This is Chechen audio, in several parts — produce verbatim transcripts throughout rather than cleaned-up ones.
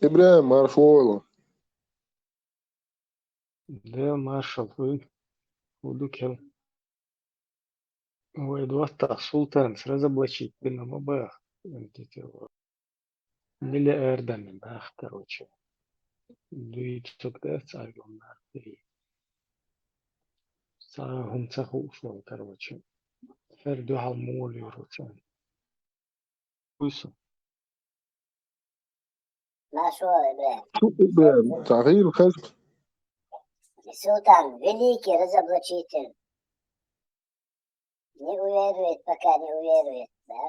ИбрахӀим, марша вогӀийла. Дела маршалла хуьлда. ХӀун ду кхел? Вай доттагӀа Султанца разоблачить дина ма баха. Миллиардами баха, короче. Дуьйцург дац, Ӏаьрбий нах тӀе. Цхьа хӀума ца хууш вара, короче. ХӀара дуьхьал муха лоьру царна. Вуй со. Марша вогӀийла, ИбрахӀим. Цу, ИбрахӀим, цхьа хӀума хеза. Султан, великий разоблачитель. Не уверует, пока не уверует, да?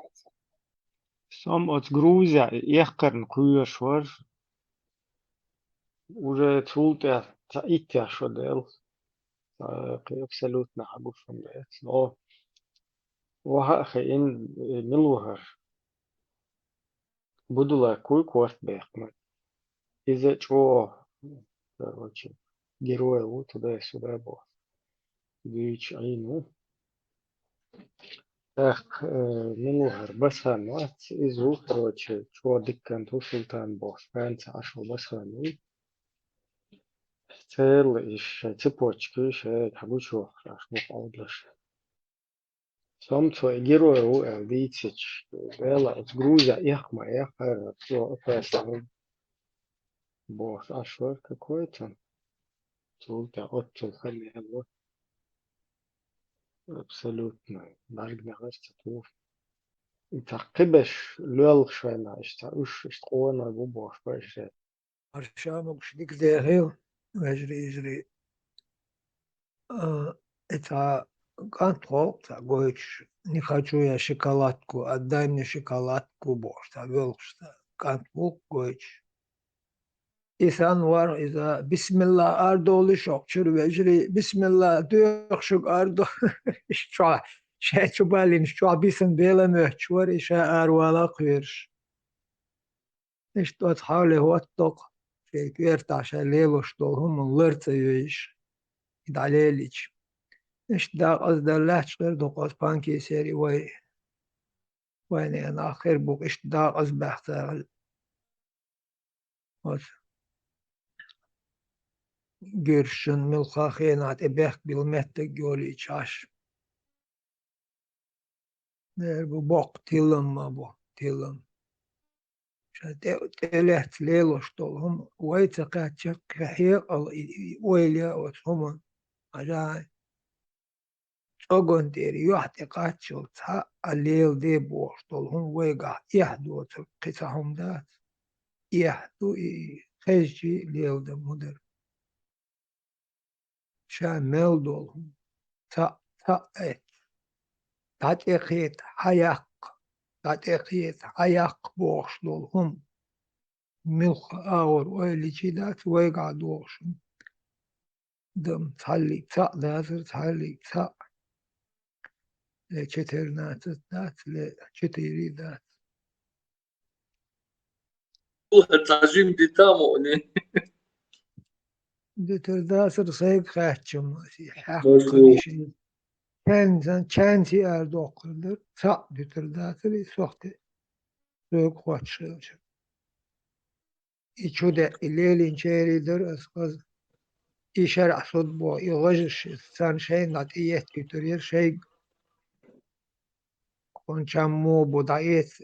Со-м оцу Грузе эккхарна кхоьруш вара. Уже цул тӀаьхьа цхьа итт шо даьлла. Цхьа кхин абсолютно хьагуш хӀума дац. Но ваха а хиъна, э, мила ву хӀара? Будулай куй корта баьккхина. Иза чӀогӀа, короче, герой ву, туда-сюда боху. Дуьйцуш Ӏийна ву. ТӀаккха, э, мила ву хӀара, Басхан вац, иза ву, короче, чӀогӀа дика кӀант ву, Султан бохуш, хӀанца Ӏаш ву Басхан ву. Церла иша шайн цепочки, шайга хьагучу вахаш, Ӏаш ву Ӏовдалаш. Со-м цо и герой ву аьлла дийцича, Дела оцу Грузе эккха ма эккхара, цо опасный бохуш Ӏаш вара какой-то. Цул тӀаьхьа оццул хан яьлла. Абсолютно. БӀаргнегӀар ца туху. И цхьа кхиберш лоьлхуш вайна, иштта уьш, иштта къонахий бу бохуш ба иштта. Марша могуш, дика дехийла, вежарий, йижарий. А, и цхьа кӀант хӀокху цхьа гойтуш, не хочу я шоколадку, отдай мне шоколадку бохуш, цхьа воьлхуш цхьа кӀант ву-кх гойтуш. И санна вара иза, бисмилла, арадовлийша хӀокху чуьра, вежарий, бисмилла, доьху шуьга арадо-, чохь, шайн чу балийна, чохь бисина Дела моьттуш вара, и ша аравала кхоьруш. Иштта оцу хьоле хӀоттадо-кх, шайн коьртахь ша лелош долу хӀуманна лар ца йойуш, и дӀалелийча. Иштта декъаза дан лаьтташ хир ду-кх оцу панкисерийн вай, вайна нах хир бу-кх иштта декъаза баьхна цара. Оцу гуьршашна муьлхха хенахь тӀе бехк билла меттиг йолийча Ӏаш. Дера бу боккха тилам ма бу, тилам. Ша тӀе, тӀелаьцна лелош долу хӀума вай ца кхаьчча, кхин хьекъал и, и ойла ян оцу хӀуманна. Хьажахьа, цӀоган тӀера юьхь тӀе кхаччалц цхьа а леладе бохуш долу хӀума вайгахь эхь доцург кхин цхьа хӀума дац. Эхь ду и, хезчий леладан ма дара. Ша мел долу хӀума цхьаъ, цхьаъ эцна, дӀатӀекхета, хьаяккха, дӀатӀекхета, хьаяккха бохуш долу хӀума, муьлхха агӀор ойла йичий дац вайгахь догӀуш хӀума. Дам цхьаллиг цхьаъ дацара, цхьаллиг цхьаъ. Ле четырнадцать дац, ле четыре дац. Ух, цхьа жим дита а мукъане. Дуьтур дацара сайга хаьттича-м, хьаькхна Машу. Кхин шен чан-, чанций арадоккхур дара, цхьаъ дуьтур дацара, и сохьте соьга хоттуш хилча. И чу де, и лелийначерий дара аса хаза. И шарахь суд боху, и гӀажаш, царна шайна дӀа тӀееттуьйтур яра шайга. Кхунчам мо бу дӀаэца,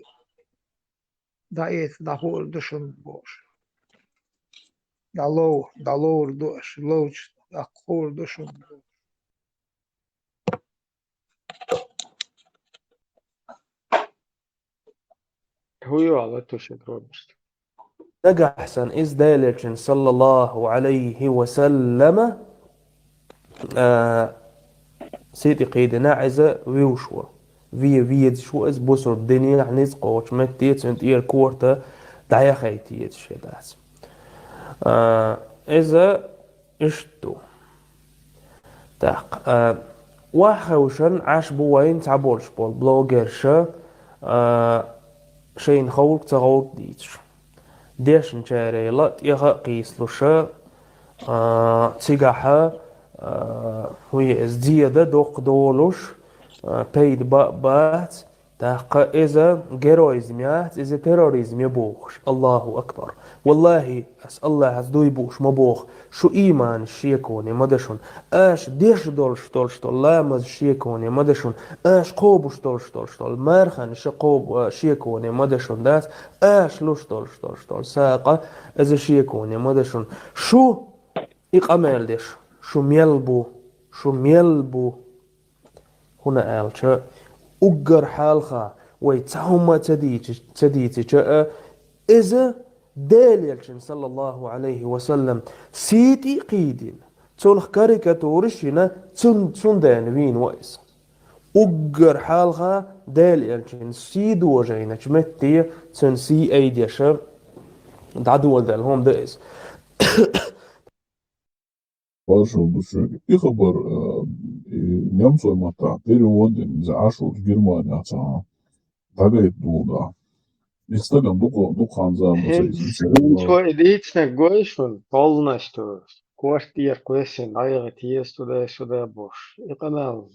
дӀаэца, дӀахуур ду шуна бохуш. ДӀалов, дӀаловр ду аша, ловчу дӀакхуур ду шуна бохуш. ХӀун йолу тушиг робуш? Нагахь санна иза Делерчун, саллаллаху алейхи ва саллама, а, ситӀи кхийдина иза вуьйш ву. Ве везаш ву иза бусург динехь ницкъ кхочу метте, цуьнан тӀера корта дӀаяхайта езаш я дац. А, иза иштта ду. Так, а, охьахевшина Ӏаш бу вайна цхьаболуш болу блогерша, а, шайна ховлуг ца гӀовлуг дийцаш. Дешначарел а тӀеха а кхийсалуша, а, цигахьа, а, хӀун е иза, зеда доккха долуш, а, пайда бан а бац, ТӀаккха иза героизм яц, иза терроризм я бохуш. Аллаху акбар. Валлахи, ас Аллахьас дуй бууш ма боху, шу ийманаш шеконе ма да шуна. Аша деш долуш долуш долу ламаз шеконе ма да шуна. Аша кхобуш долуш долуш долу марханаш кхоб-, шеконе ма да шуна дац. Аша луш долуш долуш долу сакъа, иза шеконе ма да шуна. Шу и къамел деш, шу мел бу, шу мел бу. ХӀунда аьлча, уггар хьалха вай цхьа хӀума ца дийци-, ца дийцича а, иза Делан элчан, саллаллаху Ӏалайхи ва саллам, сий тӀе а кхийдина, цунах карикатураш а йина, цун-, цундела вийна ву иза. Уггар хьалха Делан элчан сий дожийначу метте цуьнан сий айдеш а дӀадоладелла хӀума ду иза. Маршалла ду шуьга. И хабар, а, и немцойн маттахь перевод дина, иза Ӏаш волчу Германехь цхьа дӀагайта долу да. И стагана дукха, дукха хан зама ца иза. ХӀинца и дийцинарг гой шуна, полностью, корта тӀера кхоьссина, дӀаяхийта еза туда-сюда бохуш. И къамел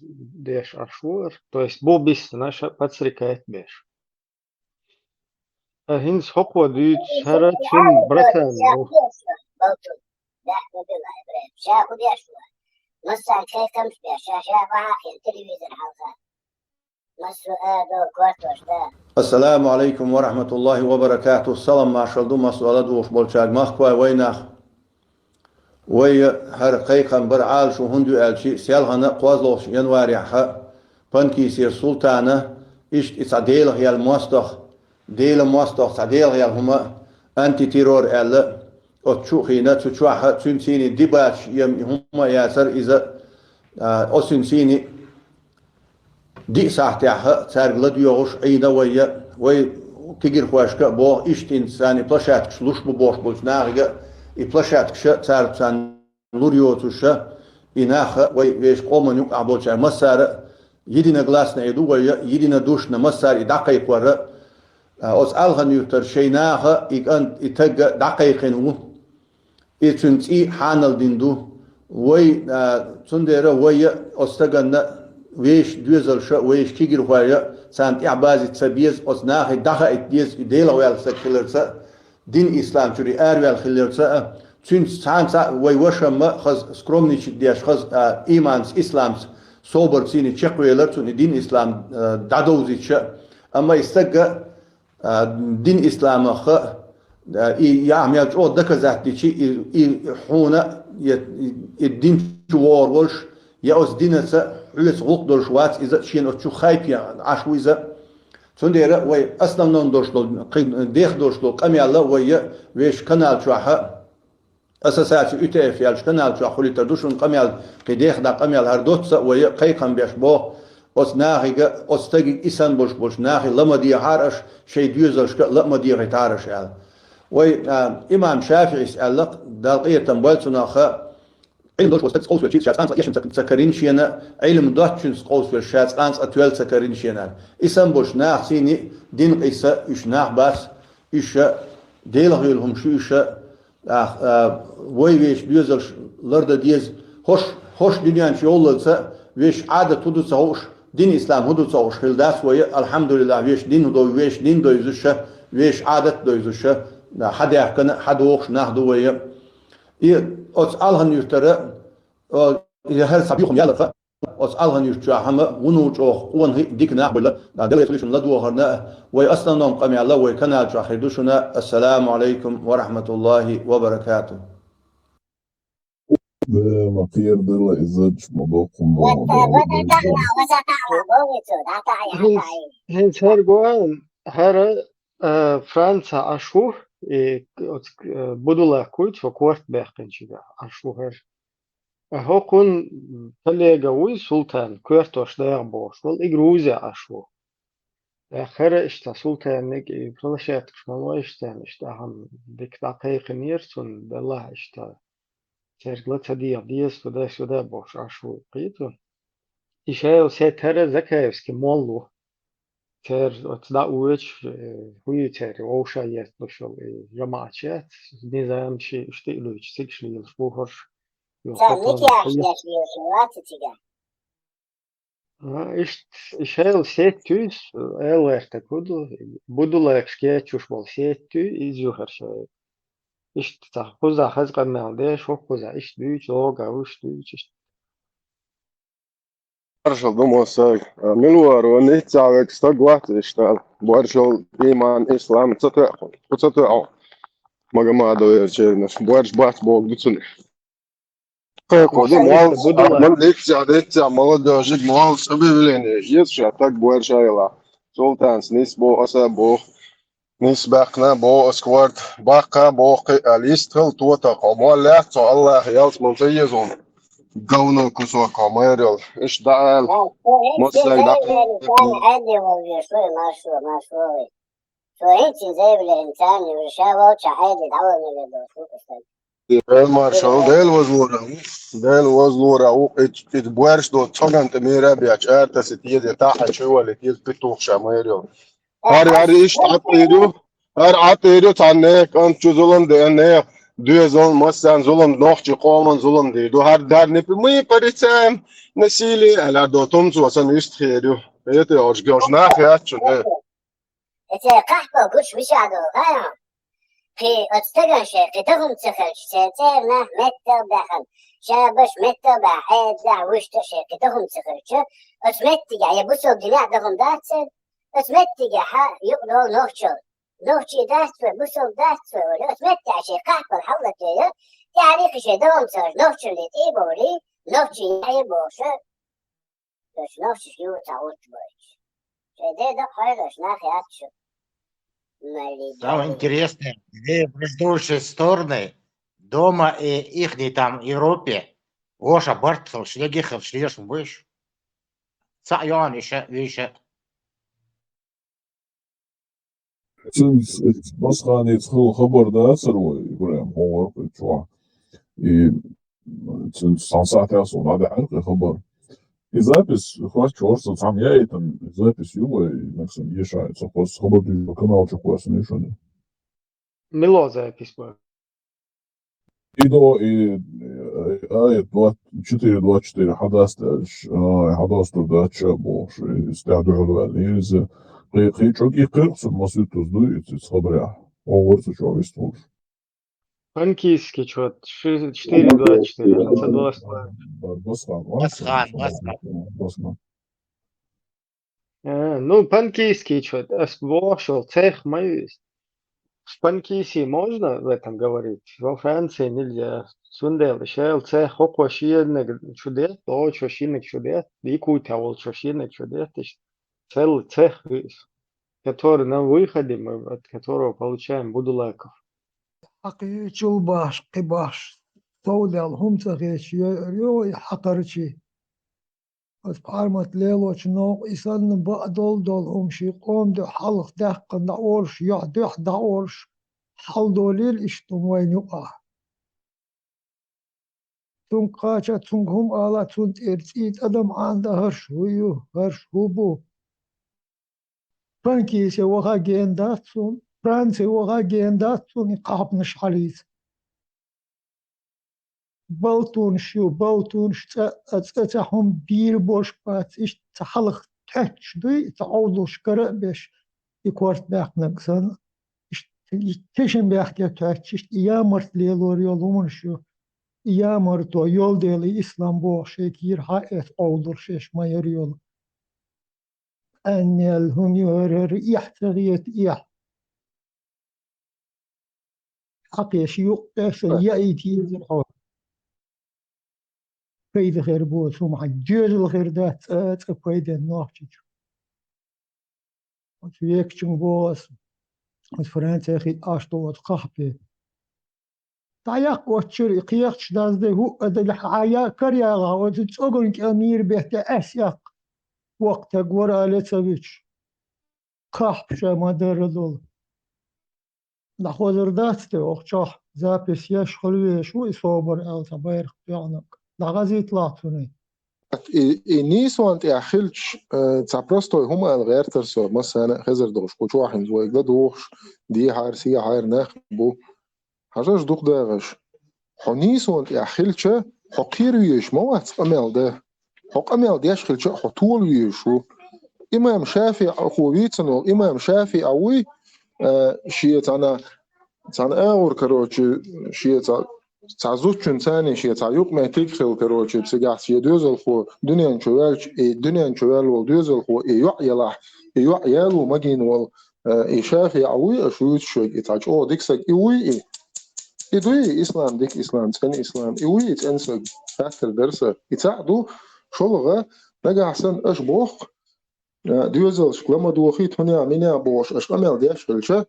деш Ӏаш вара. То есть бу биссина аша подстрекать беш. Ткъа хӀинца хӀокхо дуьйцу хӀара цуьнан братан ву. Ша хӀун деш вара? Массарна кхайкхамаш беш, ша, ша вахьа хила телевизор хьалха. Массо а до кортош да. Ассаламу алайкум ва рахматуллахи ва баракатух. Салам маршалла ду массо а ладугӀуш болчаьрга, махкахой, вайнах. Вай хӀара кхайкхам бара Ӏалаш ву, хӀунда ю аьлча, селхана кхозлагӀчу январехь Панкисера Султана иштта и цхьа Делах яьлла мостагӀа, Делан мостагӀа цхьа Делах яьлла хӀума, антитеррор аьлла, оцу чу а хиъна, цу чохь цуьнан цӀийнан дебаташ ем и хӀума а яцара иза, а, оцу цуьнан цӀийнан диъ сахьтехь цаьрга ладоьгӀуш Ӏийна вай, вай кегирхошка а боху, иштта царна и площадкаш луш бу бохуш болчу нахе а, и площадкаш цара царна лур йоцуш, и нах а вай вешан къоман юкъахь болчара массара а единогласно ду вай, единодушно массара и дӀакхайкхор а, оцу Алхан-Юьртара шайн наха и кӀант, и таг а дӀакхайкхина ву. И цуьнан цӀий хьанал дина ду. Вай, а, цундела вай а оцу стаганна вешан доьзалша, вешан кегирхойша, царна тӀаьхьабазийта ца беза, оцу нахе дӀахаийта деза, и Делах ваьлла стаг хиларца а, дин ислам чуьра араваьлла хиларца а, цуьнца цхьаьнца а вай вашамма хаза скромничать деш, хаза, а, ийманца, исламца собар цӀийнан чекхвелар цунна и дин ислам, а, дӀадовзийта. Амма и стаг а, а, дин исламах а, а, и яхь мел чӀогӀа доказать дичи, и, и хьуна, я, и, и дин чу вогӀур волуш, я оцу динаца хьоьца гӀуллакх долуш вац иза, шена оцу чу хайпе Ӏаш ву иза. Цундела вай основном долуш долу, кхин дех долуш долу къамел а вай вешан канал чохь а, ассоциаци ю тэ эф яьллачу канал чохь хуьлуьйтур ду шуна къамел, кхин дех дӀа къамел хӀара доцца а вай кхайкхам беш боху, оцу нахе а, оцу стаге а, и санна болуш болчу нахе а ла ма дехьара аша, шайн доьзалшка а ла ма дехийтахьара аша аьлла. Вай, а, имам ШафиӀис аьлла, Далла къинхетам бойла цунах, Ӏилма долуш волу стаг къовсавелча ша цкъа а эшна ца, ца карийна шена, Ӏилма доцучуьнца къовсавелча ша цкъа а тоьлла ца карийна шена аьлла. И санна болчу нахаца а дин къийса уьш нах бац, уьш Делах йолу хӀума шу уьш, а, а, вай вешан доьзалш лардан деза, хӀорш, хӀорш дуьнен чу йоллалца, вешан Ӏадат хӀун ду ца хууш, дин ислам хӀун ду ца хууш хилла дац вай, алхьамдулиллахь, вешан дин хӀун ду, вешан дин довзуш, вешан Ӏадат довзуш, а, хьадаьхкина, хьадохуш нах ду вай. И оцу Алхан-Юьртара, а, и хӀара цхьа бухам яларх, оцу Алхан-Юьрта чохь хӀума вуно чӀогӀа къонахий а, дика нах а бевлла, а, Делан Элчано шуна ладогӀарна а, вай основном къамел а вай канал чохь хир ду шуна. Ассаламу алайкум ва рахматуллахи ва баракатух. Дела, ма кхера дела иза, ма боккхун боху. ХӀинца, хӀинца хӀара го, хӀара, а, Франца Ӏаш ву, и, оцу, а, Будулак вуй, цо корта баьккхинчигахь Ӏаш ву хӀара. ХӀокхун коллега вуй, Султан, коьртош дагӀа бохуш волу, и Грузе Ӏаш ву. ТӀаккха хӀара иштта Султанниг и площадкаш ма лойша царна, иштта ахьа дика дӀакхайкхинера цунна, делахь иштта цаьрга ла ца дегӀа деза, туда-сюда бохуш Ӏаш ву кхету. И шайла сетара Закаевский молла ву. Церан оцу дӀа а воьдуш, э, хӀун ю церан вовшах етталуш йолу, э, жамаӀаташ яц, низам ши уьш тӀе а луьйчу, цигаш лелаш бу хӀорш. Царна никъ яхьаш деш лелаш вац цигахь. А, иштта, и шайла сеть туьйсу, эл гӀертарг хӀу ду, Будулайкаш кечуш болу сеть туьй, иза ю хӀара шайла. Иштта цхьа кхузахь хаза къамел деш, хӀокхузахь иштта дуьйцу, лога уьш дуьйцу, иштта. Маршалла ду массаьрга. А, мила вара, ван ниццахь вега стаг вац иштта. Боршал, иман, ислам, ца тоьху. Ца тоьху. Магомадов ерчернаш. Борш бац боху ду цунах. Кхайкхо ду, молодец, Будулай. Молодец, молодец, молодёжик, молодец, объявление. Есть ша так больше айла. Султанс, нис бо, аса бо. Нис бакна бо, аскварт, бакка бо, кхи, алист, хал, то, та, кхо, молодец, со, Аллах, ялс, ман, ца езон. Говно кусок, кхо, майрел. Иш да, ал. Мосай, да. Цо хӀинца заявление царна йолуш, ша волча хьайде дӀавала мегар долуш ву кху стаг. Дела маршалла, Дела вазлора ву, Дела вазлора ву, ит, ит боьрша долу цоган тӀе мера бечу, артаси тезе тахьа чу вали, тезе петух ша майрел. ХӀара, хӀара иштта Ӏа тӀера ю, хӀара Ӏа тӀера ю, цхьана нехан кӀант чу зулам деана, нехан доьзална массарна зулам, нохчийн къоман зулам дийр ду. ХӀара дарни пи, мы порицаем насилие, аьлла, до тумцо сан иштта хер ю. ХӀета йолуш, геш нах яц чу, не. Эцей кхахьпа гуш мичахь долу хаьа? Кхин оцу стагана шайн кхин даха хӀума ца хилча, шайн цӀернах меттал а баьхна, шабаш меттал а баьхна, хьедалехь вуьшта а шайн кхин даха хӀума ца хилча, оцу меттигехь я бусалба динехь даха хӀума дац церан, оцу меттигехь юкъадолу нохчалла. Нохчий дац вай, бусалба дац вай, олий, оцу меттехь шайн кхахьпал хьаллатийна, тӀаьхьарий кхин шайн даха хӀума ца хилча, нохчаллий тӀе а бовлий, нохчий яхье бохуша. Уьш нохчашка юха ца гӀулч бойтуш. Шайн ден дакъа хьоьлуш нах яц шу. Самое интересное, две враждующие стороны дома и ихние там в Европе, воша барт хилча, яги хилча, лешна буйш. Цхьаъ йогӀун иша, виша. Цуьнца, Басханица хилла хабар дацара вай, Ибрахим, хӀун вара кху чохь. И цуьнца цхьана сахьтехь суна дӀадаьхьира кхин хабар. И запись, хӀоттачу хӀорш цхьамма яийтина, запись ю вай, Максим, еша, ца хӀорш хабар дуьйцу канал чу кхоьссина ю шуна. Мила запись бара? И до, и, э, а, и двадцать четыре, двадцать четыре хьадас деш, а, хьадас тур дац ша бохуш, и стаьхьа дуьхьал ваьлла. Иза кхи-, кхин чӀогӀа и кхиркхуьнан масуьттуз дуй, и цица хабарехь. Оха вара цу чохь вистхуьлуш. Панкийский чот, ши-, четыре двадцать четыре, ца дош. Басхан, Басхан, Басхан. Басхан. Э, ну, панкийский чот, ас бохуш волу цех ма ю иза. Панкиси можно в этом говорить? Во Франции нельзя. Цундела шел цех хӀокхо шениг чу дет, лочо шиниг чу дет, Якутия волчо шиниг чу дет, иш целый цех ю иза, который на выходе мы, от которого получаем будулаков. Хьакхи чул бахаш, кхи бахаш, совдал хӀума ца хеташ, йо-, йо-, хьакхарчий. Оцу пхьармат лелочу новкъа и санна бакъдолу долу хӀума шен къоман дуьхьа хьалха даьккхина дӀаолуш, юьхь дуьхьа дӀаолуш, хьалдолийла иштта хӀума вайна юкъахь. Цуьнга кхача, цуьнга хӀума ала, цунна тӀера цӀий цӀа дан Ӏаьнда хӀорш хӀу ю, хӀорш хӀу бу. Панкисе ваха гена дац цунна, Франце ваха гена дац цунна и кхахьпанаш хьалийца. Балтунаш ю, балтунаш цӀа, цӀа ца хӀума бийр болуш бац, иштта ца хьалха тоьттуш дуй, ца Ӏовдалуш кара а беш, и корта баьккхинарг санна. Иштта и тешнабехке тоьттуш, иштта и ямарта лелор йолу хӀуманаш ю. И ямарто йолу дела, и ислам боху шайга йира хьан эца Ӏовдалуш эш ма яра йолу. Къаьннел хӀума ю хӀара, хӀара эхь ца хета, эхь. Хьакхеш юккъехь сан яийта езар хьо. Пайда хир бу цу хӀуман, доьзал хир дац цӀа, цӀа пайденна нохчичу. Оцу векачуьнга боху ас, оцу Францехь хи Ӏаш ду оцу кхахьпе. ДӀаяккха оцу чуьра и кхехаташ даздай хӀуъа а дали хьан я-, караягӀахь оцу цӀоган кӀел мийра бетта Ӏес яккха. Воккха стаг вара аьлла ца вуьтуш. Кхахьпа ша ма-дарра долу. ДӀахозар дац те оха чохь, запись еш хуьлу веш ву и собар аьлла цхьа байракх тоьхнарг. ДӀахазийта лахь цунна. И, и нийсонан тӀехь хилча, э, цхьа простой хӀума аьлла гӀертара со, массарна а хезар долуш, кху чохь хӀинца вайга ладугӀуш, дехьара, сехьара нах бу. Хьажаш дукха дагӀаш. Хьо нийсонан тӀехь хилча, хьо кхера везаш ма вац къамел дан. Хьо къамел деш хилча а хьо тола везаш ву. Имам ШафиӀ хьо вийцина волу, имам ШафиӀ вуй, а, шен цхьана, цхьана агӀор, короче, шен цхьа, цхьа зудчун царна шен цхьа юкъаметтиг хилла, короче, цигахь шен доьзалхо дуьнен чу ваьлча, и дуьнен чу ваьлла волу доьзалхо и йоӀ елахь, и йоӀ яло магийна волу, а, и ШафиӀ вуй, аша вуьйцуш верг, и цхьа чӀогӀа дика саг, и вуй и. И дуй и ислам, дика ислам, цӀена ислам, и вуй и цӀена саг, хаттар дара сан. И цхьаъ ду, шолгӀа, нагахь санна аша боху, а, доьзалшка ла ма дохийта, хӀунех, минех бохуш, аша къамел деш хилча,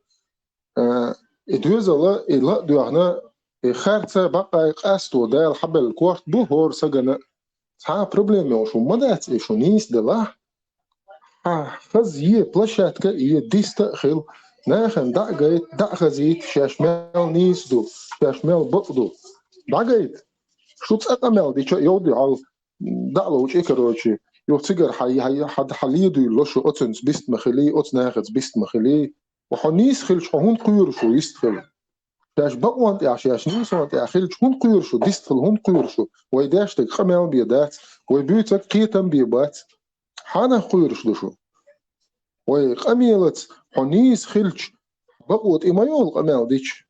а, и доьзала, и ла а доьхна, и харца бакъай къасто Дала хьабелла корта бу хӀора сагана. Цхьа а проблема йолуш ву ма дац и, шу нийса делахь. Хьан хаза е площадка, е диста а хила, нахана дӀа а гайта, дӀа а хазийта, шаьш мел нийса ду, шаьш мел бакъ ду. ДӀагайта. Шу цкъа къамел дича а йовду хьал, дӀа а ловчий, короче. Юха цигара хьан, хьан, хьан, хьан ледуьйло шу, оцунца бист ма хилий, оцу нахаца бист ма хилий. Ва хьо нийса хилча, хьо хӀунда кхоьруш ву вист хила? Шаьш бакъонан тӀехь, шаьш нийсонан тӀехь хилча, хӀунда кхоьруш ву, вист хила хӀунда кхоьруш ву? Вай деш дерг къамел бен дац, вай буьйцург кхетам бен бац. Хьанах кхоьруш ду шу? Вай къамелаца хьо нийса хилча, бакъо тӀе ма йолу къамел дича.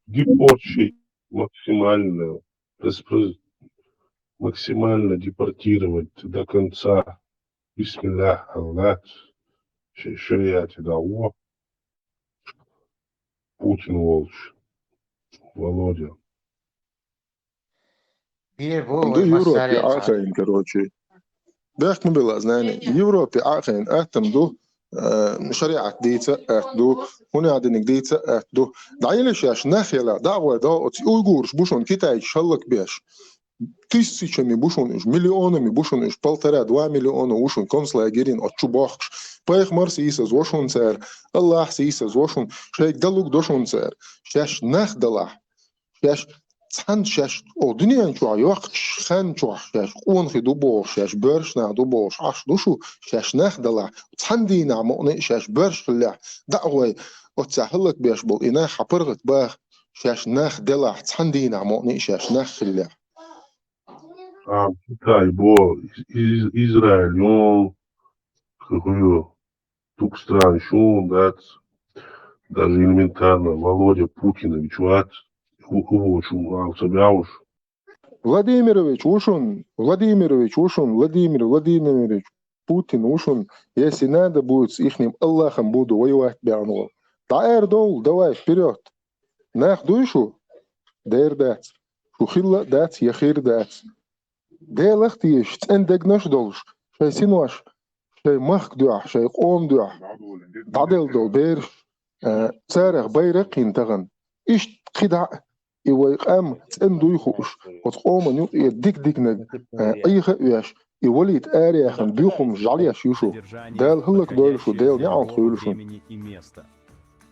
Депортировать максимально, распро-, максимально депортировать до конца. Бисмиллах, Аллах, ше-, шариате дагӀо. Путин волчу, Володя. Ду Европе Ӏахайна, короче. Бехк ма билла, знани. Европе Ӏахайна аттам ду, э, шариӀат дийца а атта ду, хӀунех диниг дийца а атта ду. ДӀайилла шаьш нах яла, дӀа а гӀой, дӀа оцу уйгураш бу шуна китайчу хӀаллакбеш. Тысячами бу шуна уьш, миллионами бу шуна уьш, полтора-два миллиона ву шуна концлагерин оцу чу бохкуш. Пайхамар сийсаз во шуна цара, Аллах сийсаз во шуна, шайга далуг до шуна цара. Шаьш нах далахь. Шаьш цхьаьна шаьш, о, дуьнен чохь йоккхачу хан чохь шаьш къонахий ду бохуш, шаьш боьршнах ду бохуш, Ӏаш ду шу, шаьш нах далахь, цхьана дийнахь мукъана а шаьш боьрш хиллехь, дӀа а гӀой, оццахь хӀаллакбеш болу и нах хьан паргӀат баха, шаьш нах делахь, цхьана дийнахь мукъана а шаьш нах хиллехь. А, Китай, бо, Из-, Израиль, он, какую Тук стран шун дац, даже элементарно Володя Путинович вац, хӀу-, хӀу волчу валца бяуш. Владимирович ву шун, Владимирович ву шун, Владимир Владимирович Путин ву шун, если надо будет, с ихним Аллахом буду воевать баьхна волу. ДӀа ара довла, давай, вперёд! Нах дуй шу? Дера дац. Шу хилла а дац, я хир дац. Делах а тешаш, цӀена дегнаш а долуш, шайн синош, шайн махка дуьхьа, шайн къома дуьхьа дӀаделла долу бераш, а, царах байракх а йина тахана. Иштта кхидӀа а, и вай къам цӀена дуй хууш, оцу къоман юкъе дика-диканиг, а, Ӏеха а веш, и валийта араяхна буьйхамаш жӀаьлеш ю шу. Дала хӀаллакдойла шу, Дела неӀалт хуьйла шуна.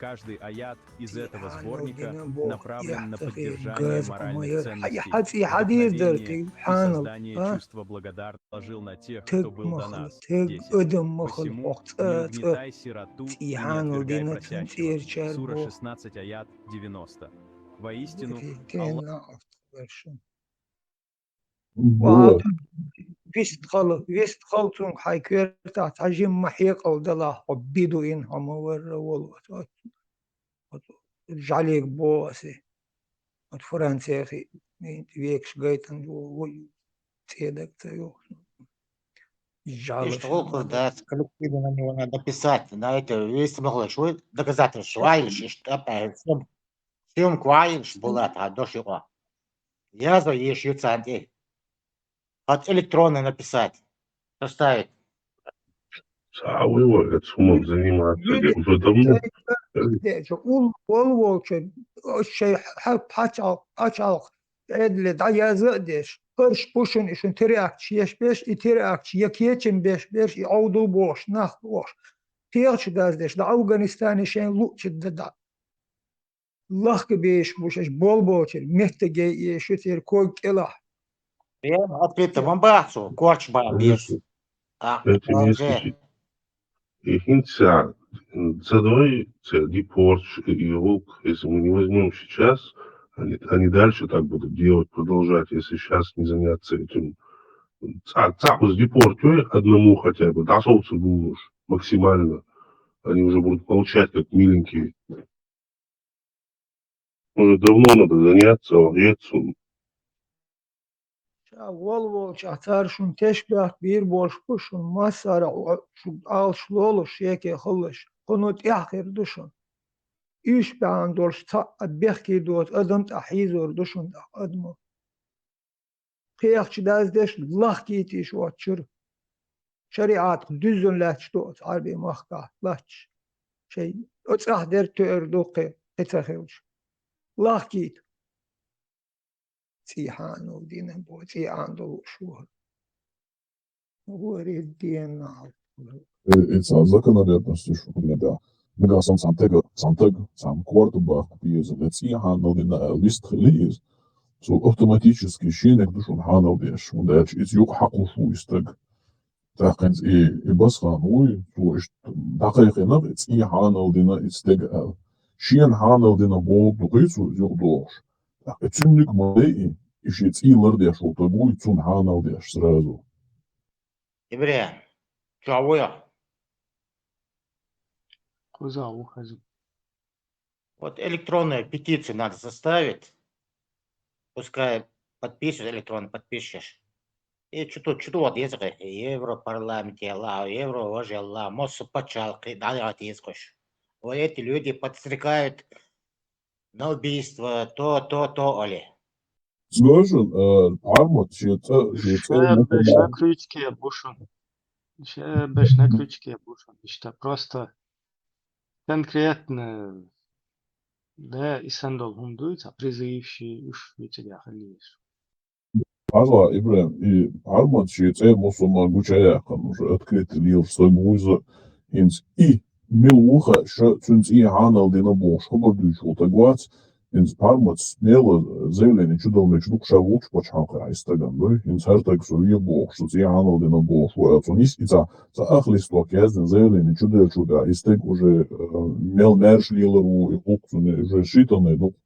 Каждый аят из этого сборника направлен на поддержание моральных ценностей, вдохновение и создание чувства благодарности. Положил на тех, кто был до нас. Десять. Посему не угнетай сироту и не отвергай просящего. Сура шестнадцать, аят девяносто. Воистину, Аллах. Вистхала, вистхала цунга хьайн коьртахь цхьа жимма хьекъал далахь, хьо би ду ина хьо ма варра волу. Оцу, оцу жӀалиг боху аса. Оцу Францехь векаш гайтан ву цӀе даг ца йоху. Иштта гӀуллакх дац, коллективе на него надо написать, на это вести махлаш, вай доказательства вайш, иштта тӀаккха всем Съёмка вайнаш була тхан дош юкъа. Язо еш ю царна тӀе. Хьаца электронно написать. Составить. Ца вуй вай оцу хӀуманна заниматься, я уже давно. Ул вол волчу шайн пачалкх, пачалкх Ӏедале дӀаяза а деш, хӀорш бу шуна и шун теракташ еш беш, и теракташ я кечам беш берш, и Ӏовдал бохуш, нах бохуш. Кхечу даздеш, дӀа Афганистане шайн луъчу дан дӀа. Лахка беш бу шаьш болболчерг, меттиге еш ю церан ког кӀелахь. Прямо открыто ма бац цо, корч бан беш. Это несколько. И хӀинца ца дой, ца депорт и гӀуллакх, если мы не возьмём сейчас, Они, они дальше так будут делать, продолжать, если сейчас не заняться этим. Ца-, цхьаъ из депортируй одному хотя бы, дӀасовцар болаш, максимально. Они уже будут молчать, как миленькие. Уже давно надо заняться, вагӀец. Ша волаволча цар шун тешбехк бийр болаш ба шун, массара а шуга Ӏалаш лолаш, шеке хилалаш, кхуно тӀеххир ду шун. Уьш баьхьан долаш цхьа а бехке доцу адам тӀа хьийзор ду шун тӀаккха адамо. Кхехча даздеш лахкийта иш оцу чуьра. ШариӀатах дуьззина лаьтташ ду оцу Ӏарбий махкахь латташ. Шайн оцӀахь дерг тоьар ду кхин, кхин ца хилча. Лахкийта. ЦӀий хьанал дина бо, цӀий Ӏанадо лууш ву. ВорхӀ дийнахь. Э, и цхьа закономерность уьш хӀума да. Нагахь санна цхьана тага, цхьана тага, цхьана корта бахка беза, вай цӀий хьанал дина аьлла вист хили иза. Цо автоматически шениг ду шуна хьанал деш, хӀунда аьлча иза юкъа хьакхуш ву и стаг. ТӀаккха хӀинца и, и Басхан вуй, цо иштта дӀакхайкхинарг, и цӀий хьанал дина и стаг аьлла. Шена хьанал дина бохург ду-кх и цо иза юкъадохуш. ТӀаккха и цуьнниг ма дай и, и шен цӀий лардеш волу таг вуй, цунна хьанал деш сразу. Ибрахим, чохь вуй хьо? Кхузахь ву хаза. Вот электронную петицию надо составить. Пускай подписывают электронно подписчикаш. И чу ту, чу ту вот есть, э, Европарламенте ла, Евро важе ла, массо пачхьалкхе дӀадахьийта еза кхуш. Вот эти люди подстрекают на убийство, то, то, то, олий. Слушай, э, Пхьармат, шен цӀа, шен цӀа Ша беш на крючке бу шуна. Ша беш на крючке бу шуна. Иштта просто конкретно, да, и санна долу хӀума дуй, цхьа призыв ши уьш вицигахь хилийша. Хьажа, Ибрахим, и Пхьармат шен цӀе мусулман гучаяьккхина, уже открыто лелаш стаг ву иза, хӀинца и мила ву хаьа, ша цуьнан цӀий хьанал дина бохуш хабар дуьйцуш волу таг вац, хӀинца Пхьармат смело заявление чу дала мегаш ду-кх ша волчу пачхьалкхехь и стагана дуй, хӀинца хӀара таг со ве бохуш, со цӀий хьанал дина бохуш ву аьлла, цунна йист и цхьа, цхьа ах листок яздина заявление чу деллачу тӀехь и стаг уже, э, мел маьрша лелар ву, и гӀуллакх цунна уже шийтанай ду-кх.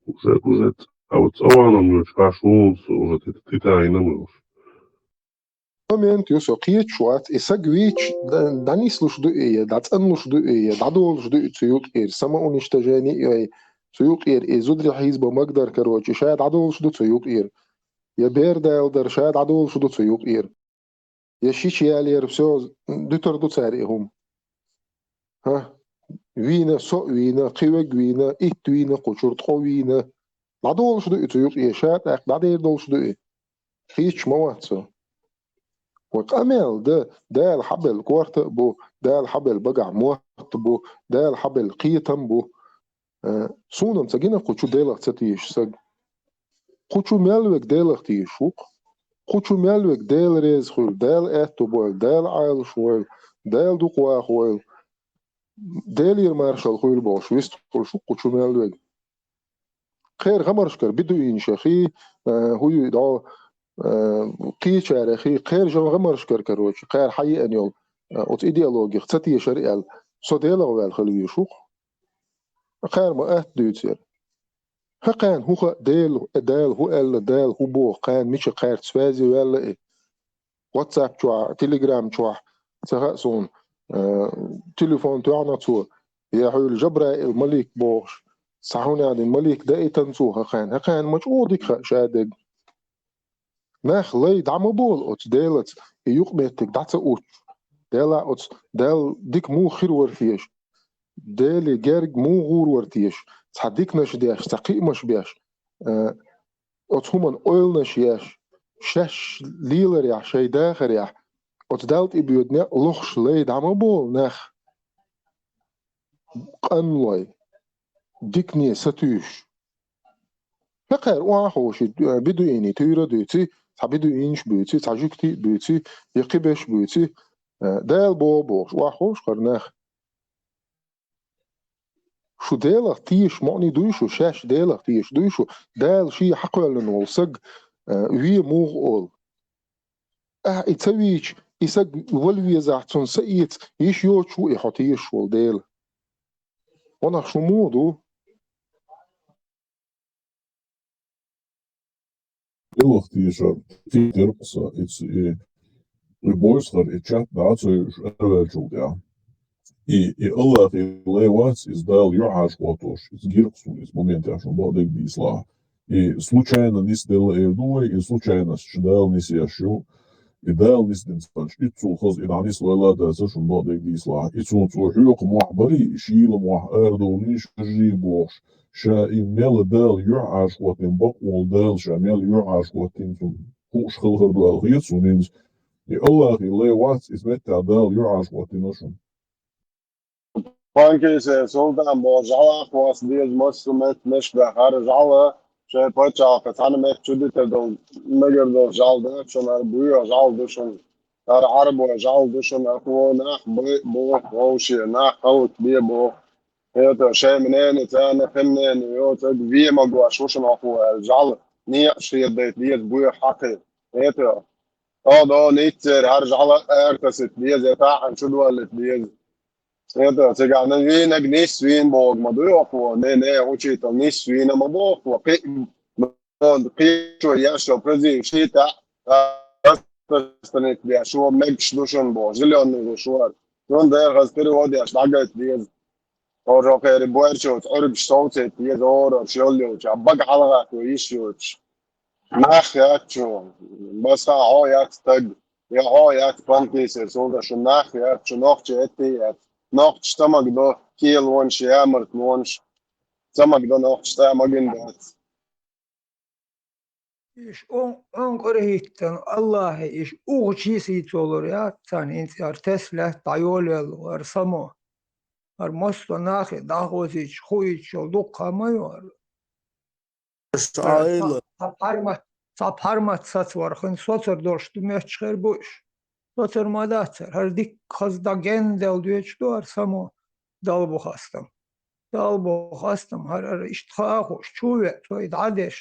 Уже, уже, а вот цӀа вахана йоцуш, аш ву хӀинца уже тӀе-, тӀетаийна ма йолуш. Момент ю со кхеташ вац, и саг вийча, д-, дӀанислуш ду и, я дӀацӀанлуш ду и, я дӀадолуш ду и цу юкъера, самоуничтожение йой, цу юкъера и зударий хьийзабан магадар, короче, ша дӀадолуш ду цу юкъера. Я бер дала дар, ша дӀадолуш ду цу юкъера. Я шича ялера, всё, дуьтур ду цара и хӀума. ХӀа? Вийна, со а вийна, кхин верг вийна, итт вийна, кху чуьра ткъо вийна. ДӀадолуш ду и цу юкъе, ша тӀаккха дӀадер долуш ду и. Хийцаш ма вац со. Ва къамел дан, Дала хьабелла корта а бу, Дала хьабелла багахь мотт а бу, Дала хьабелла кхетам а бу. Э, суна-м ца гина кху чу Делах ца тешаш саг. Кху чу мел верг Делах тешаш ву-кх. Кху чу мел верг Дела реза хуьлу, Дала аьтто бойла, Дала Ӏалаш войла, Дала дукха ваха войла, Делера маршалла хуьлу бохуш вистхуьлуш ву-кх кху чу мел верг. Кхеран гӀамаршкара бедуинашехь, э, хӀу ю и дӀо, э, кхечарехь, кхеран гӀамаршкара, короче, кхара хьаеана йолу, э, оцу идеологех ца тешара аьлла, со Делах ваьлла хила везаш ву-кх. Кхара ма атта дуьйцура. ХӀа, кхарна хӀун хаьа, Дела, Дала хӀун аьлла, Дала хӀун боху, кхарна мича кхаьрца связи ваьлла и? WhatsApp чохь, Telegram чохь, ца хаьа суна, э, телефон тоьхна цо, я хьуьлла Жабраил малик бохуш, цхьа хӀун аьлла, малик даийтина цо хӀокхарна, хӀокхарна ма чӀогӀа дика хаьа ша дерг. Нах, лай дӀа ма болу оцу Делаца, и юкъаметтиг дӀа ца уттуш. Дела оцу, Дала дика муха хир вара теша? Деле герга муха гӀур вара теша? Цхьа диканаш деш, цхьа кхиамаш беш, э, оцу хӀуманна ойланаш еш, шаьш леларехь, шайн дахарехь, оцу Далла тӀе боьду некъ лохуш лай дӀа ма болу нах, къанлой, дикане сатуьйсуш. ХӀокхара охьаховши, э, бедуини туьйра а дуьйци, цхьа бедуинаш буьйци, цхьа жуьгти а буьйци, я кхиберш буьйци, э, Дала боху бохуш, охьаховшу хӀара нах. Шу Делах тешаш муьлхха дуй шу, шаьш Делах тешаш дуй шу, Дала шен хьакхоьллина волу саг, э, ве муха олу. Ахьа и ца вийча, и саг вала везахь, цунна са эца йиш йоцуш ву и хьо тешаш волу Дела. Ванах, шу муха ду? Делах тешар, тешар кхуса, и ц-, и, и бойсхар, и чат дӀа ца юьш араваьллачул тӀехьа. И, и Аллахьи лай вац, иза Дала юьхьӀаьржа хӀоттош, иза гиркху суна, иза момент яхь шун бакъдерг дийцалахь. И случайно нисделла эр ду вай, и случайность Дала нисъеш ю. И Дала нисдина цхьанча иццул хаза и дӀанисвелла а дац шун бакъдерг дийцалахь. И цунца цо хьоькху мохь барий, и шийла мохь арадовлий, шажий бохуш, ша и мел Дала юьхьӀаьржа хӀоттийна бакъволу Дала ша мел юьхьӀаьржа хӀоттийна цунна хууш хала хир ду аьлла хета суна хӀинца. И Аллахьи лай вац, иза меттехь Дала юьхьӀаьржа хӀоттийна шуна. Панкисе султан боху жӀалах вац деза массо а меттанаш баьхара жӀала, шайн пачхьалкха цхьана метта чу дитар долу, мегар долу жӀала дац шуна, хӀара буьйха жӀала ду шуна, хӀара Ӏарбой жӀала ду шуна, ахо нах бу-, боху вовше, нах халкъ бе боху. ХӀета шайн нене царна хин нене йоцург вен магош ву шуна ахо аьлла жӀала, некъаш хедайта деза буьйха хьакхе. ХӀета, о, до, ниццера хӀара жӀала ара тасийта деза, я тахьана чу доллийта деза. ХӀета, цигахь вийнарг нисса вийна бохург ма ду йоху, не, не, учитель, нисса вийна ма боху, кхи-, кхечо еш йолу призыв шийтахь, распространить беш, шу мегаш ду шуна боху, зелёный ву шу. Цундела хаза перевод еш дӀагайта деза. Хьо жокхеран боьршуца Ӏуьргаш совцийта деза, ораш йолу йолчу, а бага хьалагӀатто йиш йоцуш. Нах яц шу, басха хьо яц стаг, я хьо яц панкисер, сулда шу нах яц шу, нохчи этте яц. Нохчаш ца магадо, кӀелонаш, ямартлонаш, ца магадо нохчаш цкъа а магийна дац. Иш ун-, ункъара хӀиттина, Аллахье иш угӀучий сийцолур яц, царна хӀинца яра тесна лаьтта дӀайолаелла вара само. ХӀара массо а нахе дӀахозийча, хуийча йолу дуккха ма ю хӀара. Цхьа, цхьа пхьармат, цхьа пхьармат сацавар хин соцар долуш ду моьттуш хир бу уьш. Соцар ма дац хӀара. ХӀара дикка хаза дӀа генделла доьдуш ду хӀара само, Далла бу хастам. Далла бу хастам, хӀара, хӀара иштта хаа хууш, чу а веа, цо и дӀа а деш,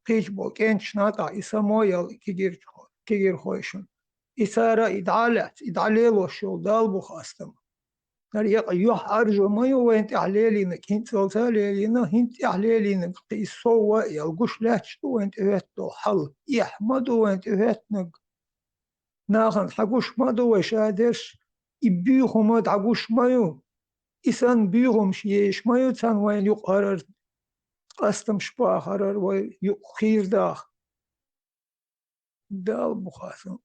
кхечу болу кӀенташна а тӀаккха и само яла кегирхой-, кегирхойшна. И цара и дӀа а лаьцна, и дӀа лелош йолу Далла бу хастам. ХӀара екъа юьхьӀаьржо ма ю вайна тӀехь лелийнарг, хӀинццалц а лелийна, хӀинца тӀехь лелийнарг, кхин иза сов а яла гуш лаьтташ ду вайна тӀехӀоьттина долу хьал. Эхь ма ду вайна тӀехӀоьттинарг. Нахана хьан гуш ма ду вай ша дерш, и буьйху ма дӀагуш ма ю. И санна буьйхамаш езаш ма ю царна вайна юкъа хӀарар, къастамаш баха хӀарар вай юкъа хийра даха. Далла бу хастам.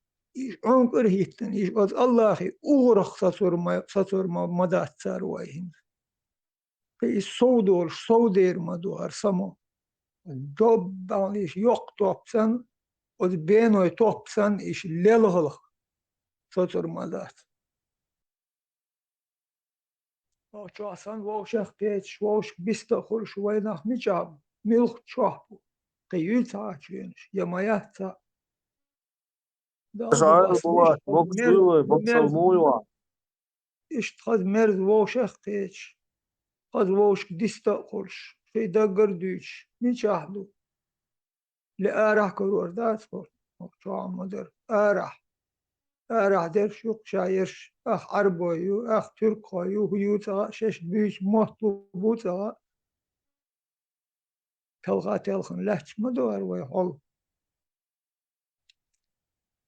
Иш Ӏункъара хӀиттина, иш оцу Аллахье угӀарх сацур ма, сацур ма, ма дац цара вай хӀинца. Кхин иза сов долуш, сов дер ма ду хӀара само. Доббанлиш йоккха топ санна, оцу беной топ санна, иш лелхалх соцур ма дац. Оцу чохь санна вовшах кхеташ, вовшах биста а хуьлуш вай нах мичахь бу? Муьлхха чохь бу? Кхин юй цхьа а чоьнаш, я ма яц цхьа а? Далла бу хастам, иштта хаза мерз-, мерз-, иштта хаза мерза вовшах кхеташ, хаза вовшах диста а хуьлуш, шайн даггара дуьйцуш, мичахь ду? Ле арахь карор дац хӀорш, хӀокху чохь ма дара. Арахь. Арахь дерш ю-кх ша ерш, ах Ӏарбой ю, ах туьркхой ю, хӀун ю цӀа, шаьш буьйцу мотт бу цӀа. Талха телхина лаьтташ ма ду хӀара вай хьол.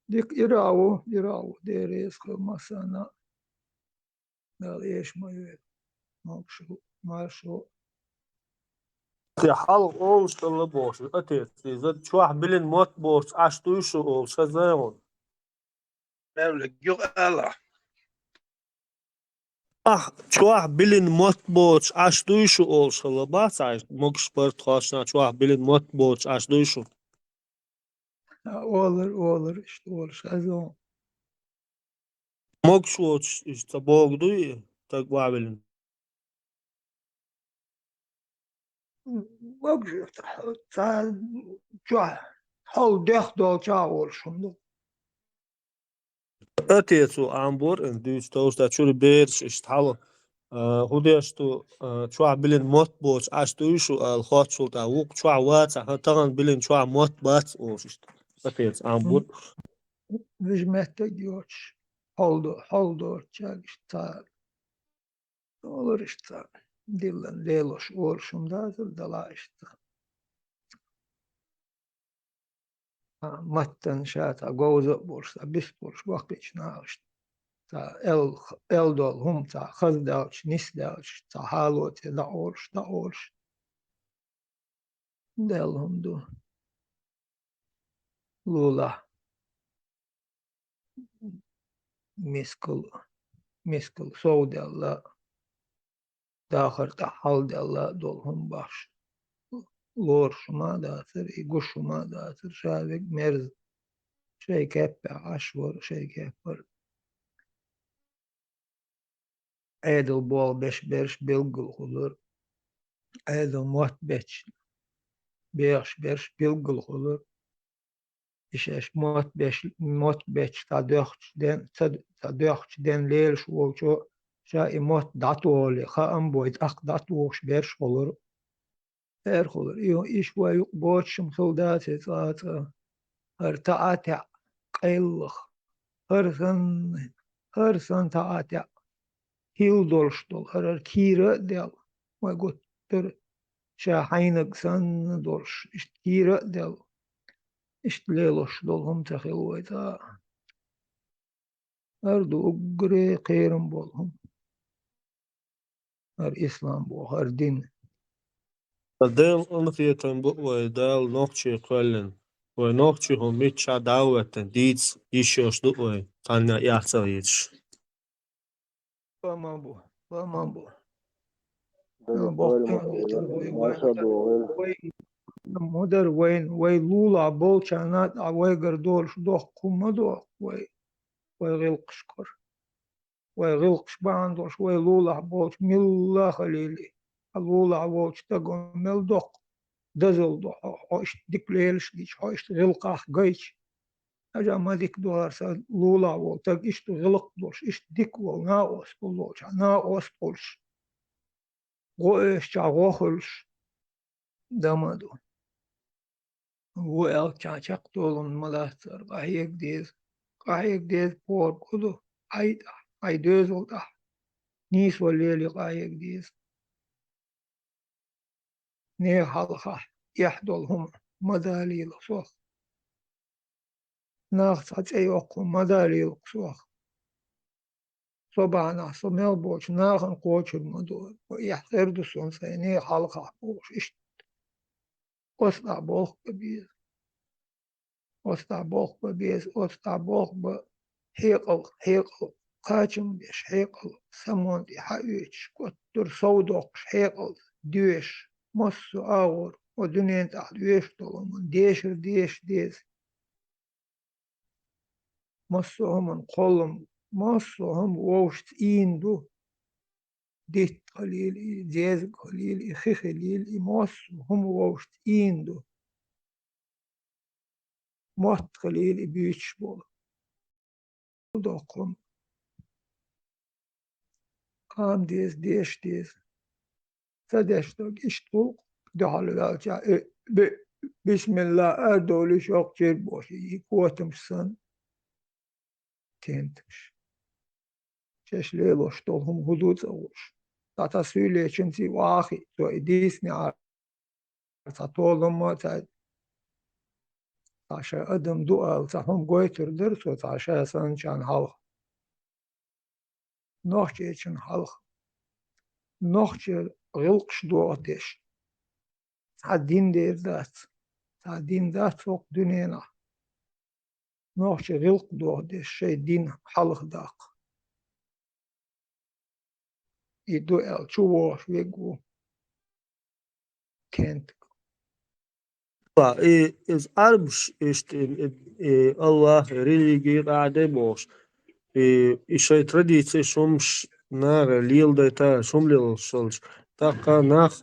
Дика ирахь ву, ирахь ву, Дела реза хуьлда массарна а. Дала эша ма йойла. Могуш ву, марша ву. Те хьалха олуш хилла бохуш, отец, иза чохь билина мотт бохуш Ӏаш дуй шу олуш хезна хьуна? Мевлид, юха ала. Ахь, чохь билина мотт боцуш Ӏаш дуй шу олуш хилла бац ахь, могуш барт хошна чохь билина мотт боцуш Ӏаш дуй шу? Олар, олар, иштта олуш хезна. Могуш воцуш иштта богу дуй, таг вавилина? Могуш, ца, чохь, хьол дех долча а олуш хӀума ду. Отецо амбор, эн дуьйцу товш, да чуьра бераш иштта хьала, а, хӀун деш ду, а, чохь билина мотт боцуш Ӏаш дуй шу ала хоцчул тӀа, вукху чохь вацахь, хӀан тахана билина чохь мотт бац олуш иштта. Отец амбор. Вижа меттаг йоцуш, хьол до, хьол доцучаьрга иштта ца олар иштта, диллан лелош олуш хӀума дацара дала иштта. цхьа маттана ша цхьа говза а болуш, цхьа бист болуш баккхийчу нахашна, цхьа эл, эл долу хӀума цхьа хаза даьлча, нис даьлча, цхьа хьало тӀе дӀаолуш, дӀаолуш. Даьлла хӀума ду. Лулахь мискал, мискал сов даьлла, дахар тӀехь хьал даьлла долу хӀума бахьаш. Лоруш хӀума а дацара, и гуш хӀума а дацара, ша вега мерза. Шайн кеппехь Ӏаш вара, шайн кеппара Ӏедал болх беш берш билггал хуьлура. Ӏедал мотт бечу бехаш берш билггал хуьлура. И шаьш мотт беш, мотт бечу цхьа доьхчу ден, ца, цхьа доьхчу ден лелаш волчо ша и мотт дӀатохале, хаам бой, тӀаккха дӀатухуш берш хуьлура. Церан хуьлура. И, иш вай юкъа боцуш-м хилла дац и цкъа а цкъа. ХӀара таӀа а таьӀ къайлаха. ХӀара санна, хӀара санна таӀа а таьӀ хилла долуш долу, хӀара кийра а даьлла. Вай гуттара ша хьайнаг санна долуш, иштта кийра а даьлла. Иштта лелош долу хӀума ца хилла вай цкъа а. ХӀара ду уггаре кхерам болу хӀума. ХӀара ислам боху, хӀара дин. Ткъа Делан къинхетам бу вай, Дала нохчий кхоьллина. Вай нохчий хӀума миччахьа дӀа а хӀоьттина, дийца йиш йолуш ду вай, цхьанна а эхь ца хеташ. Ма бу, ма бу. Дала кхоьллина, вай, вай, вай, ма дара вайна, вай лулахь болчарна а тӀехь вайгара долуш доккха хӀума ма доккху вай, вай гӀиллакхашкара. Вай гӀиллакхаш бахьана долуш, вай лулахь болчу милла а хилийла и. Хьан лулахь волчу стага мел доккха дозалла ду хьо, хьо иштта дика лелаш гича, хьо иштта гӀиллакхах гайча. Хьажа ма дика ду хӀара сан лулахь волу стаг иштта гӀиллакх долуш, иштта дика волу, накъосталла волчохь накъост а хуьлуш, гӀо оьшучохь гӀо хуьлуш. Дан ма ду. Ву аьлча чекхдолун ма дац хӀара, къахьега деза. Къахьега деза, пхьор ку ду, хьайн тӀехь, хьайн доьзал тӀехь. Нийсо лелий къахьега деза. Нехан хьалхахь эхь долу хӀума ма далийла сох. Нах цхьа цӀе йоккху ма далийла сох. Со бахьанахь со мел боцу нахана кхочур ма ду. Эхь хир ду суна сайн нехан хьалхахь бохуш иштта. Оцу тӀехь болх бан беза. Оцу тӀехь болх бан беза, оцу тӀехь болх бан хьекъал, хьекъал, кхачам беш хьекъал, самон тӀе хьаоьцуш, коттур сов доккхуш хьекъал доьшуш, массо а агӀор, о дуьнен тӀехь доьшуш долу хӀуманна дешар деша деза. Массо а хӀуманна кхоллам, массо а хӀума вовшашца ийна ду. Дитт хилийла и, дезаг хилийла и, хи хилийла и, массо а хӀума вовшашца ийна ду. Мотт хилийла и буьйцуш болу. Доккхун. Кхана деза, деша деза. Ца деш дог иштта гӀуллакх дуьхьал ваьлча, э, би-, бисмилла ара довлуш йоккха чуьра бохуш, и котамаш санна, кенташ. Шаьш лелош долу хӀума хӀун ду ца хууш. Ткъа цхьа суьйлечунца и вахи, цо и дийцинехьара цхьа толам а, цхьа, цхьа ша адам ду ала, цхьа хӀума гойтур дара цо цхьа ша санначарна хьалха. Нохчочун хьалха. Нохчийн гӀиллакхаш дохадеш. Цхьа дин дер дац. Цхьа дин дац хӀокху дуьненахь. Нохчийн гӀиллакх дохадеш шайн дин хьалха даккха. И ду аьлла, чу вогӀуш вег ву. Кентиг. Ва, и, иза Ӏарбаш, иштта, и, и, и Аллах, и религи къаьхьа дай бохуш. И, и шайн традицеш, хӀумаш наха леладайта, хӀума лелалаш волчу. ТӀаккха нах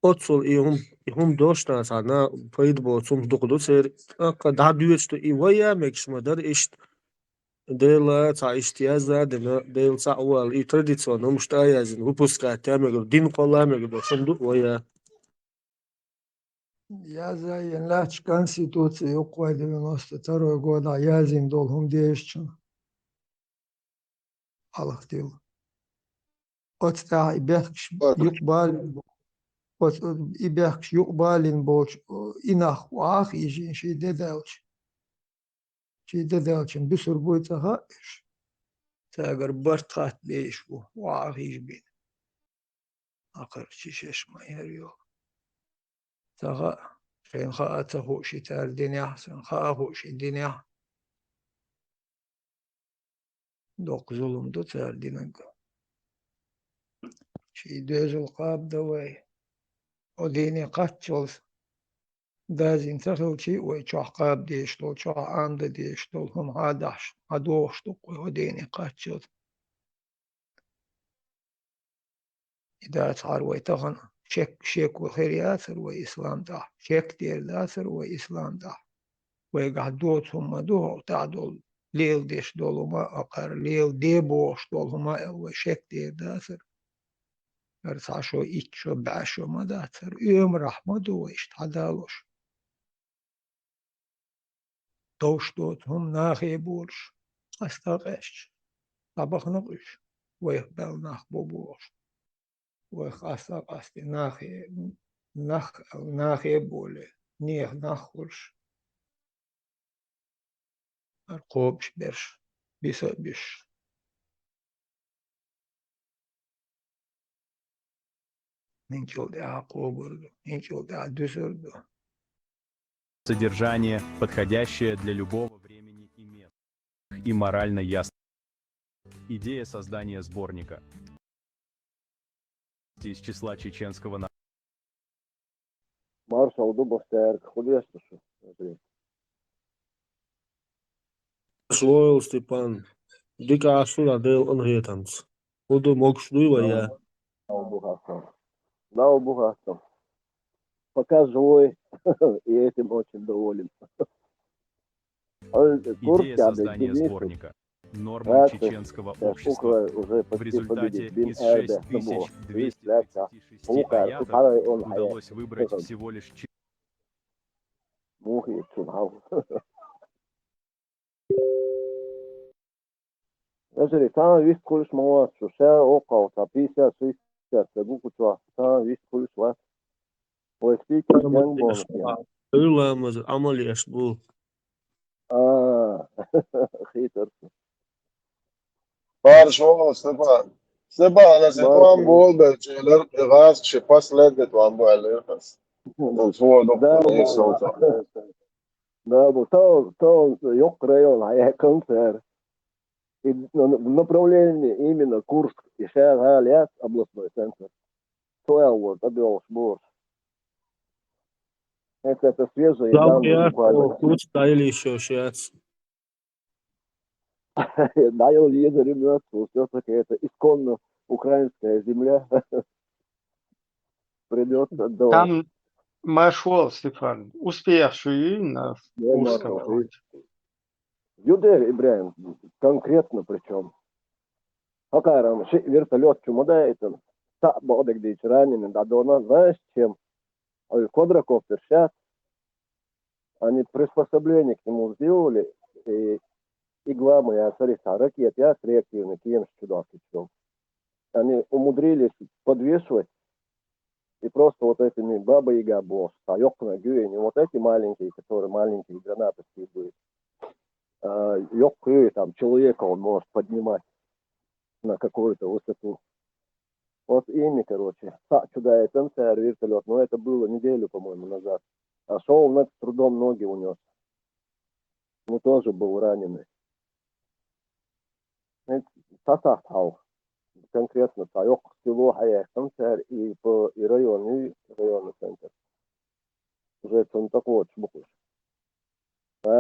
оццул и хӀума, и хӀума дош нацахь, на пайда боцу хӀумаш дукха ду церан. ТӀаккха дӀадоьдуш ду, и вай а мегаш ма дара иштта. Дела цхьа иштта язда а дина, Дела цхьаъ ву аьлла, и традиционно хӀумаш тӀе а яздина, выпускать а мегар, дин кхолла а мегар долуш хӀума ду вай а. Язйина лаьтташ конституция юккъе девяносто второй годахь язйина долу хӀума дезачунна. Хьалха тилла. Оцу тӀехь и бехкаш юкъабалийна бо-, оцу и бехкаш юкъабалийна болчу, и нах охьа а хиъна шайн де даьлча. Чи даьлчун бусурбой цӀа хаьа уьш. Цаьгара барт хатта беш бу, ваха хьийжа бина. Акхар чи шеш ма яр йо. Ца хаьа, шайна хаа ца хууш и цара динехь, шайна хаа хууш и динехь. Доккха зулам ду цара динарг. Ший доьзал кхаба дан вай. О дийне кхаччалц дазийна ца хилчий, вай чохь кхаба дезаш долу, чохь Ӏамда дезаш долу хӀума хьан дахьаш, хьан дохуш ду-кх вай о дийне кхаччалц. И дацахьара вай тахана шек, шеко хир яцара вай ислам тӀехь, шек дер дацара вай ислам тӀехь. Вайгахь доцу хӀума ма ду хӀокху тӀехь долу, леладеш долу хӀума а, кхара леладе бохуш долу хӀума а аьлла, вай шек дер дацара. ХӀара цхьа шо, итт шо, бӀе шо ма дацара. Оьмарахь ма ду вай иштта хьадалош. Довш доцу хӀума нахе болуш, къаста а къаьсташ, дӀабахана-кх уьш, вайх баьлла нах бу бохуш. Вайх къаста а къастий, нахе, нах, нахе а болий, нехан нах хуьлуш. ХӀара кхобуш берш, биса а буьсуш. ХӀинцул тӀаьхьа кхобур ду, хӀинцул тӀаьхьа дуьсур ду. Содержание, подходящее для любого времени и места. И морально ясно. Идея создания сборника из числа чеченского на- Маршалла ду боху цаьрга, хӀун деш ду шу? Маршалла, Степан. Дика Ӏаш ду, Дела къинхетамца. ХӀун ду, могуш дуй вай, я? Дала бу хастам. Дала бу хастам. Пока живой, и этим очень доволен. Идея создания сборника нормам чеченского общества. В результате из шесть тысяч двести тридцати шести аятов удалось выбрать всего лишь четыре. Мухи, чу хьал. Вежарий, цхьа а вист хуьлуш ма вац шу, ша оккхал, цхьа пятьдесят, шестьдесят стаг ву кху чохь, цхьа а вист хуьлуш вац. Вай спикер Ӏамал еш бу. Ӏамал еш бу. А, хитар. Барш вогӀу, Степан. Степан, аса тӀом болабелча элира, и гӀазкхаша последний тӀом бу аьлла хас. Ну, цо доккха Да, да, да. Да, бу, то, то йоккха район, а я концерт. И на, на, в направлении именно Курск, и ша гӀала яц областной центр. Цо аьлла, тӀебоьлхуш бу. Это, это свежие данные буквально. Курск, а или ещё сейчас. Да, я еду, ребят, всё-таки это исконно украинская земля. Придётся отдавать. Там маршал, Степан, успех шу ю на Курском фронте. Юдер Ибрахим, конкретно причём. Хакарам, ши вертолёт чу ма даийтина. Цхьаъ бакъдерг дийцича раненый дӀадона, знаешь, чем? Ой, квадрокоптер сейчас. Они приспособление к нему сделали, и игла моя, смотри, цхьа ракета яц реактивный, кемаш чу доккхучу. Они умудрились подвешивать и просто вот этими Баба Яга босс, а йоккханиг ю, не вот эти маленькие, которые маленькие гранаты скидывают. А, йоккха ю, там человека он может поднимать на какую-то высоту. Вот ими, короче, цхьаъ чу даийтина цара вертолёт, но это было неделю, по-моему, назад. А шёл он с трудом, ноги унёс. Ну, тоже был раненый. Э, цхьа сахьт хьалха. Конкретно цхьа йоккха село хьаяьккхина цара, и по, и район, и районный центр. Уже цунна тӀакхочуш бу кхуш.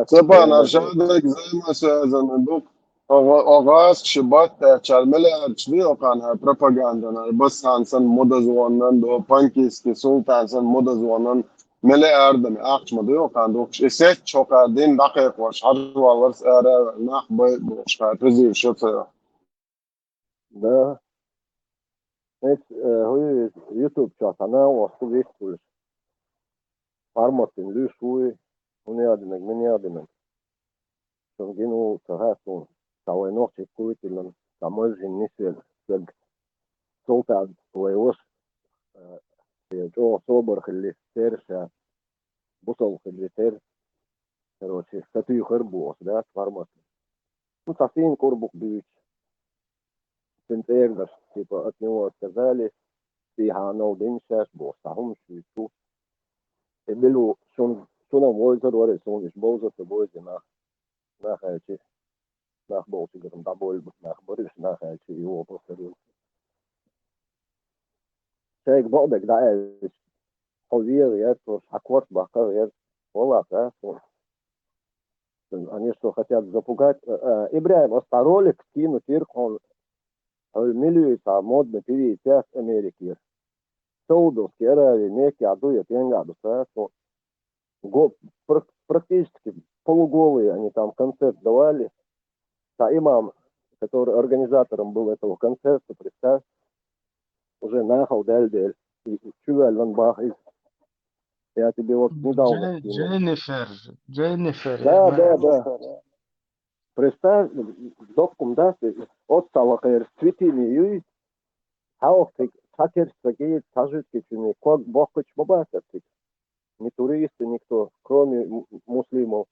Степан, а шадерг взаимосвязанный ду. Оха, оха гӀазкхаша баттачара миллиардаш ди окхана хьан пропагандана, Бассан санна мудазонан, до Панкисский султан санна мудазонан миллиардами ахча ма ду окхана дукхаш. И сетта чокхар дин дӀакхайкхош, хьажа валларца ара нах бай бохуш, хьан пизийш ца йо. Да. Эц, э, хӀуй, YouTube чохь цхьа нагӀо вист хуьлуш. Пармоттин луьйш вуй, хӀун яа динарг, мин яа динарг. Цунна гина ву ца хаьа суна, цхьа вай нохчий кхуьйтиллина, цхьа мозжин нисвелла стаг. Султан вай ваша, э, шен чӀогӀа собар хилли, тера ша, бусалба хилли, тера. короче, сатуьйхар боху, да, формат. Ну, цхьа сийна кӀур бу-кх буьйцуш. Цуьнан цӀера дара, типа, от него отказались, сийхьа нал дина шаьш боху, цхьа хӀуманаш юьйцу. И билу, шун-, шуна вовзар вара, и суна иштта бовзар ца бовзий нах. Нах аьлчи, нах болчуьнгара дӀаболабу, нах бара уьш, нах аьлчи, и вон повторил. Шайга бакъдерг дӀааьлча, хьо вегӀа яра, цо хьан корта баккха а яра, валлахӀи, цо. Они что, хотят запугать? Э, э, ИбрахӀим, аса цхьа ролик скинуть йира хьуна, хьо мила юй цхьа модный певица яц Америкера. Саудовский Аравии, Меккехь ду я, кенгахь ду ца, цо. Го-, пр-, практически полуголые они там концерт давали. Цхьа имам, который организатором был этого концерта, представь, уже нахал даьлла дела. И, и чу ваьлла баха иза. Я тебе вот недавно Джен-, скинул. Дженнифер, Дженнифер, Да, я да, знаю. Да. Представь, доккхум дац, оццал лакхера цветение юй, хьалхтиг цхьа керста ца гийта, цхьа жуьгтичунний ког боккхуьйтуш ма бацара цига. Ни туристы, никто, кроме м-, муслимов.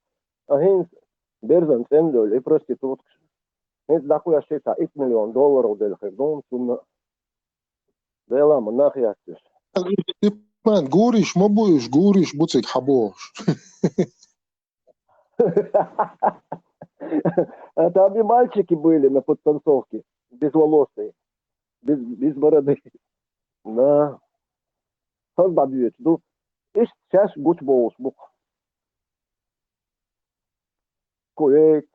А хӀинца берзан цӀена левлла и проституткаш. ХӀинца дӀакхоьссий цхьа итт миллион долларов делла хир ду цунна. Дела ма нах яц уьш. Степан, гуриш ма бу уьш, гуриш бу цига хьан бохуш. А там и мальчики были на подтанцовке, безволосые, без, без бороды. Да. Хаза дӀабоьдуш ду. Иштта шаьш гучубовлуш бу-кх. Кувейт,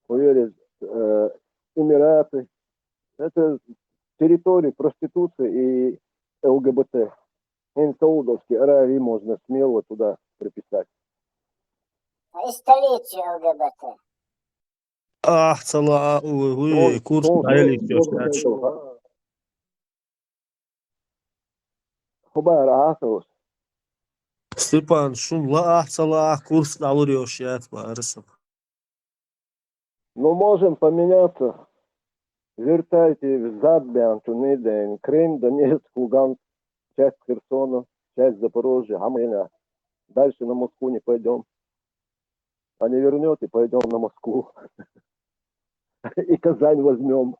кху верриг, э, Эмираты. Это территория проституции и ЛГБТ. ХӀинца Саудовские Аравии можно смело туда приписать. И столицу ЛГБТ. Ахь ца лаа, у, у, Тхуна, курс тхуна, дӀаялийта йолуш тхуна дац. ХӀун бара, Ӏа а совца? Степан, шуна лаахь а, ца лаахь а, курс дӀалур йолуш яц, бара сан. Ну, можем поменяться. Вертайте взад бен цунна ден Крым, Донецк, Луганск, часть Херсона, часть Запорожья, хьан ма гина. Дальше на Москву не пойдём. А не вернёте, пойдём на Москву. И Казань возьмём.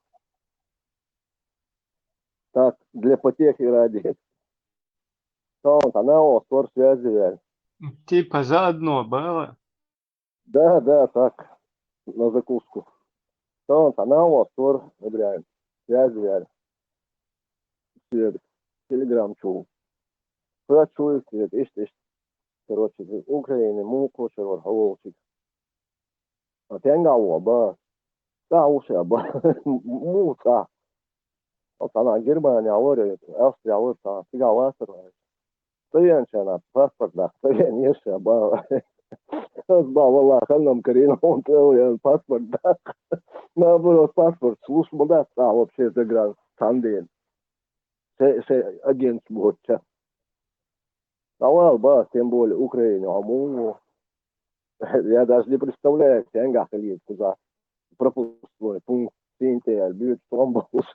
Так, для потехи ради. Тхьовна цхьа накъостор связи ваьлла. Типа заодно бала? Да, да, так, на закуску. Тхьовна цхьа накъостор, ИбрахӀим, связи ваьлла. Соьга, Telegram чу. Кхоьссича, соьга, иштта, иштта. Короче, Украине муха кхочур вара хьо волчуьнга? А стенгахь ву, ба? ЦӀахь ву ша, ба? Муха цӀахь? Оцу цхьана Германехь вара, Австрехь вара цхьана, цигахь вацара вай. Ца веанчарна паспорт даккха ца веанера ша, ба? Ас, ба, валлахӀи, ханнам карийна хьуна ца веана паспорт даккха. Наоборот, паспорт слуш ма дац цхьа вообще загран цхьана дена. Шайн, шайн агенташ боцуча. ДӀавала, ба, тем более Украине хьо муха ву? Я даже не представляю, стенгахь хилийта кхузахь пропускной пункт, сийна тӀе аьлла, боьдуш тӀом болуш.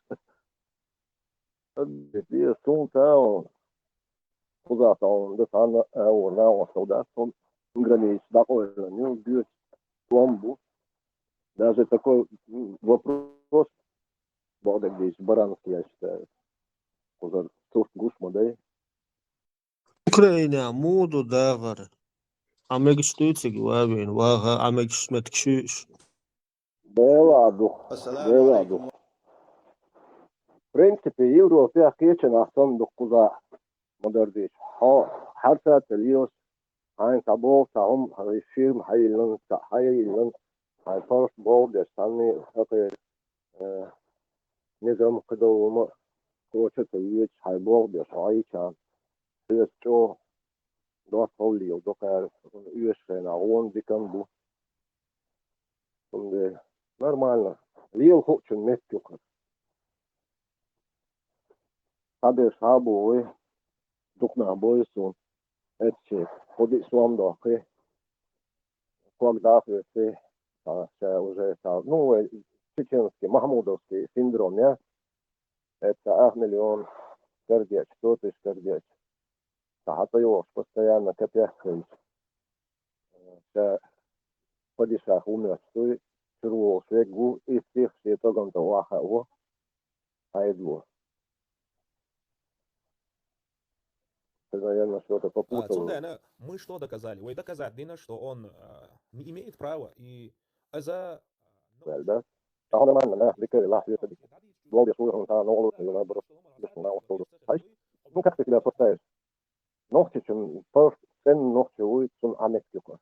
Суна цхьа кхузахь тӀом дан цхьанна а вара, накъостал дац, тхуна граница дӀакъойлина ю, боьдуш тӀом бу. Даже такой, м, вопрос, бакъдерг дийцича, баранский, я считаю. Кхузара сурт гуш ма дай. Украинехь муха ду дагӀар? Хьан мегаш дуьйцург ван вийна, ваха, хьан мегаш меттиг шуьйш? Дела а ду. Дела а ду. В принципе, Европехь кхечанахь санна ду кхузахь, ма-дарра дийцича. Хьо хьарца а ца лелаш, хьайна цхьа боху, цхьа хӀума, хьайн фирма хьайиллина, цхьа хьайиллина, хьайн паргӀат боху деш, цхьанне а хьакхера, э, низам кхидолу хӀума кхочуш а ца воьдуш, хьайн боху деш, хьо Ӏийча, хьоьца чӀогӀа доккха хьовлийла ду кхара, оьшучу хенахь гӀо а дика а бу. Цундела нормально. Лела хуучун меттиг ю кхара. Цхьаберш хьан а бу вай, дукха нах бойу суна. Эцчи, кху диъ сом доккхий. Ког дӀа а хьоьций, ша уже, ша, ну, вай чеченский, махмудовский синдром, я? Эцца ах миллион кардечу, сотыш кардечу. Ша хьан ца йогӀуш, постоянно капек хилча. Ша падишах ву моьттуй, чуьра вогӀуш вег ву, и стих шен цӀоган тӀа вахар ву, хьайда ву. Цундела, наверное, что-то попутал. А, цундела, мы что доказали? Вай доказать дина, что он, а, не имеет права, и аза, а, ну, да. Тахана ма нах дика, лах вета дика. Долде шуй он та ногу, юна брос, бис на вот. Ай, ну как ты себя поставишь? Нохчичун, просто цен нохчи вуй, цун Ӏамет юха.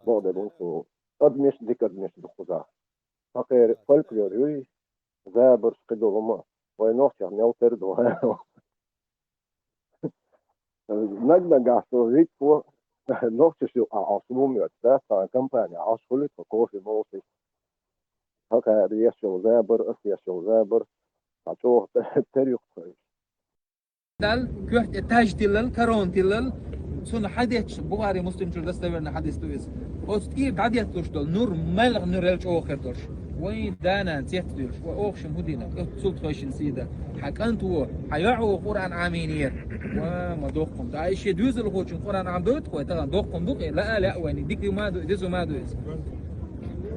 Бо де бун цу. Адмеш, дика адмеш ду кхуза. Хакер фольклор юй, забарш кхидолума. Вай нохчах мел тер ду. Наг-нагахь со витко, нохчаш ю а Ӏаш ву моьтту, да, цхьана компания Ӏаш хуьлу тхо кофе молуш. Хакер ешшал забар, ас ешшал забар. Цхьа чӀогӀа тер ю кхуьйш. Дал, коьрта тӀе таж тиллал, корона тиллал, цунна хьадетташ, Бухари, Муслим чуьра достоверный хьадис ду иза. Оцу тӀера дӀадетталуш долу нур, маьлха нурел чӀогӀа хир долуш. Вайн да-нана цец а дуьйлуш, вай оха шимма хӀун дина, оццул тхойшинна сий дан. Хьан кӀант ву, хьан йоӀ ву Къуръан Ӏамийнера. Ва, ма доккхун. Да, и шен доьзалхочун Къуръан Ӏамдойту вай, тахана доккхун ду-кх, лаа а лаьа вайна, дика ю ма ду, деза ма ду иза.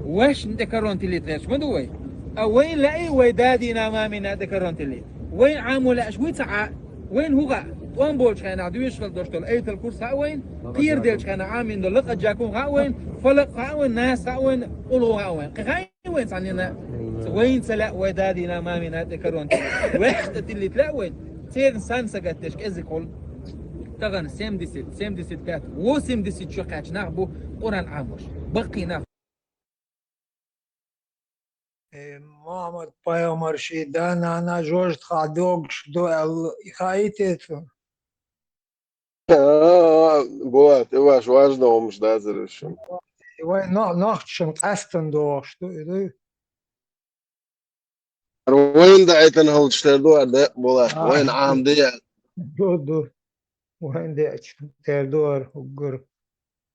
Вешна тӀе корона тиллийта гӀерташ ма ду вай. А вайн лаьий вай да-дина, мамина тӀе корона тиллийта? Вайн Ӏамо лаьаш вуй ца Ӏа? Вайн хӀун хаьа? ТӀом болчу хенахь доьшуш хила долуш долу Айтал Курс хаьа вайн, кхера делчу хенахь Ӏамийна долу Лакъад жаӀакум хаьа вайн, Фалакъ хаьа вайн, Нас хаьа вайн, Къулгьу хаьа вайн. Кхин хаьий вайн цхьаннена? Вайн ца лаьа вай да-дина, мамина тӀе корона тиллийта. Вешна тӀе тиллийта лаьа вайн? Церан сан сагатдеш кӀезиг хуьлу. Тахана семьдесят, семьдесят пять, восемьдесят чу кхаьчна нах бу Къуръан Ӏамош. Баккхий нах. Э, Мухьаммад пайхамар шен да-нана жожагӀатехь догуш ду аьлла, и хаийта те цунна? А, Булат, и ваш важно хӀумаш дацара шуна. Вай но-, нохчашна къаьстина догӀуш ду, и дуй? Вайна даийтина хӀаллаш тера ду, а, да, Булат, а, вайна Ӏамаде а. Ду, ду. Вайн деача тера ду хӀара уггар.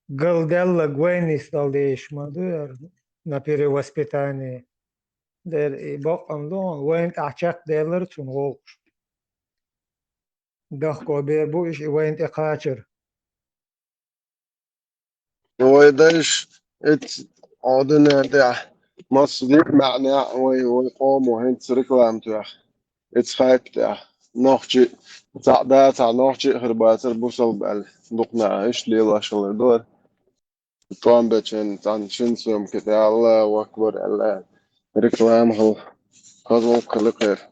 Галдаьлларг вайн нисдала дезаш ма ду хӀара, на перевоспитание. Дера и бакъ ма ду, вайна тӀехь чекхдаьллар цунна гӀуллакхаш. Дахко бер бу иша и вайна тӀе кхачар. Вай дайша, эцца Ӏодина тӀехь, массо а дика маьӀна а вай, вай къомо хӀинца реклама тоьхна. Эцца хайпа тӀехь. Нохчи, цхьаъ да, цхьа нохчи а хир бацара бусалба аьлла. Дукха наха иштта лелош хилар дара. ТӀом бечун, цхьана шина съёмка тӀехь, Аллаху акбар аьлла, реклама хилла. Хаза гӀуллакх хилла кхера.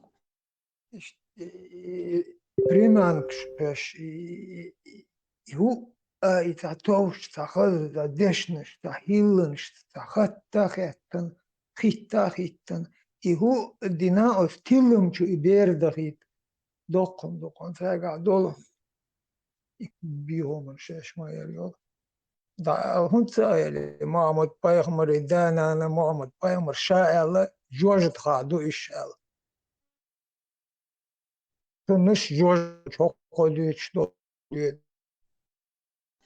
Иштта, и, и, и, приманкаш кхоьссуш, и, и, и, и хӀуъа, и цхьа товш, цхьа хаза, цхьа дешнаш, цхьа хӀилланаш, цхьа хатта а хеттана, хитта а хиттана. И хӀуъа дина оцу тилламчу и бер дахийта. Доккхун, доккхун, цаьргахь долу. И бийхамар шаьш ма яра йолу. Да, хӀунда ца аьлла, Мухьаммад пайхамар, и да-нана Мухьаммад пайхамар ша аьлла, жожагӀатехь ду иша аьлла. Цуннаш жожагӀатехь хӀокхо дуьйцуш ду.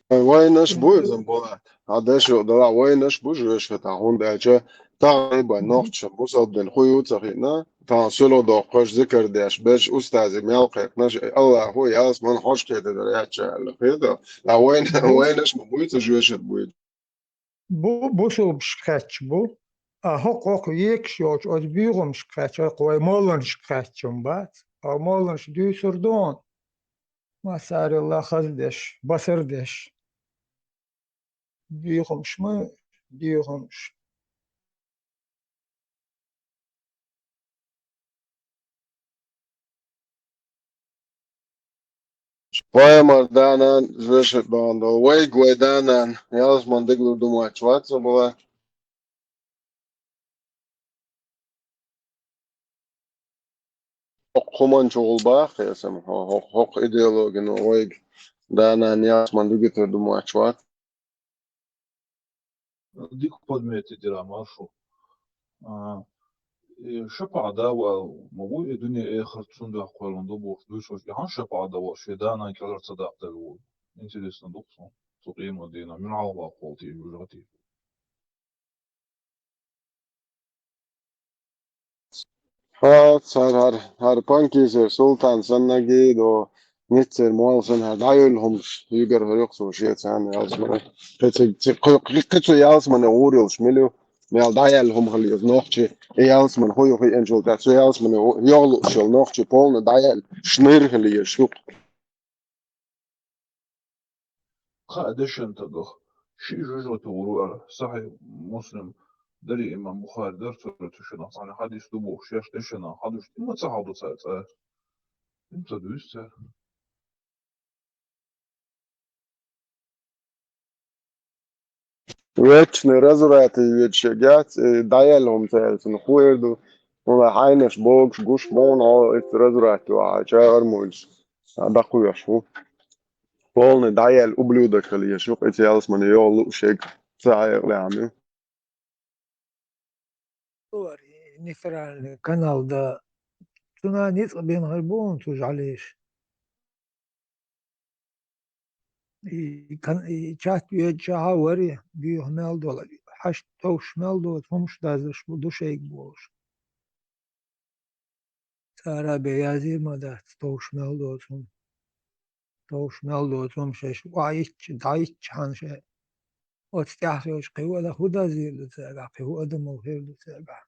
Вайнаш бу иза, Булат. Хьан дешо далахь, вайнаш бу жожагӀатехь, хӀунда аьлча тахана бан нохчаша бусалба дин хӀун ю ца хиъна, тахана суьлхьа доккхуш, зикар деш, берш устазе мел кхайкхинарш, Аллахо ялсамани хьожа кхетадар яц аьлла, хета? Ткъа вайн-, вайнаш ма буй, цу жожагӀатехь буй. Бу, бусалбашка кхаьчча бу. А хӀокху, хӀокху екаш йолчу оцу бийхамашка кхаьчча, хӀокху вай молланашка кхаьчча бац. Хьо молланаш дуьйцур ду хьуна. Массарелла хаза деш, басар деш. Бийхамаш ма, бийхамаш. Пайхамар да-нана жоьжахатехь догӀун долу. Вайга вай да-нана ялсамани дегнаш ду моьттуш вац со, Булат. ХӀокху хӀуманна чугӀулбаха хьо, хьо-, хӀокху идеологино вайга да-нана ялсамани дигитар ду моьттуш вац. Дика подметить дира, маршо. А, и шапаӀат да ваьлла ма ву, и дуьне, эхарт цундела кхоьллина ду бохуш дуьйцуш, и хьан шапаӀат да ваьлла, шен да-нана кӀелхьара ца даккхаделла ву? Интересно ду-кх суна, цу къематдийнахь муьлхьал ваккха волу те жоьжахати? Хьо, хӀара, хӀара, хӀара панкисер Султан санна гий ду, Ниццера молла санна хӀара дӀайолла хӀумнаш, югара хӀара юкъа со шеца хьанна ялсмане. Кхин ца, ца, кхин, кхин ца ялсмане гӀур йолуш мила ю, мел дӀаяьлла хӀума хила еза нохчи, и ялсмане хӀу ю хиъначул тӀаьхьа, цу ялсмане йогӀу лууш йолу нохчи полна дӀаяьлла, шнайра хила еза шух. Кхаа дешан тагах, ши жожагӀате гӀур ву аьлла, Сахьихь Муслим дарий, имам Бухари дар, цуьнан цу шиннах цхьаьна хьадис ду бохуш, шаьш дешан хьадуш, и ма ца хьалду цара цӀа. И ма ца дуьйцу цара. Вечный разврат и ведь шегяц, и дӀаяьлла хӀума ца яьлла цунах хӀун эр ду, хӀунда хьайнаш богуш гуш боху хьо, иза разврат ю ахьа, чагӀар муьйлуш, а, дӀакхоьхьуш ву. Полный дӀаяьлла ублюдок хила еза шух, иза ялсмане йогӀу лууш ерг ца хьекъалехь ма ю. Нейтральный канал дан, цунах ницкъ бина хир бу хьуна цу жӀалеш. И кан-, и чат йоьдучохь а вари, буьйха мел долу, хьашт товш мел доцу хӀумаш дазлуш бу, ду шайга бохуш. Цара бен язйина ма дац, товш мел доцу хӀума. Товш мел доцу хӀума шаьш охьайитча, дӀайитча хьан шаьш. Оцу тӀаьхьа хилча кхин хӀун дан, хӀун дазйийр ду цаьргахь, кхин хӀун адамалла хир ду цаьргахь.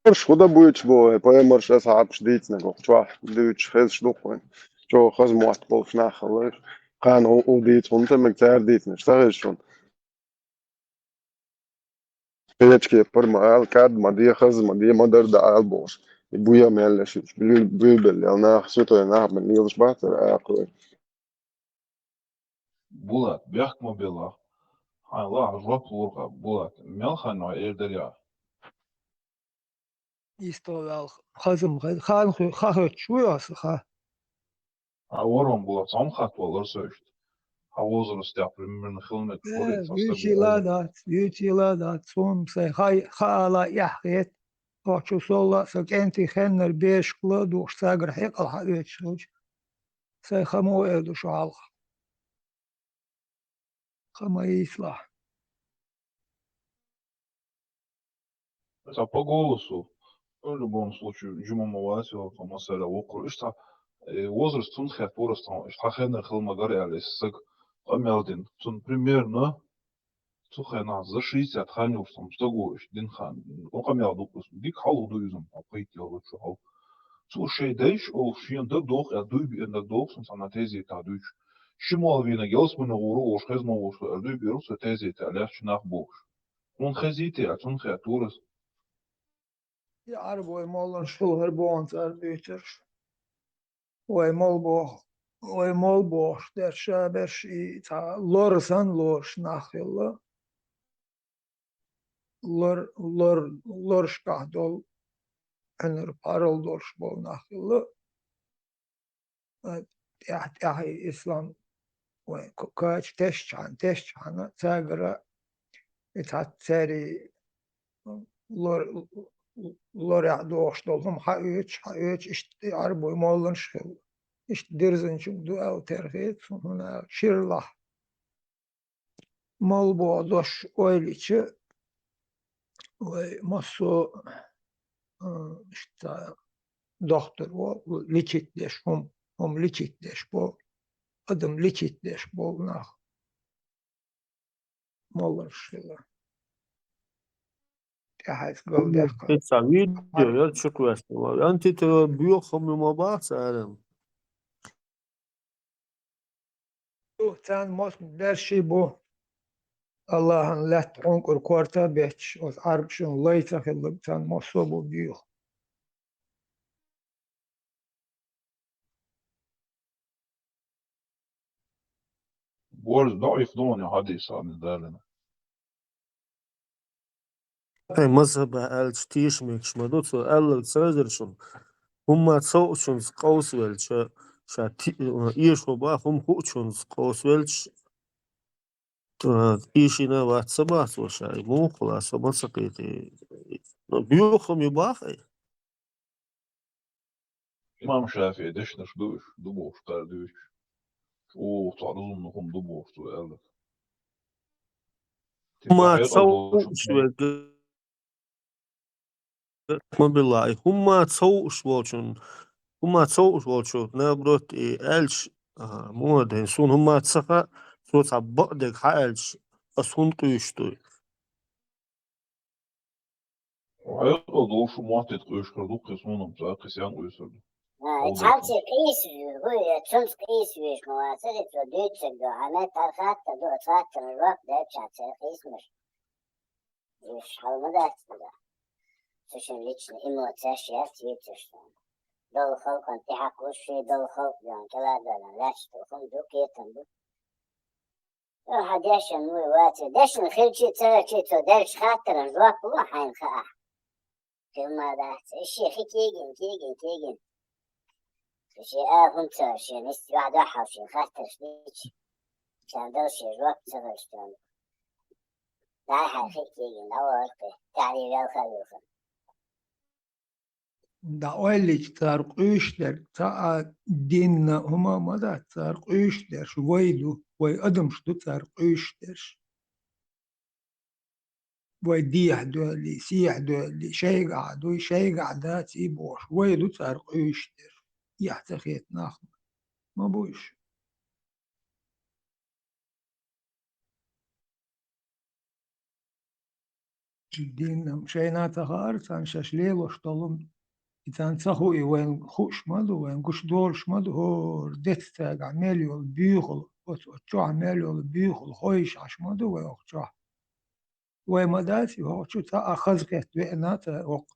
Уьш хӀун дан буьйцуш бу, пайхамарш, асхьабаш дийцинарг чохь дуьйцуш хезаш ду-кх вайн. ЧӀогӀа хаза мотт болуш нах хилла уьш. Кхана хӀу-, хӀун дийца хӀунда ца мега, цара дийцинарш ца хезаш шуна? Кхечу кепара ма ала, кӀад ма де, хаза ма де, ма-дарра дан ала бохуш. И буй а мел еш, уьш буьйр-, буьйрбелла нах, ситой нах бен лелаш бац ара акхаве. Булат, бехк ма белахь. Хьайн лаахь жоп лур хьан, Булат, мел хан вай эр дара яхь? Исто ваьлла хаза ма хеза, хан хи-, хан хоьттуш вуй аса, хан? Хьан ворхӀ ма булахь, цхьа хӀума хатта валара со иштта. Хьан возрастехь примерно хила мега вара иза, цхьа стаг вуьйцийла а дац, вуьйцийла а дац, суна сайн хай-, хаала эхь хета, ахчу солла а сан кӀентий хеннара бешахла а духуш, цаьргара хьекъал хьаоьцуш хилча, сайн хан муха эр ду шу хьалха? Хан ма йийцалахь. Цхьа по голосу, ну, в любом случае, жима ма вац, цхьа масала воккхур. Иштта, э, возраст цунна хетта вара аса, иштта хьан хеннара хила ма гара аьлла, иза стаг къамел дина. Цунна примерно цу хенахь за шийсат хан йолуш цхьа стаг ву, иштта дина хан, къамел ду-кх иза. Дика хьалха ду иза, пхийтта йолчу хьалха. Цо шайн дайша олуш шена дан доху аьлла, дуй биъна дан доху, цунна цхьана тезетахь дуьйцуш. Ши молла вийнарг ялсмане гӀур ву, уьш хеза ма ву, аьлла, дуй биъна, со тезетахь лаьцначу нах бохуш. Хьуна хезийта аьлла, цунна хетта вара аса. И Ӏарбой молланаш хилла хир бу хьуна цара дуьйцурш. Вай молла боху, вай молла бохуш дерш, ша берш и цхьа лор санна лоруш нах хилла. Лор, лор, лорашкахь долу, Ӏуьнар пхьарал долуш болу нах хилла. Э, тӀаьхьа, тӀаьхьа и ислам вайн к-, кхача тешчхьана, тешчхьана, цаьргара и цхьацца цаьрий лор-, лорехь дохуш долу хӀума хьаоьцуш, хьаоьцуш, иштта и Ӏарбой молланаш хилла. Иштта дирзинчуьнга ду аьлла терхийта суна, хӀунда аьлча ширалахь молла боху дош ойла йича, вай массо а, а, иштта дохтур ву, лечить деш, хӀума, хӀума лечить деш бу, адам лечить деш болу нах. Молланаш хилла. ТӀаьхьа иза галдаьккха. Кхин цхьа видео яра чекхваьстина. Антитела боьха хӀума ма бац цара. Царна мостагӀ берш бу. Аллахьан лаьтта хьункӀур корта а бетташ, оцу Ӏарбашна лай ца хилларг царна массо а бу боьха. Борз даӀиф ду хьуна хьадис, хьуна далина. Ткъа мазхӀабехь аьлча, тешамегаш ма ду, цо аьлларг ца везара шуна. ХӀумма цовъучунца къовсавелча, ша ти-, эшо бан, хӀума хуучунца къовсавелча, ткъа эшийна вац ца боху цо ша, и муха хуьлу, со ма ца кхетий. Ну, боьха хӀума ю боху-кх и. Имам ШафиӀи дешнаш ду уьш, ду бохуш кхара дуьйцуш. ЧӀогӀа цхьа дозанна хӀума ду бохуш цо аьлларг. ХӀумма цовъуш верг, ма билла, и хӀумма цовъуш волчун хӀумма ца хууш волчо, наоборот, и аьлча, а, мо ден, суна хӀумма ца хаьа, цо цхьа бакъдерг хьааьлча, ас хӀунда къуьйсуш ду? Хьекъал долуш мотт тӀе къуьйсуш хир ду кхин, суна-м ца кхин сен къуьйсур ду. А, и цхьаьнций къийса вуьйр ву, я цунца къийса вуьйш ма вацара, цо дуьйцург ду, хьан меттара хаттар ду, оцу хаттарна жоп делча церан къийсамаш. Уьш хьал ма дац ду. Цу шин личный эмоцияш яц вуьйцурш суна. Долу халкъана тӀехьакхуш, шен долу халкъ бен кӀелхьардалан лаьтташ ду, хӀума ду, кетам ду. Хьан дешан вуй вацара, дешан хилчи ца хилчи цо делча хаттаран жоп ло хьайна хаахь. Хила ма дац, и шен хи кегин, кегин, кегин. Шен а хӀунца шен нисса юьхь дуьхьал шен хаттарш дичи. Шен дал шен жоп ца хилча тӀом. Дай хьайн хи кегин, дӀавахар кхин, тӀаьхьа велха а вилхина. ДӀаоьллича цара къуьйсуш дерг, цхьа а динна хӀума ма дац цара къуьйсуш дерш, вай ду, вай адамаш ду цара къуьйсуш дерш. Вай дехьа доьлли, сехьа доьлли, шайгахь дуй, шайгахь дац и бохуш, вай ду цара къуьйсуш дерш. Эхь ца хета нах ма бу уьш. Динна шайна ца хаьара, царна шаьш лелош долу, и царна ца хуий, вайна хууш ма ду, вайна гуш долуш ма ду, хӀора деца цаьргахь мел йолу буьйхал, оцу, оцу чохь мел йолу буьйхал хойуш Ӏаш ма ду вай окху чохь. Вай ма дац и хӀокху чу цхьа а хазахетта веана цара окху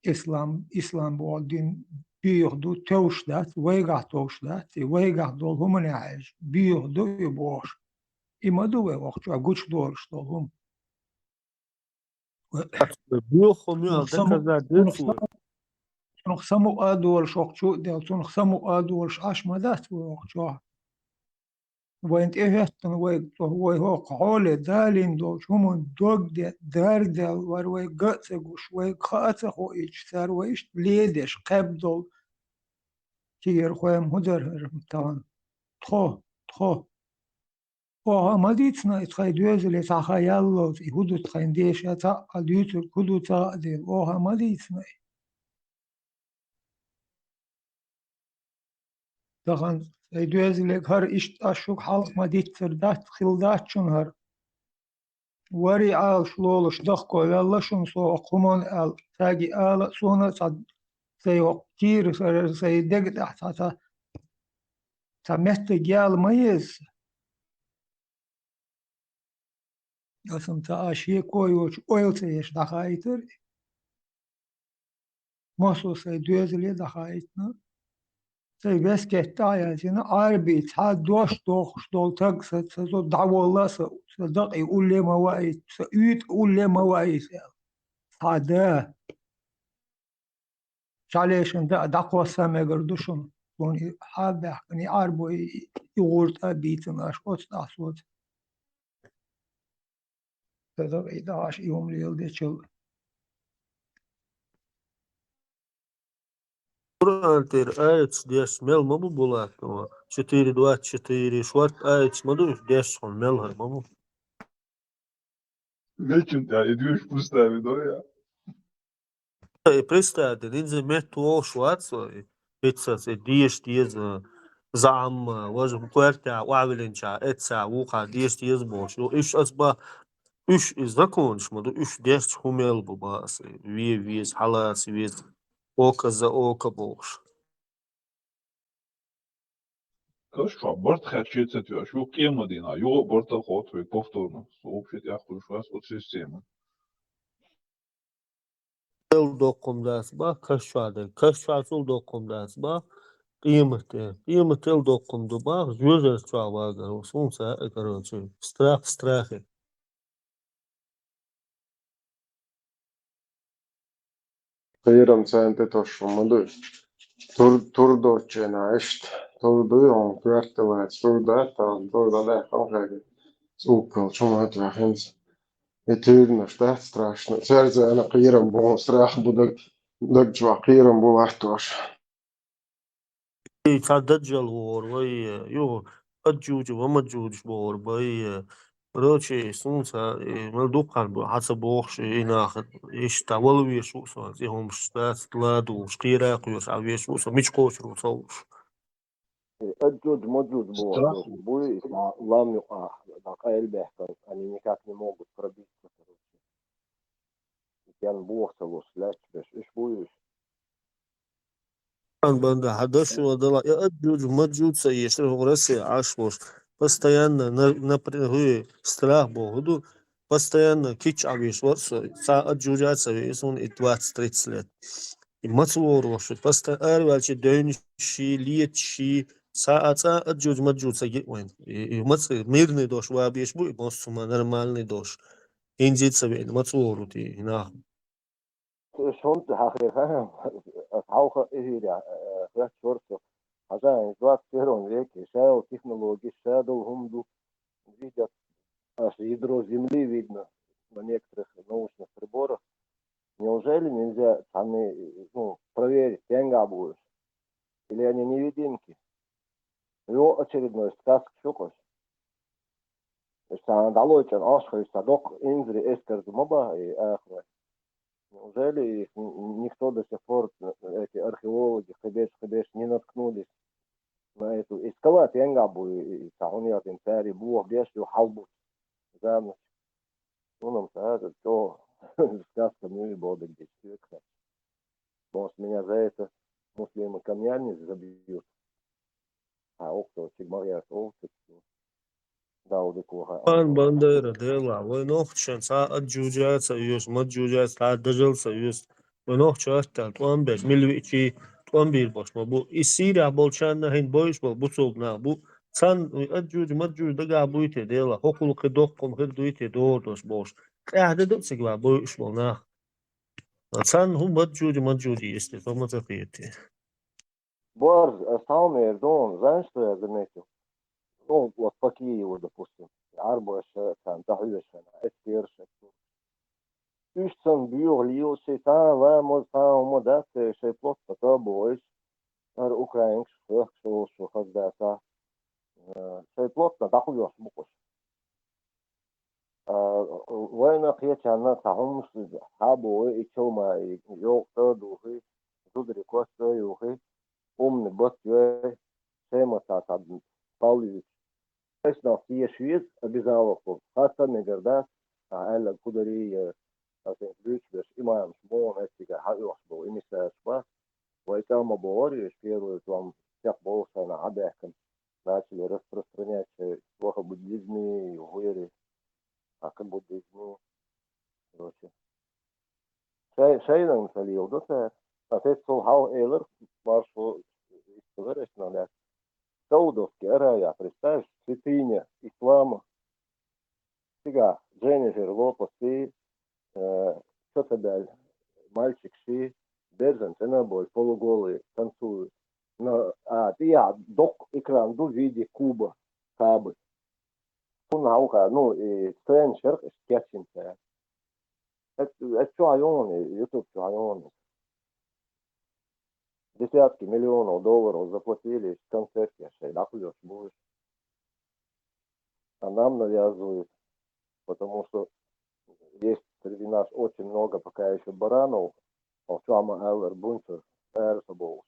ислам, ислам боху дин буьйху ду, тевш дац, вайгахь товш дац, и вайгахь долу хӀуманехь хьаьжча, буьйху ду и бохуш. И ма ду вай окху чохь гучудолуш долу хӀума. Буьйху хӀума ю, цунах само-, доказать цунах деш ву. Само-, цунах самукъа а долуш окху чу а дел, цунах самукъа а долуш Ӏаш ма дац вай окху чохь. Вайна тӀехӀоьттина вай, вай хӀокху хьоле далийна долчу хӀуманна дог де, дардаьлла вара вай ган а ца гуш, вайга хаа а ца хоуьйтуш, цара вай иштта ледеш, кхаьбна долу кегийрхой-м хӀун дара хӀара тахана? Тхо, тхо. Оха а ма дийцина и тхайн доьзале цхьа хан яллалц, и хӀун ду тхайн деша цхьаъ а дуьйцург, хӀун ду ца а дела, оха а ма дийцина и. Тахана сайн доьзалега хӀара иштта ас шуьга хьалха ма дийццар дац, хилла дац шуна хӀара. Вари Ӏалаш лолуш дахко ваьлла шуна со окху хӀуманна аьлла, цаьрга ала а, суна а цхьа сайн окху кийра, сайн дега тӀехь цхьа, цхьа, цхьа меттиг яла ма еза. Аса-м цхьа а шеко йоцуш ойла ца еш дӀахаийтира. Массо а сайн доьзале дӀахаийтина. Сайн вескет тӀе а яздина, Ӏарби цхьа дош дохуш долу таг сан, сан со дӀаволла а, сан, сан дакъий улле а ма ваийта, сан уьйтӀа улле а ма ваийта аьлла. Цхьа да. Чалешан даа дӀакхосса мегар ду шуна. Суна и хьа а баьхкина, и Ӏарбой, и, и гӀуртӀа а бийцина аша оцу тӀехь соца. Сан дакъий дӀа аша и хӀума леладечул. Къуръан тӀера аяташ деш мел ма бу Булатова. Четыре двадцать четыре, шорта аяташ ма ду уьш деш хьуна, мел хӀара ма бу. Векин тӀе и дуьйш представить до я. Э, представь, динзе метта вовш вац вай. Хица цӀе деша деза, заӀамма, важа коьртехь охьавиллинчахь, эццахь, вукхахь деша деза бохуш. Йо, уьш аса ба, уьш и законаш ма ду, уьш дерча хӀу мел бу ба аса. Ве веза, хьалаца веза, ока за ока бохуш. Каш чохь барт хаьттича ца тоьаш, юха къемат дийнахь, юха а барт а хотту вай повторно. Со вообще тӀехь кхуьйсуш вац оцу системан. Тел доккхум дац бах, каш чохь дерг. Каш чохь цул доккхум дац бах, къемат тӀе. Къемат тел доккхум ду бах, жоьжар чохь вагар. Суна ца, короче, страх в страхе. Кхерам царна тӀе тосуш ма ду. Тур, тур доцучу хенахь иштта. Тур дуй хьуна коьрта вац, тур дац, тахана тур дӀадаьккхина хьайга. ЦӀуккалчу хӀума хӀоттаваьхьинца. И туьйранаш дац страшно. Цаьрца ана кхерам бу, страх бу даг, даг чохь кхерам бу латтош. И цхьа даджал вогӀур вай, юха аджуджа ва маджуджаш богӀур бай, Короче, сунца, э, мел дуккхар бу, хьаца бохуш, и нах, иштта вала веш ву со, цӀе хӀумаш дац, ладугӀуш, кхера кхоьруш, а веш ву со, мича кхочур ву ца лууш. Э, Аджуж, Маджуж боху, Страх. Буй, и ла-, лам юкъа, да, къайлбехкан, они никак не могут пробиться, короче. И кян боху ца луш, лаьтташ беш, иш буй иш. Ан банда, хьан дашо дала, я Аджуж, Маджуж ца ешар, хӀу Россия Ӏаш волуш. Постоянно на, на при-, хӀуй, страх боху ду. Постоянно кич Ӏавеш вар со, ца Аджужа ца ве, суна и двадцать-тридцать лет. И маца вогӀур ваш, постоянно араваьлча дойнаш ши, леташ ши, ца а ца Аджуж, Маджуж ца гиъ вайн. И, и маца мирный дош вабеш бу, и массума нормальный дош. ХӀинзи ца веъна, маца вогӀур ву ти, и нах. Шонта хьахир, ас хьалха эфире, э, хӀоьттуш вара со. Хьажа, двадцать первом веке, ша йолу технологи, ша долу хӀума ду. Видят, аж ядро Земли видно на некоторых научных приборах. Неужели нельзя цхьанна, ну, проверить, стенга бу уьш? Или они невидимки? Йо, очередной сказка шу кхуш. Иш цхьана дӀалойчӀун Ӏаш хир, ша доккха инзаре эскар ду ма баха и ахарой. Неужели их н-, никто до сих пор, эти археологи, кхиберш, кхиберш не наткнулись на эту? И скала тенгахь бу, и, и цхьа хӀун яхтина, цаьрий боху беш ю хьалбуц. Заманаш. Хьуна-м цара чӀогӀа сказка муьйлабо дагадеш соьга хаьттича. Может, меня за это муслимы камнями забьют. А окто чиг магъярца овцу. Даудик ваха. Хан бандера дела, вай нохчан ца Аджужа ца юш, Маджужа ца дажал ца юш. Вай нохча аттал тӀом беш, милвичи тӀом бир бош ма бу. И Сирия болчанна хин бойш бол, буцул нах бу. Цан Аджуж, Маджуж дага буйте дела, хокул кхи доккхум хир дуйте дор дош бош. Къяхда ду цигва бойш бол нах. Цан хӀу Маджуж, Маджуж есте, со ма ца кхиете. Борз, а, салмер дон, знаешь, что я заметил? Ну, вот по Киеву, допустим, арбоша, там, дахьёша, эсперша. Уьш цан буьйгӀа лийла шей, цхьа а ламаз, цхьа а хӀума дац, шей плотно тобойш, ара украинкаш, хӀоьхкаш олуш шу хаздаца, э, шей плотно дӀакхоьхьуш бу кхуш. А, вайна кхечарна цхьа хӀумаш хьабо вай и чалма и йогӀу тӀа а духий, зударий коста а юхий, умный бат йой, шематта цхьа пал юьйцу. Эс нах теша веза, обязаловку, хатта мегар дац, а аьлларг кудари я, аса буьйцу берш имамаш муха эццига хьаоьхуш болу эмиссарш бац, вай тӀе а ма богӀур, уьш первый тӀом чекхбовлу шайна хьабаьхкина. Начали распространять шайн вахабуддизми, юхуэри, акъа буддизми. Короче. Шай-, шайнан ца лийла до цара. Сан тесна цул хьалха элар, маршо, иштта вара эшна лаьцна. Саудовский Аравия, представь, святыня ислама. Цигахь Дженнифер Лопес и, э, что-то даль, мальчик ши, беженцы на боль, полуголые, танцуют. Но, а, тӀехьа доккха экран ду в виде куба, кабы. Цунна хьалха, ну, и сцена шерх, и скетчинца. Это, это чё, а он, и YouTube чё, а он. Десятки миллионов долларов заплатили, концерт я шей, нахуй будешь. А нам навязывают, потому что есть среди нас очень много пока еще баранов, а в чём, а, бунту, а, собой.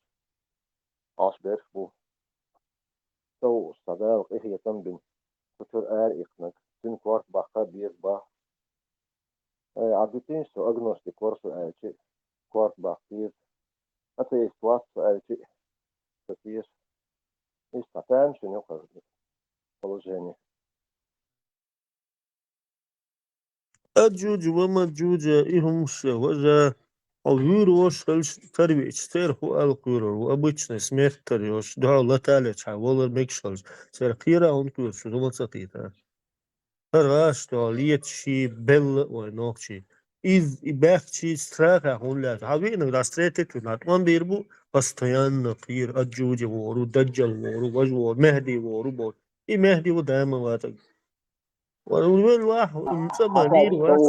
Аш берш бу. Со сан Дала къинхетам бина, кху чуьра ара иккхинарг, цуьнан корта баккха беза баха. Ай, Ӏабдитинчу со агностик вара со аьлча, корта баккха беза. Атеист вац со аьлча, со теша. Иштта цхьа тайна шуна юкъара положение. Аджуджа ва Маджуджа и хӀумаш я, важа, хьо вуьйр вош хилча, карвеча, церан хӀу аьлла кхоьрур ву, обычный смерть карвеш, дуьхьал латалеча хьан волар мегаш хилча, церан кхера хӀунда кхоьруш, шу ма ца кхета. ХӀара гӀаш дуьхьал леташ ший белла а вай нохчий. Иза и баьхчий страха хӀунда лаьцна? Хьан виънарг дӀа встретить ву, нах тӀом бийр бу, постоянно кхера, Аджуджа вогӀур ву, Даджал вогӀур ву, важа вогӀур ву, Мехди вогӀур ву боху. И Мехди ву даима ватаг. Валлахь, м, цӀа ма дийр вац.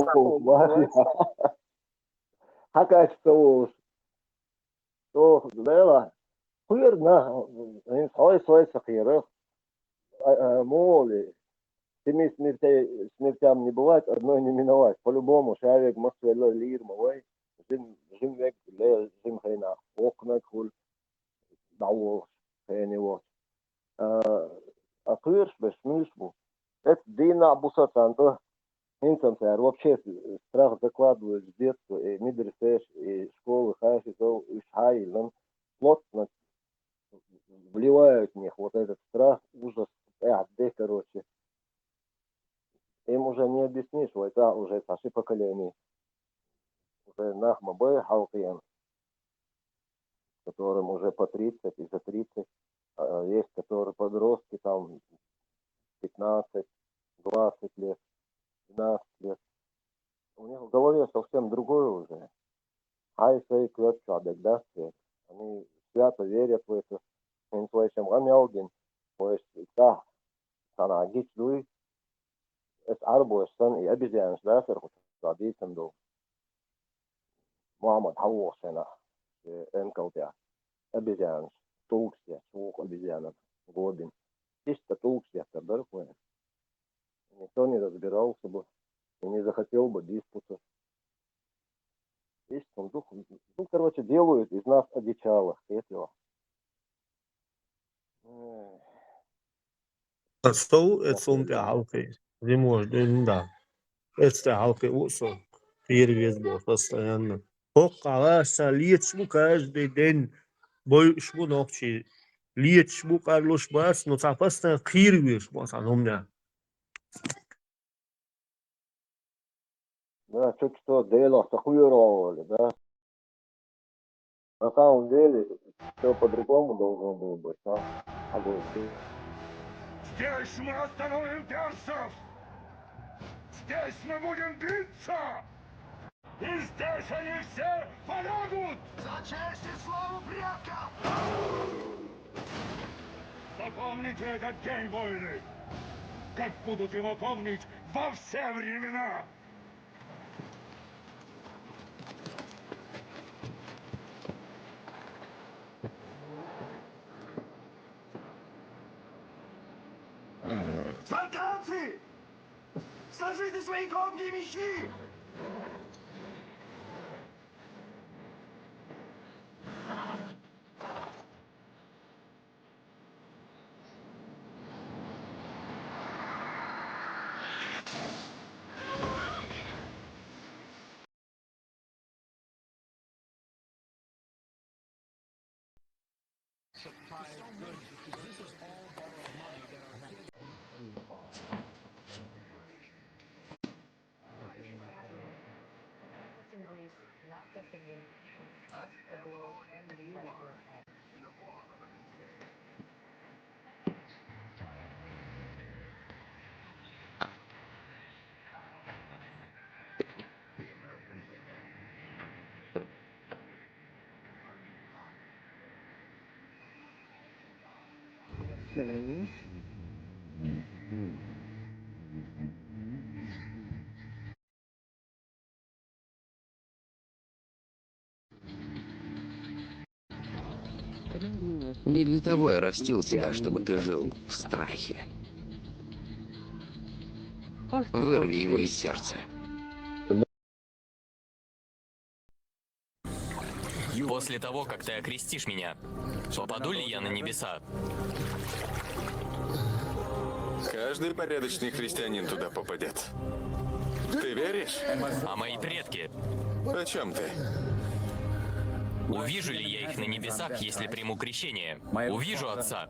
Хьакъаьча ца волуш. Оха, Дела, кхоьру нах, хӀинца хьой сой ца кхерах. А, а, муха ли? Семи смертей, смертям не бывать, одной не миновать. По-любому, шавег махсвелла лир ма вай. Жим, жим вег ле, жим хейна. Окна кул, дауол, хейни вот. А, а квирш беш миш бу. Это дина буса цанта. Хинцам сэр, вообще страх закладывают с детства, и медресеш, и школы, хаши, то, и шхайлан. Плотно вливают в них вот этот страх, ужас, э, отдых, короче. Им уже не объяснишь, вот это уже старшее поколение. Уже нахма бой халкиен, которым уже по тридцать и за тридцать, а есть, которые подростки, там, пятнадцать, двадцать лет, двенадцать лет. У них в голове совсем другое уже. Хай сай квет чуадек, да, свет. Они свято верят в это. Им своим гамялгин. То есть, да, сана гич дуй. Эс арбу эс сан и обезьянаш, да, сэр, хоть традициям дол. Мухаммад Хавошена, э, энкалтя. Обезьянаш. Тулксия, сух обезьяна. Годин. Чисто тулксия, да, такое. Никто не разбирался бы и не захотел бы диспута. Есть там дух, ну, короче, делают из нас одичалых, этого. Эх. Ацу эцун тӀехьалхе, зимой ден да. Эц тӀехьалхе усо, кхийра веза бо постоянно. ХоккхагӀа ша леташ бу каждый день, бойуш бу нохчий. Леташ бу, къарлуш бац, но цхьа постоянно кхийра везаш бу цхьа номна. Да, чуть что, Делах такую роль, да? На самом деле, все по-другому должно было быть, а? А было бы. Здесь мы остановим персов! Здесь мы будем биться! И здесь они все полягут! За честь и славу предков! Запомните этот день, воины! Как будут его помнить во все времена! Спартанцы! Сложите свои копья и мечи! Не для того я растил тебя, чтобы ты жил в страхе. Вырви его из сердца. После того, как ты окрестишь меня, попаду ли я на небеса? Каждый порядочный христианин туда попадет. Ты веришь? А мои предки? О чем ты? Увижу ли я их на небесах, если приму крещение? Увижу отца.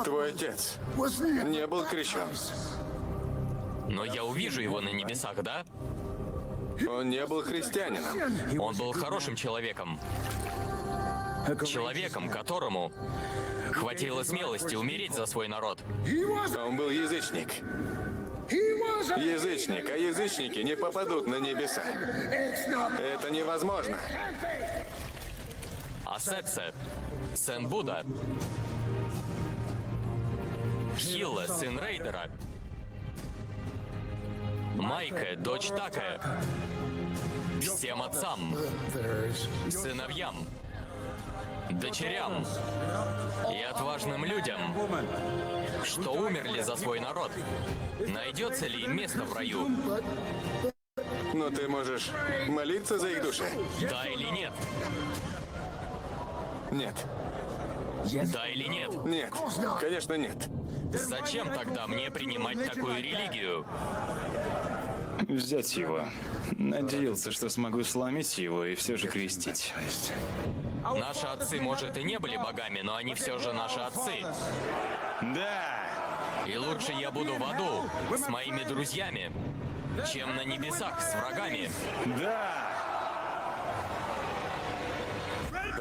Твой отец не был крещен. Но я увижу его на небесах, да? Он не был христианином. Он был хорошим человеком. Человеком, которому хватило смелости умереть за свой народ. Он был язычник. Язычник, а язычники не попадут на небеса. Это невозможно. Асет Сет, сын Будда. Хилла, сын Рейдера. Майка, дочь Така. Всем отцам, сыновьям. дочерям и отважным людям, что умерли за свой народ. Найдется ли им место в раю? Но ты можешь молиться за их души? Да или нет? Нет. Да или нет? Нет. Конечно, нет. Зачем тогда мне принимать такую религию? Взять его. Надеялся, что смогу сломить его и все же крестить. Наши отцы, может, и не были богами, но они все же наши отцы. Да! И лучше я буду в аду с моими друзьями, чем на небесах с врагами. Да!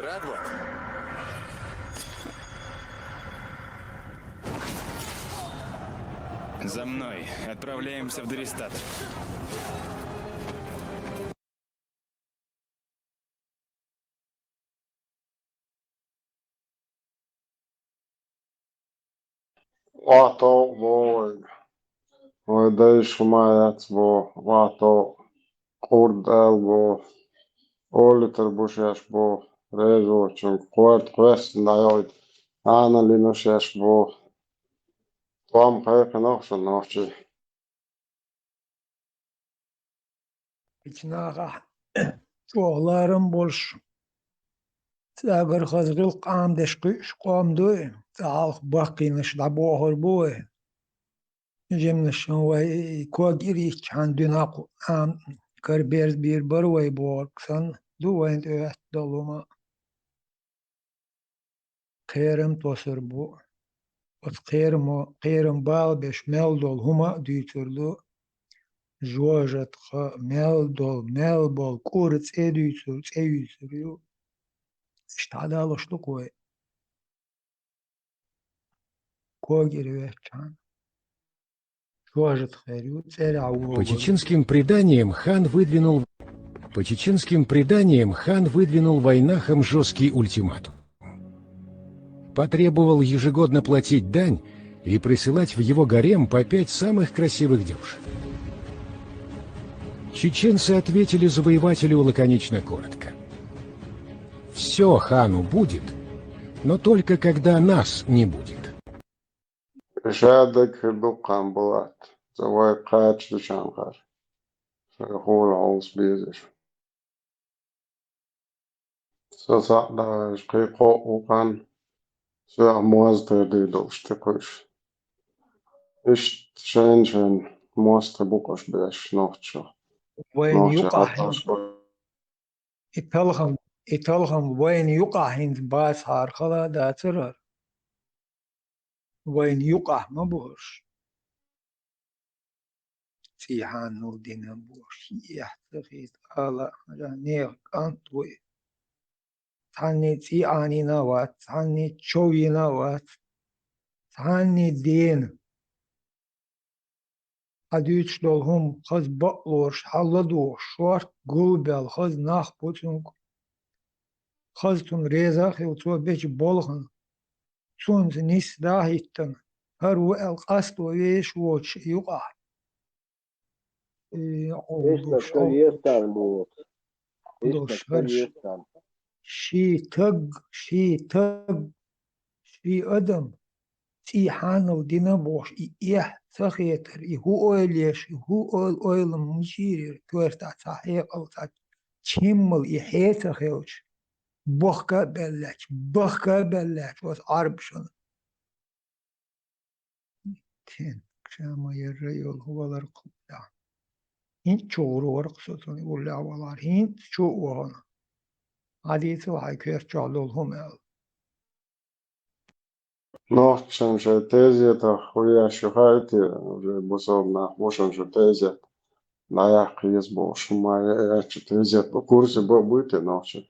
Радвод. За мной. Отправляемся в Дористат. Vato voi. Voi dai šumā jāts bo. Vato kurdēl bo. Olitar bušjāš bo. Režočun kort kwest na joj. Ana linušjāš bo. Tom kayka nohšan nohči. Ичнахахь чӀогӀа ларам болуш, цӀагара хаза гӀиллакх къам деш кхуьуш къом дуй, цӀа хьалха баккхийнаш дӀабохур бу вай. Жимнаш вай ког ирийчхьан дуьнахь кху къам кара берз бийр бара вай бохург санна, ду вайна тӀехӀоьттина долу хӀума. Кхерам тосур бу. Оцу кхерамо, кхерам бала беш мел долу хӀума а дуьйцур ду. Жожатха мел долу, мел болу кӀура цӀе дуьйцур, цӀе юьйцур ю. Иштта хьадалуш ду-кх вай. Когира вехчахьана. Жожатха хир ю, цӀерахь вогӀур. По чеченским преданиям хан выдвинул По чеченским преданиям хан выдвинул вайнахам жёсткий ультиматум. Потребовал ежегодно платить дань и присылать в его гарем по пять самых красивых девушек. Чеченцы ответили завоевателю лаконично коротко. Все хану будет, но только когда нас не будет. Ша даг хир ду-кх хан, Булат. Ца вай кхача дишан хар. Шайн хӀума хьовса безаш. Со схьа а дахьаш, кхин кхоъ ву хан, соьга моза тера дуй долуш тӀекхуьуш. Иштта шайна-шайна мостагӀий бу-кх уьш беш нохчо. Вайна Нохчо юкъахь хьалхалуш бу. И талхам, и талхам вайна юкъахь хӀинца бацахьара хала дацара хӀара. Вайна юкъахь ма бу хӀорш. ЦӀий хьанал дина бохуш, эхь ца хета ала, хьажа нехан кӀант ву и. Цхьанний цӀий Ӏанийна а вац, цхьанний чов йина а вац, цхьанний дена. Хьан дуьйцуш долу хӀума хаза бакълораш, хьан ладугӀуш, шорта гулбелла хаза нах бу цуьнга. Хаза цунна реза а хилла, цо бечу болхана, цунца нисса дӀа а хӀиттана, хӀара ву аьлла къасто везаш воцуш юкъахь. Э, Иштта ца естарна боху. Иштта Долуш ца хӀорш. Естарна. Ший таг, ший таг, ший адам цӀий хьанал дина бохуш, и эхь ца хетар, и хӀун ойла еш, и хӀун ойла, ойла мичийрира, коьртахь цхьа хьекъал, цхьа чиммал и хье ца хилча, бахка а баьллаьч, бахка а баьллаьч оцу Ӏарбашна. Тен, ша ма ярра йолу хӀун валар кху тӀехь. ХӀинца чу гӀур вара кху со цунна уллехь валахьара, хӀинца чу а вахана. Хьадийцал хьайн коьрта чохь долу хӀума аьлла. Нохчашна шайн тезетах хуьлуш ю хаьий те, уже бусалба нах бу шуна шу тезет дӀаяккха еза бохуш, хӀума яьчу тезет бу, курсе бан буй те нохчий?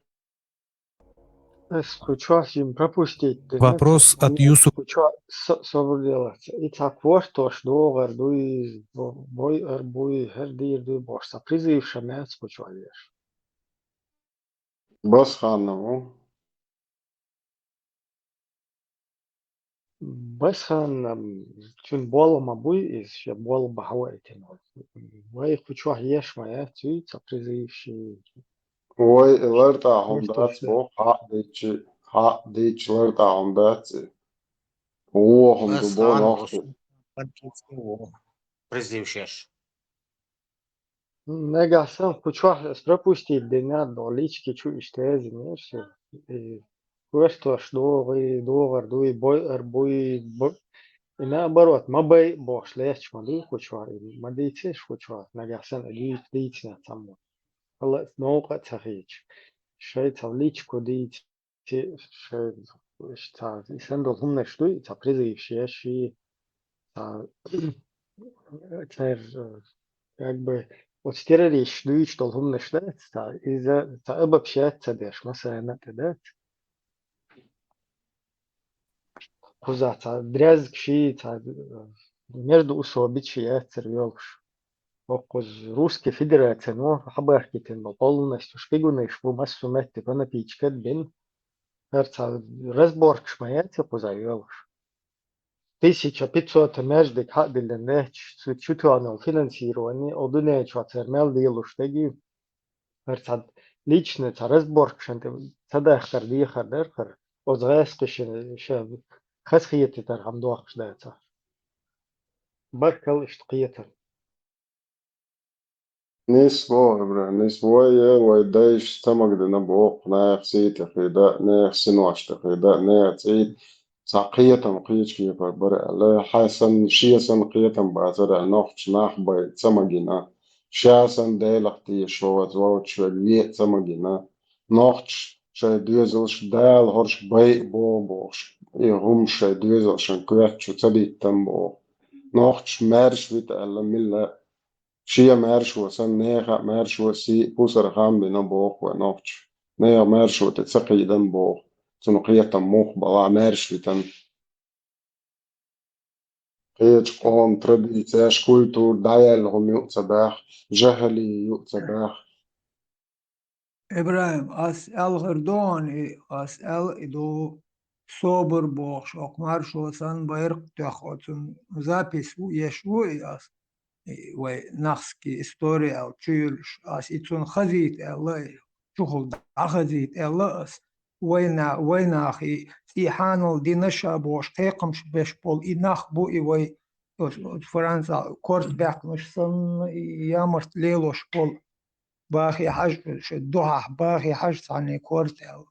Ас кху чохь шим пропустить ду. Вопрос от Юсуп. Кху чохь со-, собар делаца. И цхьа кортош догӀар дуй, бо-, бойар буй, хӀара дийр дуй бохуш, цхьа призывша меца кху чохь еш. Басханна ву. Басханна, цуьнан болх ма буй иза, шен болх бан хьаваийтина. Вай кху чохь еш ма яц, цуьнца призывший. Вай лартӀа хӀума дац боху, хьаъ дичи, хьаъ дичи лартӀа хӀума дац и. Вохуна ду бо нохчи. Призыв шеш. Нагахь санна кху чохь ас пропустить дина, до лички чу иштта язйинера шен. И коьртош догӀий, догӀар дуй, бойар буй, бо-, и наоборот, ма бай бохуш лаьтташ ма дуй кху чохь, и ма дийцеш кху чохь, нагахь санна и дийца дийцина цхьаммо. Хала а новкъа а ца хеташ. Шайн цхьа личку дийца. Ци-, шайн, ца, и сан долу хӀуманаш дуй, ца призываш еш, и ца, цер, как бы, оцу террористаш дуьйцуш долу хӀуманаш дац, ца, иза, ца обобщать ца деш, массарна а тӀе дац. Кхуза ца дрязг ши, ца, между усобичи яцара йолуш. Оккхуза Русский Федерацияно хьабахкийтина бо полностью шпигунаш бу массо метте понапичкат бин. ХӀара ца разборкаш ма яц кхуза йолуш. Тысяча пятьсот междик хьа а диллина лаьтташ, цу чу тоьхна йолу финансирование, о дуьнен чохь цара мел лелуш дерг. ХӀара ца личный ца разборкашна тӀе ца дахкар дехар дара хӀара. Оцу гӀаскхи шен, шен хазахетийтархьама дохкуш дацахь. Баркалла иштта кхетар. Нисбо, Ибрахим, нисбо, е, вай дайша ца магадина боху, нехан сий тӀе хи дан, нехан синош тӀе хи дан, нехан цӀий тӀе цхьа кхетам кхечу кепара бара аьлла, хьан санна, шен санна кхетам бацара аьлла, нохча нах бай ца магина, ша санна Делах тешаш вац, вовчаш верг вен а ца магина, нохчаша шайн доьзалш Дала хӀорш бай а боху бохуш, и хӀумаш шайн доьзалшна коьрта чу ца диттина боху. Нохчаш маьрша вита аьлла, милла а шен маьршо санна, нехан а маьршо, сий а, пусар хам бина боху вай нохчаша. Нехан маьршо тӀе ца кхийдина боху. Цунна кхетам муха бала маьрша витина. Кхечу къоман традицеш, культура дӀаяьлла хӀума юкъа ца баьхна, жахӀали юкъа ца баьхна. Ибрахим, ас аьлла хир ду хьуна и, ас аьлла и ду, собар бохуш, окху маршо санна байракх тоьхна оцунна запись ву, еш ву и ас, и вай нахски история аьлла чу юьллуш, ас и цунна хазийта аьлла, и чухула дӀахазийта аьлла ас, вайна-, вайнах и цӀий хьанал дина ша бохуш, кхайкхамаш беш болу и нах бу и вай, оцу, оцу Францахь корта баьккхинарш санна, и ямарт лелош болу. Бахе хьажа, шу духьахь бахе хьажа цхьанне корта аьлла.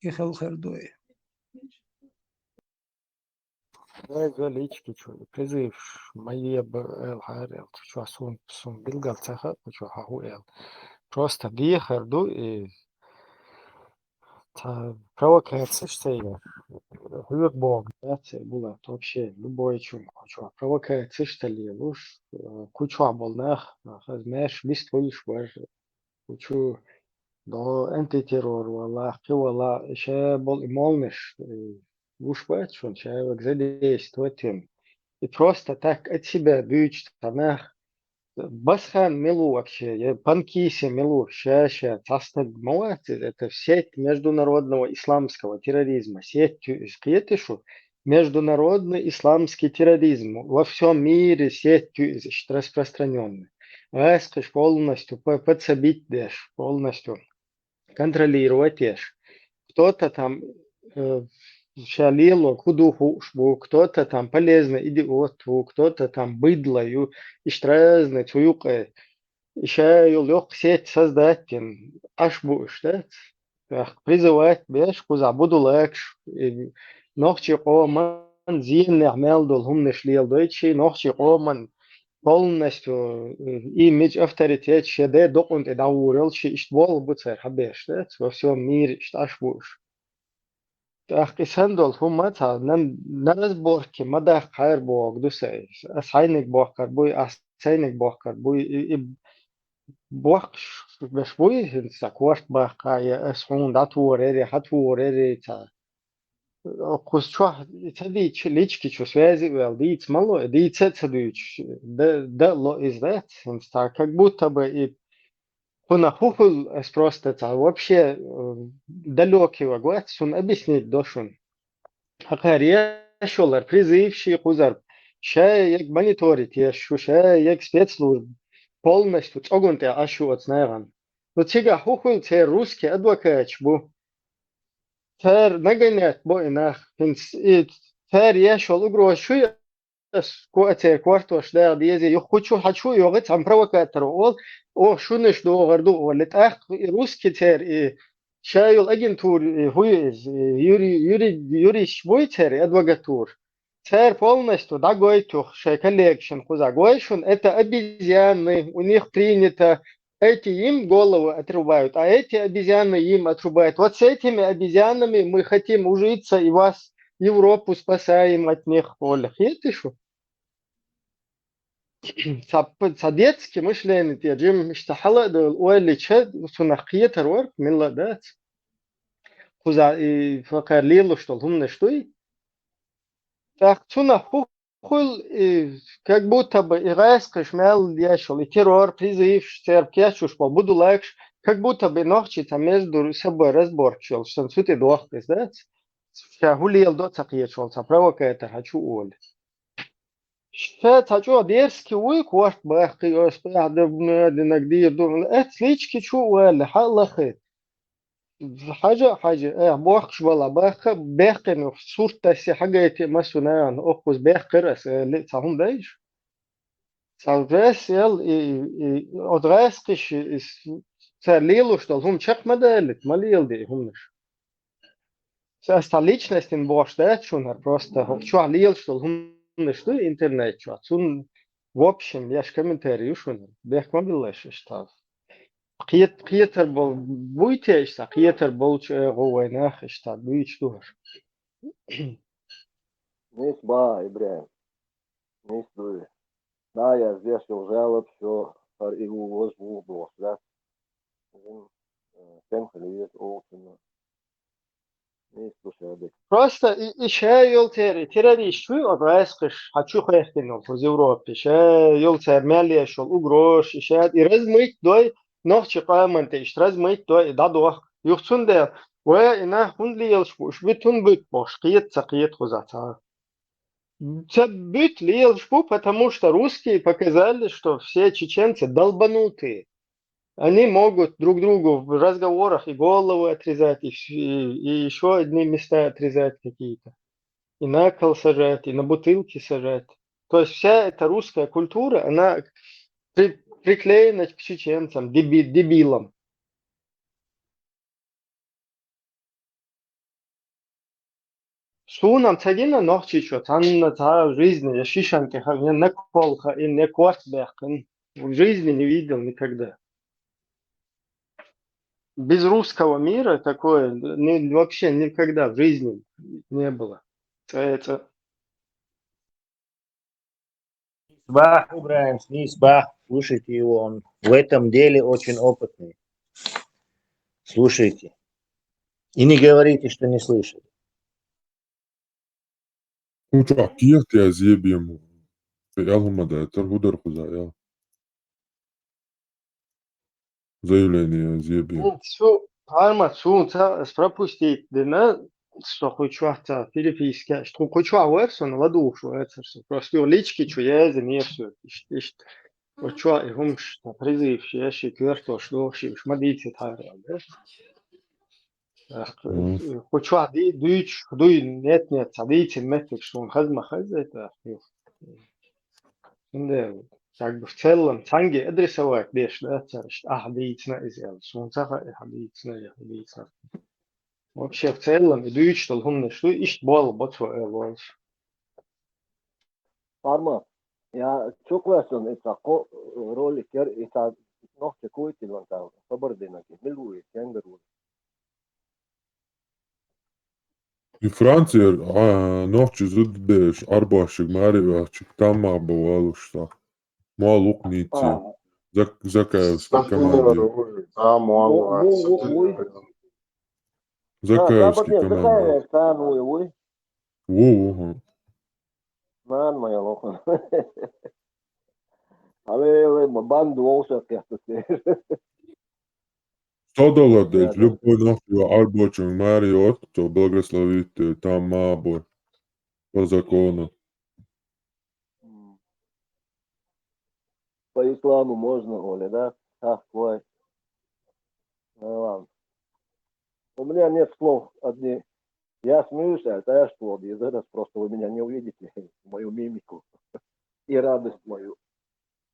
И хила хир ду и. Вай галички чу, призывш ма еба аьлла хьара аьлла, чу чохь сун, сун билгал ца хаьа, чу хьан хӀу аьлла. Просто дехар ду и. Цхьа провокацеш ца еш, хьоьга боху. Яц, Булат, вообще, любой чу, чу провокацеш ца лелуш, э, кху чохь болу нах, нах, аз маьрша вист хуьлуш вара, кху чу до антитеррор вала, кхин вала, ша болу и молнаш, э, гуш бац шуна, ша вага задействовать. И просто так от себя дуьйцуш цхьа нах, Басхан мила ву вообще, я Панкиси мила ву, ша-ша цхьа стаг ма вац иза, это сеть международного исламского терроризма, сеть ю иза, кхета шу, международный исламский терроризм, во всём мире сеть ю иза, иштта распространённый. ГӀаскхиш полностью по-, подсобить деш, полностью контролировать еш. Кто-то там, э, ша лело хӀу ду хууш бу, кто-то там полезный идиот ву, кто-то там быдло ю, иштта разный цу юкъе. И ша йолу йоккха сеть создать йина, Ӏаш бу уьш, дац? ТӀаккха призывать беш, кхузахь буду лакаш, и нохчийн къоман зеннехь мел долу хӀуманаш леладойтуш, нохчийн къоман полностью, э, имидж, авторитет шен ден докъун тӀе дӀагӀур йолуш, иштта болх бу цара хьабеш, дац? Во всём мире иштта Ӏаш бу уьш. ТӀаккха и санна долу хӀума цхьа на, на разборке ма даккхара боху ду сайн. Ас хьайниг бохкар буй, ас сайниг бохкар буй, и, и бохкаш беш буй, хӀинца сан корта баккха, я ас хьуна дӀатухур яри, хьатухур яри цхьа. Кхуза чохь ца дийцча, лички чу связи а ваьлла, дийца ма ло, дийца а ца дуьйцуш, да, да а ло иза дац, хӀинца цхьа, как будто бы и кхунах хӀу хуьлу, ас просто цхьа вообще, э, далёкий ваг вац, шуна объяснить до шуна. Хьакхара еш йолар призыв ши кхузар, ша яг мониторить еш шу, ша яг спецслужба полностью цӀогун тӀе Ӏаш ю оцу нахана. Ну, цигахь хӀун хуьлу, церан русский адвокаташ бу. Цара нагайнетта бо и нах. ХӀинца и цара еш йолу угроза шу ас ко-, церан кортош дагӀа дезий, юха кху чу хьан чу а йогӀи, цхьана провокаторо олу, оха шунаш догӀур ду олу. ТӀаккха и русский церан и ша йолу агентура, и хӀун ю иза, и юри-, юри-, юристаш буй церан, и адвокатура. Цара полностью дӀагойту шайн коллегашна кхузахь. Гой шуна, это обезьяны, у них принято, эти им голову отрубают, а эти обезьяны им отрубают. Вот с этими обезьянами мы хотим ужиться и вас, Европу, спасаем от них, олу. Хетий шу? Ца, ца детский мышление те, Джим, иштта хьала а долу ойла ча, цунах кхетар вара, милла а дац. Кхуза и факъар лелош долу хӀуманаш дуй. ТӀаккха цунах хӀу хуьлу, и как будто бы и гӀаскхаш мел еш йолу, и террор, призывш, церан кечъеш болу будулайкаш, как будто бы и нохчий цхьа между собой разборкаш йолуш, сан цу тӀе дохку иза, дац? Ша хӀун леладо а ца кхеташ волу цхьа провокатор хьан чу олу. Ша цхьа чӀогӀа дерзкий вуй, корта баккхий, ас тӀаьхьа динарг дийр ду, эццахь лички чу а ваьлла, хьан а лахий. Хьажа а хьажа, э, бохкуш бала баккха, бехкина юха сурт тассе хьагайти а масу нахана, оккхуза бехкира ас, э, ли, цхьа хӀума дайша. Цхьа вес ел, и, и, и, оцу гӀаскхиш, и, с-, цара лелош долу хӀума чекх ма далийта, ма леладе и хӀуманаш. Ас цхьа личностин бохуш дац шуна, просто хӀокху чохь лелаш долу хӀуманаш ду интернет чохь. Цунна, в общем, еш комментарий ю шуна. Бехк ма биллаш иштта. Кхет-, кхетар бол-, буй те иштта, кхетар болчу, э, гӀо вай нах иштта, буьйцуш ду хӀара. Нийса ба, Ибрахим. Нийса дуй. Да, я здесь уже жалоб, всё, хӀара и ву, воз ву, бохуш дац. Э, стенхали еза олучунна. Просто и, и ша йолу тера, и террорист вуй, оцу гӀаскхаш хьан чу хехкина йолу из Европе, ша йолу цара мел еш йолу угрозаш, и ша и размыть дой, нохчи къаман тӀе иштта размыть дой, и дӀадохку. Юха цундела, ва и нах хӀунда лелаш бу, уьш буьтун буьту бохуш, кхета ца кхета кхуза цара. Ца буьту лелаш бу, потому что русские показали, что все чеченцы долбанутые. Они могут друг другу в разговорах и головы отрезать, и, вс-, и, и ещё одни места отрезать какие-то. И на кол сажать, и на бутылки сажать. То есть вся эта русская культура, она при-, приклеена к чеченцам, деби-, дебилам. Суна ца гина нохчичо, цхьанна цхьа жизни, я шишан тӀе хаьа, я накол хаьа, я корта баьккхина. В жизни не видел никогда. Без русского мира такое ни-, вообще никогда в жизни не было. Ц-, ц-, Бах, Ибрахим, снизь, бах, слушайте его, он в этом деле очень опытный. Слушайте. И не говорите, что не слышали. Куча киртя зебем. Ялхумада, это гудар хуза, я. Заявление зебе. Ну, всё, Арма, цу ца, с пропустить дина, что кху чохь ца переписка, что кху чохь вар сон, ладугӀуш вацар сон. Просто юха лички чу яза нерсо, ишт, ишт. Кху чохь и хӀумаш, ца призывш, я ши коьртош дохуш, уьш ма дийцит хьара, да? Ах, Мгм. Кху чохь ди-, дуьйцуш, дуй, нет, нет, ца дийцина меттиг, что он хаза ма хаза, это, ах, юха. Цундела, как бы в целом, цхьаьнге адресовать деш дац цара, иштта ахьа дийцина иза аьлла. Суна ца хаьа, ахьа дийцина, я хьа дийцина. Вообще, в целом, и дуьйцуш долу хӀуманаш ду, иштта болу бо цо аьлла волуш. Арма, я чукхваьссина и цхьа кхо ролик яра, и цхьа нохча куйтина ван цхьа хабар динарг, мила ву и, кенгара ву? И Франция, а, нохчи зудбеш, арбашиг мари вахчик, там ма бавалуш та. Ма лукницы. А. Зак-, Закаевский команде. Там ма Во, во, во, во. Закаевский команде. Закаевский там, во, во, во. Нан ма я лохан. Але, але, ма банду волша кехтате. Сто доллар деш, любой нахуй арбочун мариот, то благословит, э, там мабу. По исламу можно, Оля, да? Ах, квай. Ну, ладно. У меня нет слов, одни. Я смеюсь, а это я что, из этого просто вы меня не увидите, мою мимику и радость мою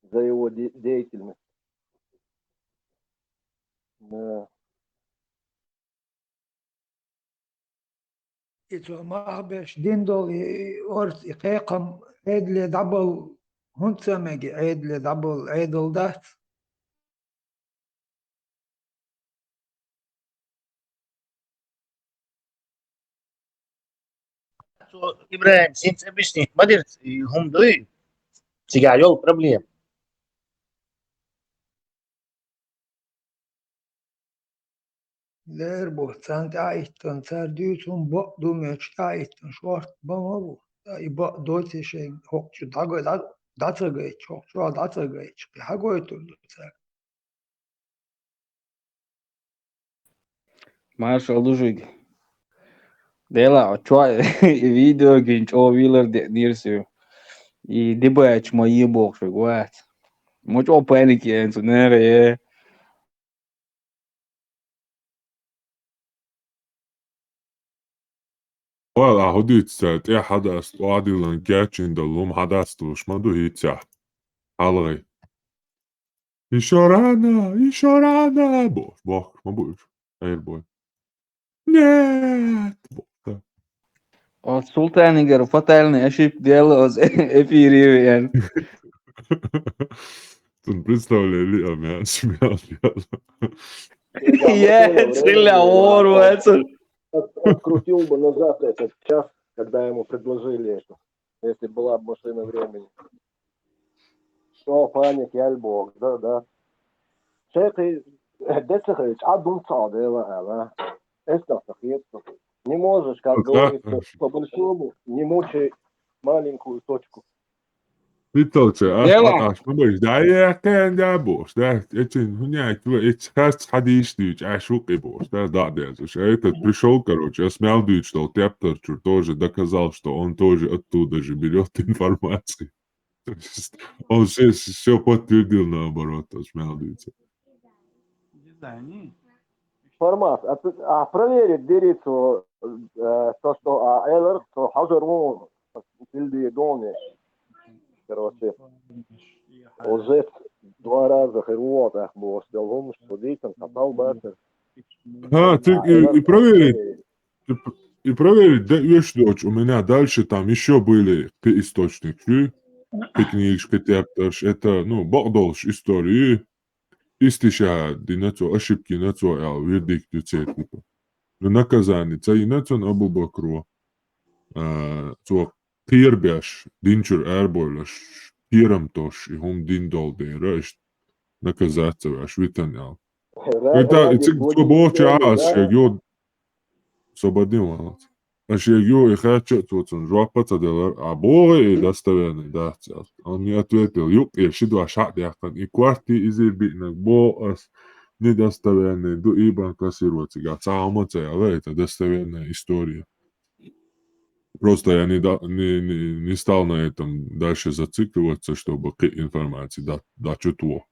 за его де- деятельность. Да. И цо мах беш дин дол, и орц, и кхайкхам, Ӏедале дӀабал, хӀунда ца меги Ӏедале дӀабал, Ӏедал дац? Цо, ИбрахӀим, хӀинца объяснить ма дира, и хӀума дуй, цигахь йолу проблема. Лер бу, царна тӀаьхьиттан, цара дуьйцу хӀума бакъ ду моьттуш тӀаьхьиттан, шорта бан ма бу. Ткъа и бакъ доций шайн хӀокху чу дӀа-, дӀа-, дӀа ца гайташ, хӀокху чохь дӀа ца гайташ, кхин хьан гойтур ду цара? Маршалла ду шуьга. Делахь, чохь и видео гина чӀогӀа вийлар деънера соьга. И дибача ма е боху шуьга, вац. Ма чӀогӀа паника яьнца, нера, е. Вала, а хӀун дуьйцу цара, тӀе хьадаста, охьадиллан кечйина долу хӀума хьадаста луш ма ду хӀинццехь? Хьалхе. Ишо рано, ишо рано, бо, бохуш ма бу уьш, Ӏер бой. Нет, боху. Оцу Султанигара фатальный ошибка делла оцу эфире веана. Цунна представление а мел смеялся. Я, цхьа а вор вацара. От- Открутил бы назад этот час, когда ему предложили это, если была бы машина времени. Что, паник, я бог, да, да. Шейхи, децахай, а дум цадела, ала. Это так, не можешь, как говорится, по большому не мучай маленькую точку. Виталча, аш Дела. Хьаташ ма беш, да, я кхен да бош, да, эчин хуняк, эч хас хадиш дич, аш хукъи бош, да, да, да, это пришёл, короче, я смял дич, что тептер чур тоже доказал, что он тоже оттуда же берёт информацию. То есть он все, все подтвердил наоборот, то смял дич. Формат. А, ты- а проверить дирицу, э, то, что а, Эллер, то Хазар, ну, Сильди Дони. Короче, уже два раза хервот, ах, было, что он, что дитан, катал бартер. А, ты и, и проверить, и, п- и проверить, да, вещь дочь, у меня дальше там еще были ты источник, ты, ты книжка тепташ, это, ну, бокдолш истории, истиша, динацо, ошибки нацо, я вердикт, типа. Ну, наказание, ца и нацо Абу Бакро, а, цо кхербеш, динчур арбойлаш, кхерам тош, и хум дин дол дера, иш наказаться ваш, витан ял. Это, и цик цо боча, а, шег йод, сободин валац. А шег йо, и хача, цо цун жопа ца делар, а бо, и достоверный, да, цял. Он не ответил, юк, и шидва шат яхан, и кварти изир битнак, бо, ас, недостоверный, ду ибан кассируется, га, ца ама ца яла, это достоверная история. Просто я не, да- не, не, не стал на этом дальше зацикливаться, чтобы к информации да, да чутво.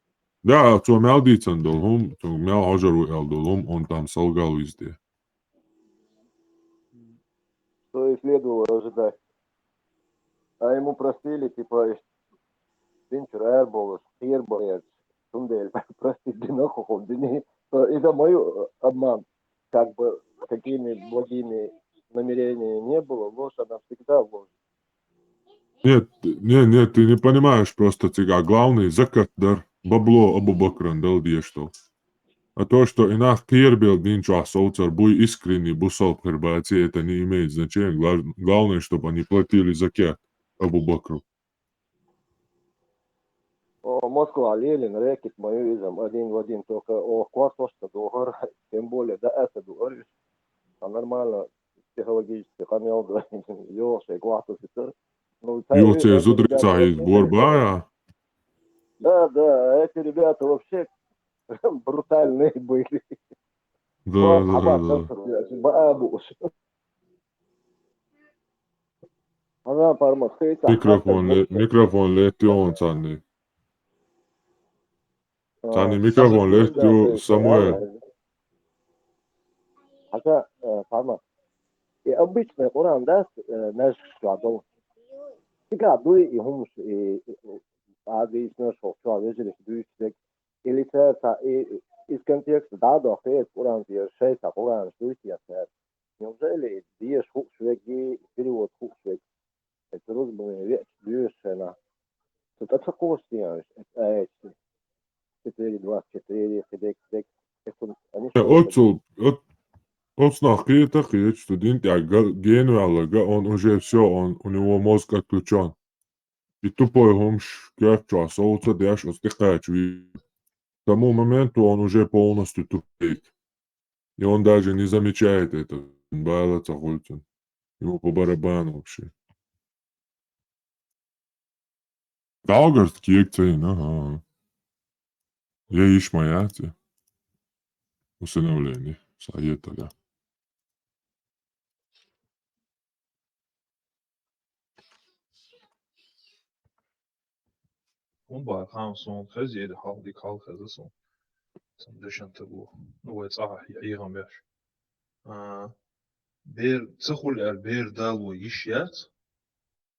Да, цо мял дицан дол хум, цо мял хожару эл дол хум, он там солгал везде. Что и следовало ожидать. А ему простили, типа, динчур арболаш, херболаш, тундель, простить, динаху, дини. Это мой обман. Как бы, какими благими намерениями не было, ложь, она всегда ложь. Нет, нет, нет, ты не понимаешь просто, цыга. Главный закат дар, бабло Абу Бакран дал дешто. А то, что инах кирбел динчуа соуцар буй искренний бусол хербаци, это не имеет значения. Гла- Главное, чтобы они платили закят Абу Бакру. О, Москва, Ленин, рэкет мою изом один в один, только о, квартошка договор, тем более, да, это говоришь, а нормально психологически хамел, да, ёлши, кварту ситер. Ну, Йо, це зудриця із борбая. Да, да, эти ребята вообще брутальные были. Да, да, да, да. Бабуш. Она пармахтыца. Микрофон ле- микрофон летион цанни. Цанни микрофон летио Самуэль. Хьажа, э, Пама, и обычный Къуръан дац, э, маьждигаш чохь долу. Цигахь дуй и хӀумаш, и, и, и, а, дийцинарш хӀокху чохь вежарий дуьйцуш дерг. Или цара цхьа и, и, из контекст дӀа а дохкий, Къуръан тӀера шайн цхьа Къуръанаш дуй те цара. Неужели и дезаш хууш верг, и перевод хууш верг? Эцу рузбане веача доьшуш хенахь, цу тӀе ца кхочуш дийна уьш, эцу аяташна. Четыре двадцать четыре, кхидерг, кхидерг. Эцу, они Э, что, оццул, оц-, оцунах кхета, кхечу студент тӀехь га-, гена ваьлла, га, он уже всё, он, у него мозг отключён. И тупой хӀумаш коьрта чохь совца деш, оцу тӀекхача вий. К тому моменту он уже полностью тупеет. И он даже не замечает это. Бала ца хуьлу цунна. Ему по барабану вообще. Далгарт кек ца йина, ага. Я йиш ма яц я. Усыновление. Саеталя. ХӀун бара, хан, суна хеза яра, хьалха дика хьалха хеза суна. Сан дешан тарло. Ну, вай цӀахь хьехам беш. А, бер ца хуьлу аьлла, бер дало йиш яц.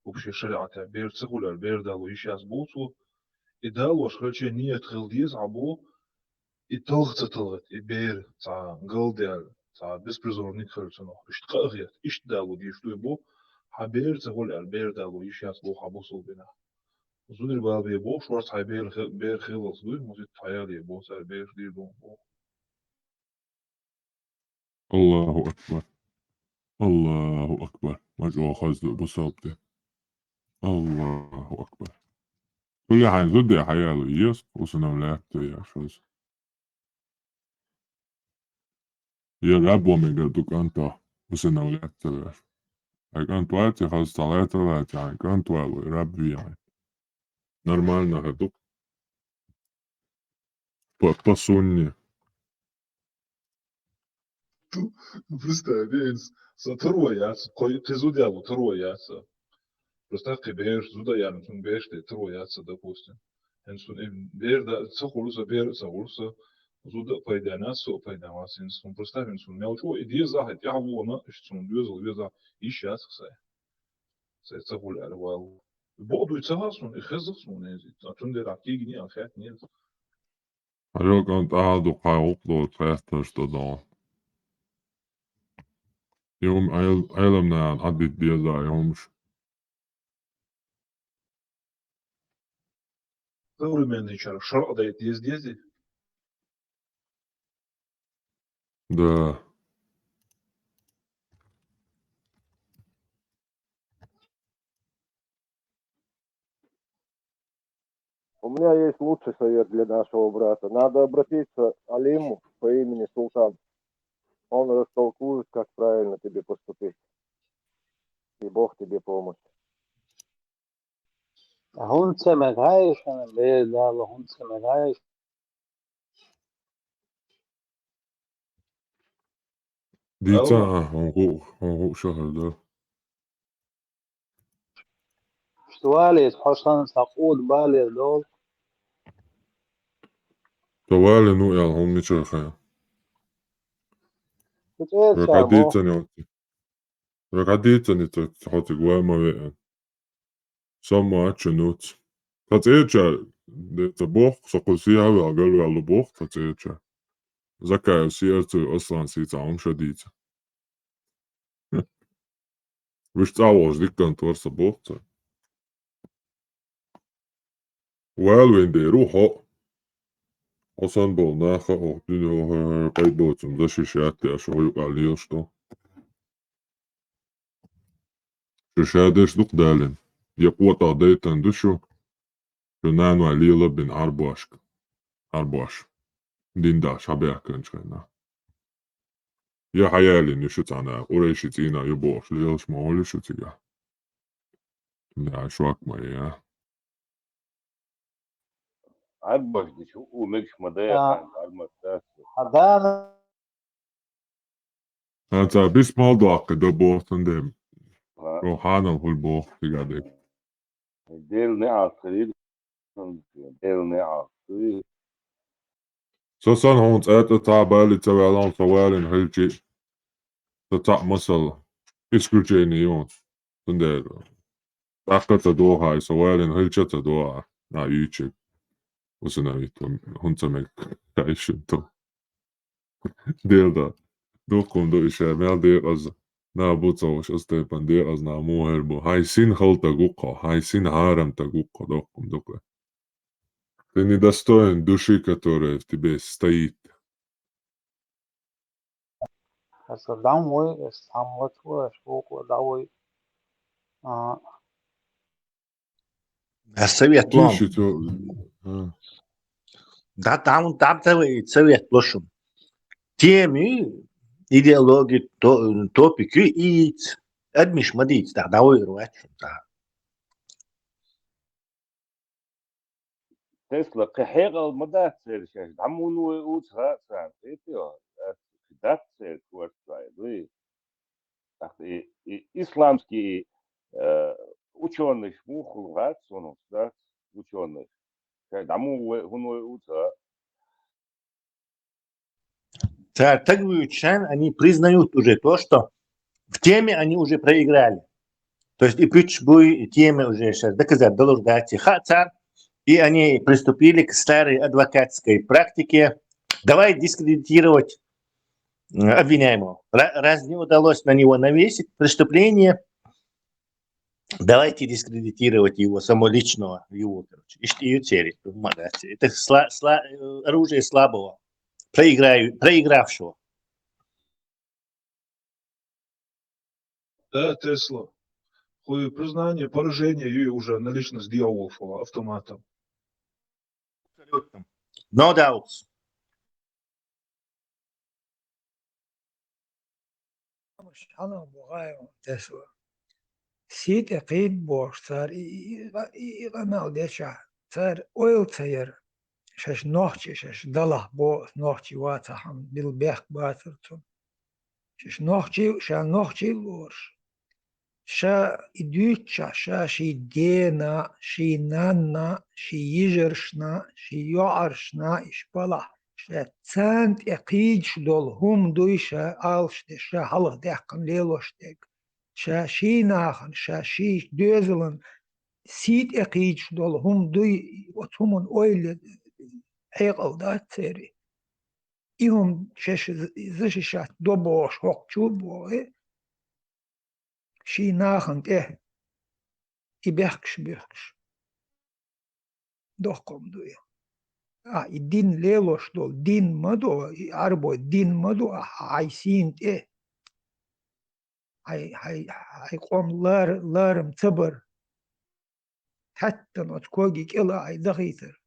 Вообще шариӀатехь бер ца хуьлу аьлла, бер дало йиш яц боху цо. И далош хилча, ният хила деза хьан боху, и талха ца талхийта, и бер цхьа галдаьлла, цхьа беспризорник хилла цунах. Иштта къа а хета, иштта дало дезаш дуй боху, хьан бер ца хуьлу аьлла, бер дало йиш яц боху хьан бусулба динехь. Зударий бала бе боху, шорта хьайн бер хи-, бер хилалц дуй, музит хьаял е боху, цара бераш дийр ду боху. Аллаху акбар. Аллаху акбар. Ма чӀогӀа хаза ду бусалба де. Аллаху акбар. Хуьле хьайн зуда хьаяла еза, усыновлять а яш ваза. Я раб ван мегар ду кӀанта, усыновлять а яш. Хьайн кӀант вац, я хаза цхьа лаьцна лаьцна, хьайн кӀант валой, раб вий хьайн. Нормально хӀара ду. По, по сунне. Представь, бе, хӀинца со таро яц, кхо-, кхин зуда яло таро яц со. Просто кхин бераш зуда яьлла, цунна бераш тӀе таро яц со, допустим. ХӀинца цунна и бер да-, ца хуьлу со, бер а ца хуьлу со, зуда а пайденна яц, со а пайденна вац. ХӀинца цунна, представь, хӀинца цунна мел чӀогӀа и деза, хьайн тӀаьхьа вогӀу, иштта цунна доьзал веза, йиш яц-кх сайн. Сайн ца хуьлу аьлла валла. Бакъ дуй ца хаьа суна, и хеза-кх суна иза. А цундела ахь кегий а хаьттина иза. Хьан кӀант ахьа ду кхай гӀуллакх доцу хесташ тӀе догӀу. И хӀума Ӏел-, Ӏеламнахана Ӏадитта деза и хӀумаш. Современный чара шарӀ дайта деза дезий? Да. У меня есть лучший совет для нашего брата. Надо обратиться к Алиму по имени Султан. Он растолкует, как правильно тебе поступить. И Бог тебе помощь. ХӀунда ца мегаш, бер дала, хӀунда ца мегаш? Дийца, алло. А, хьуна гу-, хьуна гуш хир дара. Ишта валийта, хьо санна цхьа къода балийр долу. Со валийна ву аьлла, хьуна мичара хаьа? Шу цӀера чара мо. Вака дийцан йоцу. Вака дийцан йоцу, хьо цига ван ма веана. Со ма аьлла нуц. Тхан цӀерачара, де, ца боху, со кху сехьа ваьлла, галваьлла боху тхан цӀерачара. Закаев сехьа ца ву, Аслан сийца хьуна ша дийца. Вуьш цӀа а волуш дикка кӀант вара сан боху цара. Вала вайн дера ву хьо. Хьо санна болу нах а хӀокху дуьненахь къайбоцам защищать деш, хьо юкъахь лелаш ду. Шу ша дерш ду-кх далийна. Я къотӀагӀ дайтан ду шу, шу нанойн лела бина Ӏарбошка. Ӏарбош. Дин дахьаш хьабаьхкинчу хенахь. Я хьаялийна ю шу цхьана, къурайши цӀийнах ю бохуш, лелаш ма волу шу цигахь. Я шок ма я. Ӏарбош дича хӀу мегаш ма дайа, а, хан, Ӏарбош дац. Хьан дана. Сан ца бисмал доккхи до боху сан дем. А. Ро хьанал хуьлу боху цигахь дерг. Дела неӀалт хир ю, Дела неӀалт хир ю. Со сан хьуна цӀа тӀе цхьа а бале ца ваьлла, хьуна со валийна хилчи, цхьаъ масал, исключение ю. Цундела даккха ца дохай, со вален хилча ца доха, на ючик. Усиновить, хӀунца мег кайшин ту. Дел да. Дуккхум ду иша, мел декъаза. На бу ца вуш, астайпан декъаза, на мухӀер бу. Хай син халтаг укхо, хай син хьарамтаг укхо, дуккхум дукха. Ты недостоин души, которая в тебе стоит. Хьаса дам вой, эс хьаммат вой, эс вокла дам вой. А, Совет лом. Чиши то, а. Да, там, там то и совет лошум. Теми, идеологи, то, топики и адмиш мадиц, да, да, вой, рвать, да. Тесла, кхы хьекъал ма дац церан шаьш, дӀа мун вай уц хаьа царна, кхетий хьо? Дац церан корта чохь, дуй? ТӀаккха и, и исламский, э, учёныйш муха хуьлу хаьа суна, дац учёныйш? Шаьш дӀа мун вай, хӀун вай уц хаьа? Цара тагвуьйчу шайн, они признают уже то, что в теме они уже проиграли. То есть и пуьтуш буй, и теме уже сейчас доказать, долуш дац и хаьа цара, и они приступили к старой адвокатской практике. Давай дискредитировать, м, обвиняемого. Ра-, раз не удалось на него навесить преступление, давайте дискредитировать его самоличного, его, короче. Иштта и церить, помогать. Это сла-, сла-, э, оружие слабого, проиграю-, проигравшего. Да, Тесла. Хуй признание поражения ю уже на личность дьявола автоматом. Абсолютно. No doubts. Амма хьанах бу гӀайгӀа Тесла? Сий тӀе кхийда бохуш цара и, и, и, и, и къамел дечахь, цара ойла ца яра. Шаьш нохчий, шаьш далахь боху, нохчий вацахь хьама, билла бехк бацара цунна. Шаьш нохчий, ша нохчий лоруш. Ша и дуьйцучахь, ша ший дена, ший нанна, ший йижаршна, ший йоӀаршна, иш балахь, ша царна тӀе кхийдаш долу хӀума дуй ша алаш деш, ша хьалха даьккхина лелош дерг. Ша ший нахана, ша ший доьзалан сий тӀе кхийдаш долу хӀума дуй, оцу хӀуманна ойла хьекъал дац церан. И хӀума шаьш защищать до бохуш хӀокху чу боху, ший нахана тӀе и бехкаш буьхкаш. Доккхум ду и. А, и дин лелош долу, дин ма ду, и Ӏарбой дин ма ду, а, хьайн сийна тӀе. Хьайн, хьайн, хьайн къом лар-, ларам ца бар. Хьаьттан оцу коги кӀела хьайн дахийтар.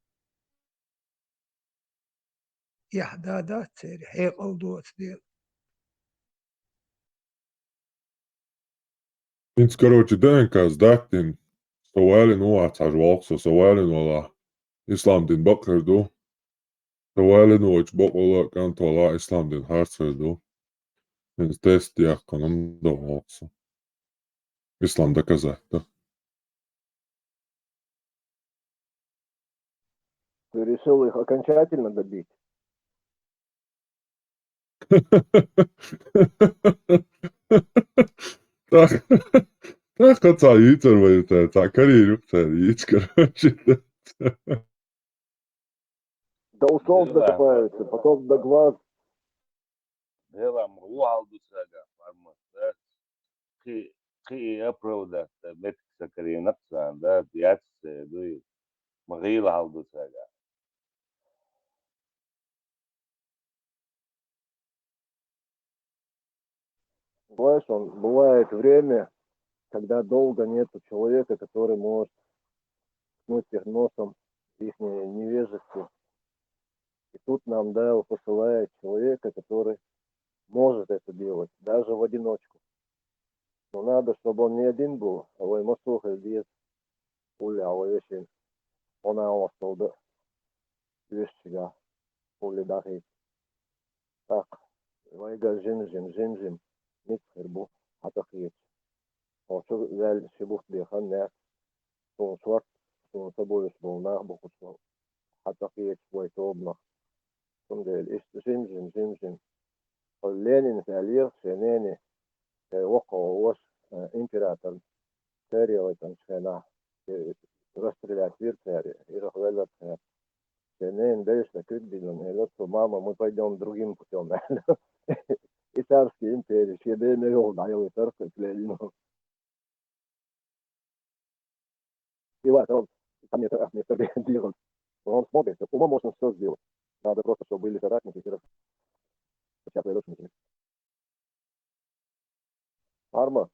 Яхь да дац церан, хьекъал доцу дела. ХӀинца, короче, ДНК сдать дина, со валина ву вац хьажа валх со, со валина вала ислам дин бакъ хир ду. Со валина вочу бакъвала а, кӀант вала а ислам дин харц хир ду. ХӀинца тест яьккхина ма до валх со. Ислам доказать ду. Ты решил их окончательно добить? Так, так, цхьа йийцар вай, цхьа карийра юкъа цара йийца, короче. До усов докопаются, потом до глаз. Делам ву хьал ду цаьрга формат, да? Кхи, кхи и оправдать, да, меттиг ца карийна царна, да, яц церан дуй. Ма гӀийла хьал ду цаьрга. Знаешь, он, бывает время, когда долго нету человека, который может ткнуть их носом в их невежестве. И тут нам Дайл посылает человека, который может это делать, даже в одиночку. Но надо, чтобы он не один был, а вай масех а веза. Уллехь вай вешин, хьуна а востал дан, вешчигахь, улле дахийта. ТӀаккха вайга жим-жим, жим-жим, ницкъ хир бу, хьан ца кхеташ. Хьо чу ваьлла ши бутт бен хан нах, суна шорта, суна ца бовлуш болу нах бу кху чу, хьан ца кхеташ вай тобанах. Цундела иштта жим-жим, жим-жим. Хьо Ленинах аьллера шен нене, Э, воккха волаш, э, император царевайтан шена, э, расстрелять вир царе, ирах веллар царе. Шен ненан дайшта куьгдиллан, элира цо: «Мама, мы пойдём другим путём», аьлла. И царский империя, шен дена йолу дӀайовлуьйтура цу плену. И вац, он, там нет, а, нет, дигон. Он смотрит, ума можно всё сделать. Надо просто, чтобы были соратники, и раз сейчас войдёшь, Арма,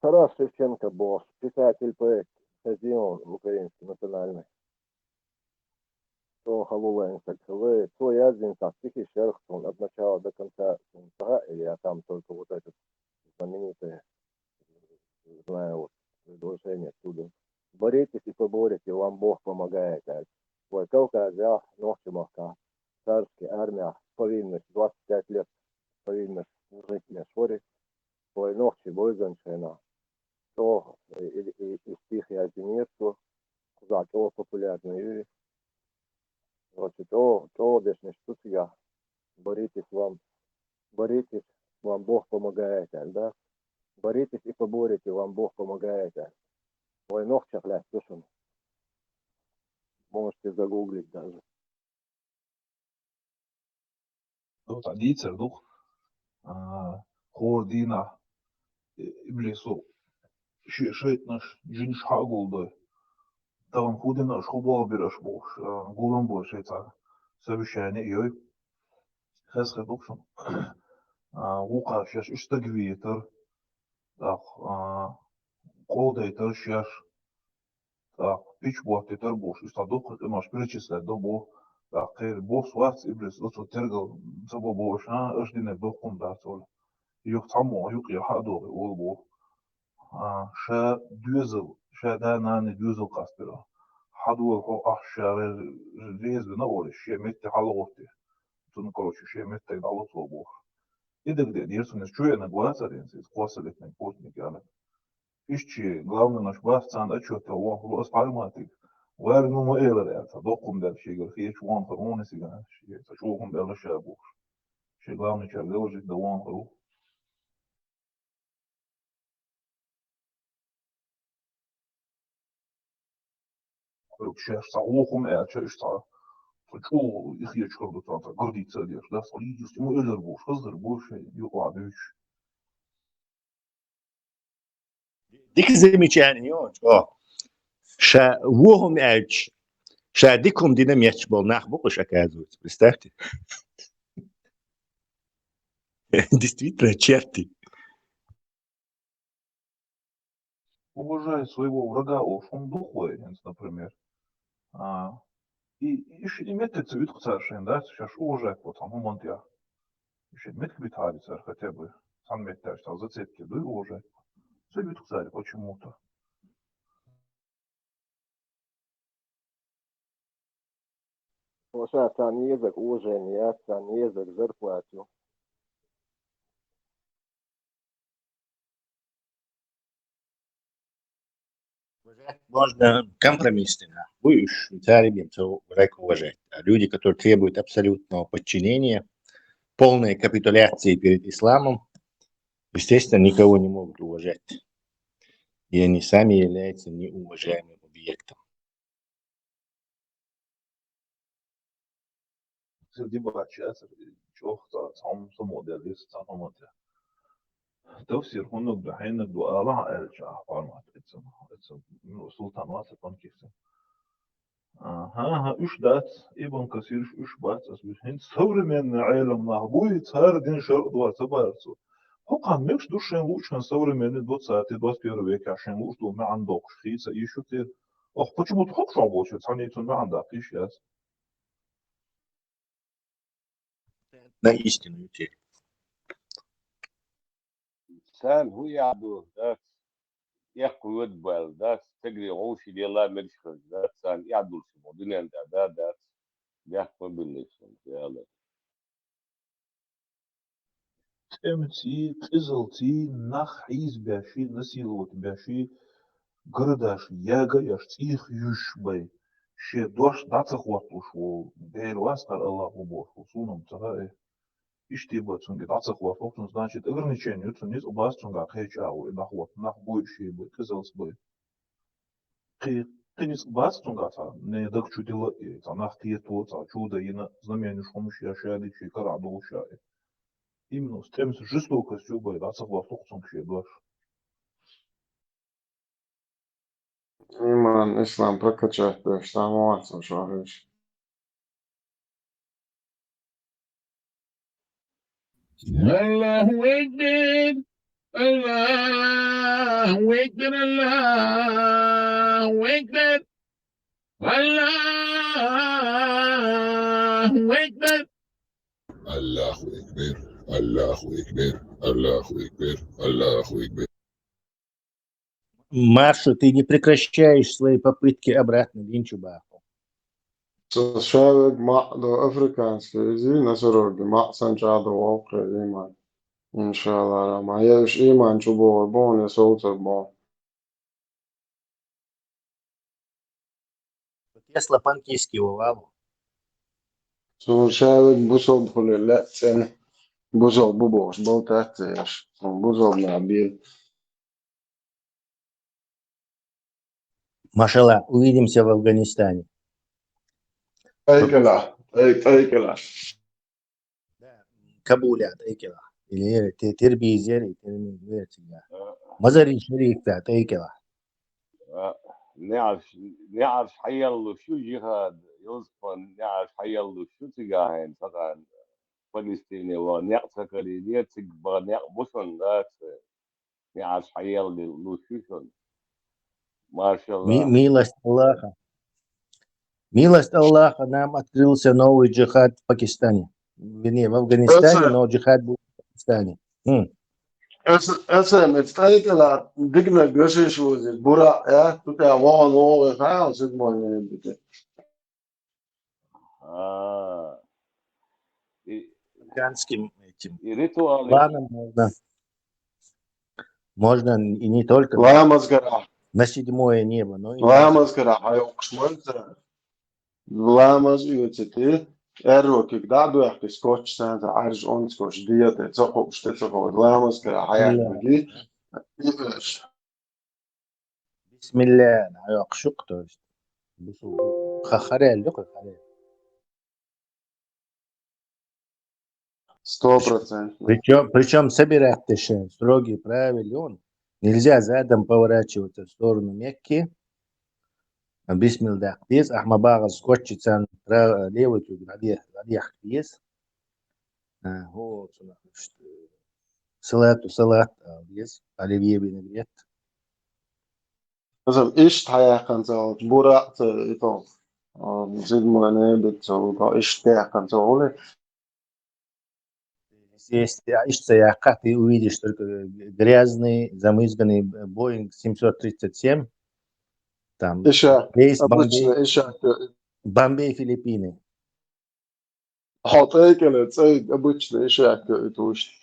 Тарас Шевченко бохуш, писатель, поэт, хезий хьуна, украинский, национальный. Цо хьалулайна стаг хилла, цо яздина цхьа стихи шерх суна от начала до конца, суна ца хаьа, я там только вот этот знаменитый, знаю, вот, предложение оттуда. «Боритесь и поборете, вам Бог помогает», аьлла. Вай Кавказехь, нохчийн махкахь, царский армехь повинность, двадцать пять лет повинность служить деш вара. Вай нохчий бойзанчу хенахь чӀогӀа и, и, и, и стих яздинера цо, кхузахь чӀогӀа популярный ю и. Короче, чӀогӀа, чӀогӀа дешнаш ду цигахь. «Боритесь, вам, боритесь, вам Бог помогает», аьлла, да? «Боритесь и поборете, вам Бог помогает», аьлла. Вай нохчех лаьцна ду шуна. Можете загуглить даже. Ну, цхьа дийцар ду-кх, а, хӀора дийнахь, э, иблисо шен шайтӀанаш, жинаш хьа а гулдой. Тахана хӀун дина аша, хӀун болх бира аша бохуш, а, гулам бой шайн цхьа совещание а йой. Хеза хир ду-кх шуна. А, вукхара шаьш уьш стаг витар, тӀаккха, а, къовдайтар шаьш. ТӀаккха пич боттуьйтур бохуш, уьш цхьа дуккха къинош перечислять до боху. ТӀаккха кхеран бохуш вац иблис, оцо тергал ца бо бохуш, а, аша динарг доккха хӀума дац олу. Юха цхьаммо юкъе хьа а догӀий олу боху. А, ша доьзал, ша да-нана доьзал къастабира. Хьадола хьо ахь ша ре-, реза вина олуш, шен метте хьалагӀоттий. Цунна, короче, шен меттиг дӀалуцо бохуш. И дагадеънера цунна, иза чу веанарг вацара, иза кхоссалетниг, плотник аьлла. Иштта шен главнойш бац, царна отчет тӀе вон хуьлу аса хьараматиг. Ваьрга ну ма элира аьлла, цхьа доккха хӀума даьлла шегара хеташ вон хир ву, нисигана, шен цхьа чӀогӀа хӀума даьлла ша бохуш. Шен главнойчаьрга доложить дан вон хир ву. Кхуьрга шаьш цхьа вон хӀума аьлча, уьш цхьа, цхьа чӀогӀа и хеташ хир ду царна, цхьа гордиться а деш, да, цхьа лидерство, ну, элира бохуш, хаза дара бохуш, юкъахь дуьйцуш. Дика замечание, чӀогӀа. Ша вон хӀума аьлча, ша дика хӀума дина метташ болу нах бу-кх уьш, оказывается, представьте. Действительно, черти. Уважай своего врага, олуш хӀума ду-кх вай, хӀинца, например. А, и, и ш-, и меттиг ца вуьту-кх цара шайна, да, шаьш уважать бо цхьана хӀуманна тӀехь. И шайн меттиг битахьара цара хотя бы, цхьана меттехь цхьа зацепка дуй уважать бо. Ца вуьту-кх цара почему-то. Ва ша царна езарг уважение яц, царна езарг зарплата ю. Уважать можно компромиссно. Будешь царь, будем цо уважать, уважать. А люди, которые требуют абсолютного подчинения, полной капитуляции перед исламом, естественно, никого не могут уважать. И они сами являются неуважаемым объектом. Церан дибача яцара, чӀогӀа цхьа, цхьа хӀума самоделлера, цхьа хӀума тӀе. Тафсир хӀуннаг ду, хьеннаг ду алахьа аьлча, ахь формат эцна, эцна, ну, Султан вац, Панкисов. А, хӀан-хӀа, уьш дац, Ибн Касираш уьш бац, ас вуьш хӀинца современный Ӏелам нах буй, цара дин шарӀ дор ца бара цо. ХӀокхарна мегаш ду шайн луучан современный ду цара, те двадцать первый векехь шайн лууш долу маьӀна доккхуш, хийца ийшур те. Ох, почему-то хӀокху шо бохучу цхьаьна цунна маьӀна даккха йиш яц. На истинную цель. Царна хӀун яхь ду, дац? Эккха воьду баьлла, дац? Цигара гӀовший дела мегаш хилча, дац? Царна эхь долуш мо дуьнен тӀехь, да, дац? Бехк ма биллийша, яла. ТӀемций, къизалций нах хьийзабеш, насиловать беш, городаш яга а еш, цӀийх юьйш бай, шен дош дӀа ца хӀотталуш волу, Дела вац хӀара, Аллах ву бохуш волу, суна-м ца хаьа. Иштта бац цунга, дӀа ца хӀотталу цунна, значит, ограничение ю цунна, ницкъ бац цунга кхеча агӀо, и дӀахӀотта, нах бойуш бай, къизалц бай. Кхи-, кхин ницкъ бац цунга цхьа, не даг чу дила, и цхьа нах кхето, цхьа чу да йина, знаменаш хӀумаш я ша дичи, карахь долуш я и. Именно с тӀемца жестокостью бай, дӀа ца хӀотталу цунга шен дош. Иман, ислам прокачать деш, там вацам шо хиш. الله أكبر. الله أكبر. الله أكبر. الله أكبر. الله أكبر. الله أكبر. الله أكبر. الله أكبر. Маршо, ты не прекращаешь свои попытки обратно Линчу баху. Со шавег маъ до африканский изи, носороги маъ санча до волкъе иман. Иншалла, рама. Я уж иман чу бо, бо, не солтер бо. Тесла панкиски вовалу. Со шавег бусол хуле лецен. Бусол бу бохуш, болтац еш. Бусол на бил. Машалла, увидимся в Афганистане. Айкала, ай-, айкала. Да, Кабуле айкала. Или те-, Тербизе, или Тербизе. А. Мазари Шарифе айкала. А, неӀарш, неӀарш хьаеллуш ю жихад, Юсупан неӀарш хьаеллуш ю цигахьен цхьаъ. Палестине ван некъ ца карийне, цига бан некъ бу шун дац. НеӀарш хьаелла луш ю шуна. Машалла. Ми-, милость Аллаха. Милость Аллаха, нам открылся новый джихад в Пакистане. Вернее, в Афганистане, Эсэ. Но джихад был в Пакистане. Хм. Эсэ, эсэ, мец тайкала дигна гашиш вузи, бура, я, тут я вон, вон, вон, вон, вон, вон, вон, вон. А. И афганским этим. И ритуалы. Ладно, можно. Можно и не только на, ламаз гара, на седьмое небо, но и на ламаз гара, хьайоккхуш ман ца. Ламаз оьцу те, эррокиг да дуьхьа скотч санца, арж он скотч, диета, ца хобуш, те ца хобуш, ламаз гара, хьаяккхаги. Бисмилла, нахьа йоккхуш ю-кх, то есть. Бусул ха-, харел ю-кх, харел. Сто процентов. Причём, причём собирать деш строгие правила он. Нельзя задом поворачиваться в сторону Мекки. Бисмилла даккха деза, ахьа ма багӀаза скотчица пра-, левый куьг дӀаде-, дӀадехка деза. А, хӀо, цунах иштта, салату салат ала деза, оливье винегрет. Мисал, иштта хьаяьккхина ца волчу, бура а ца, и то, а, зидмане бит ца, то, иштта яьккхина ца волу. Если, а, иштта ца яьккхахь, ты увидишь только, э, грязный, замызганный, э, Боинг семьсот тридцать семь, там, иша, рейс обычно Бомбей, иша, э, Бомбей, Филиппины. Хьо тӀекӀеле цӀе обычно иша, э, туш.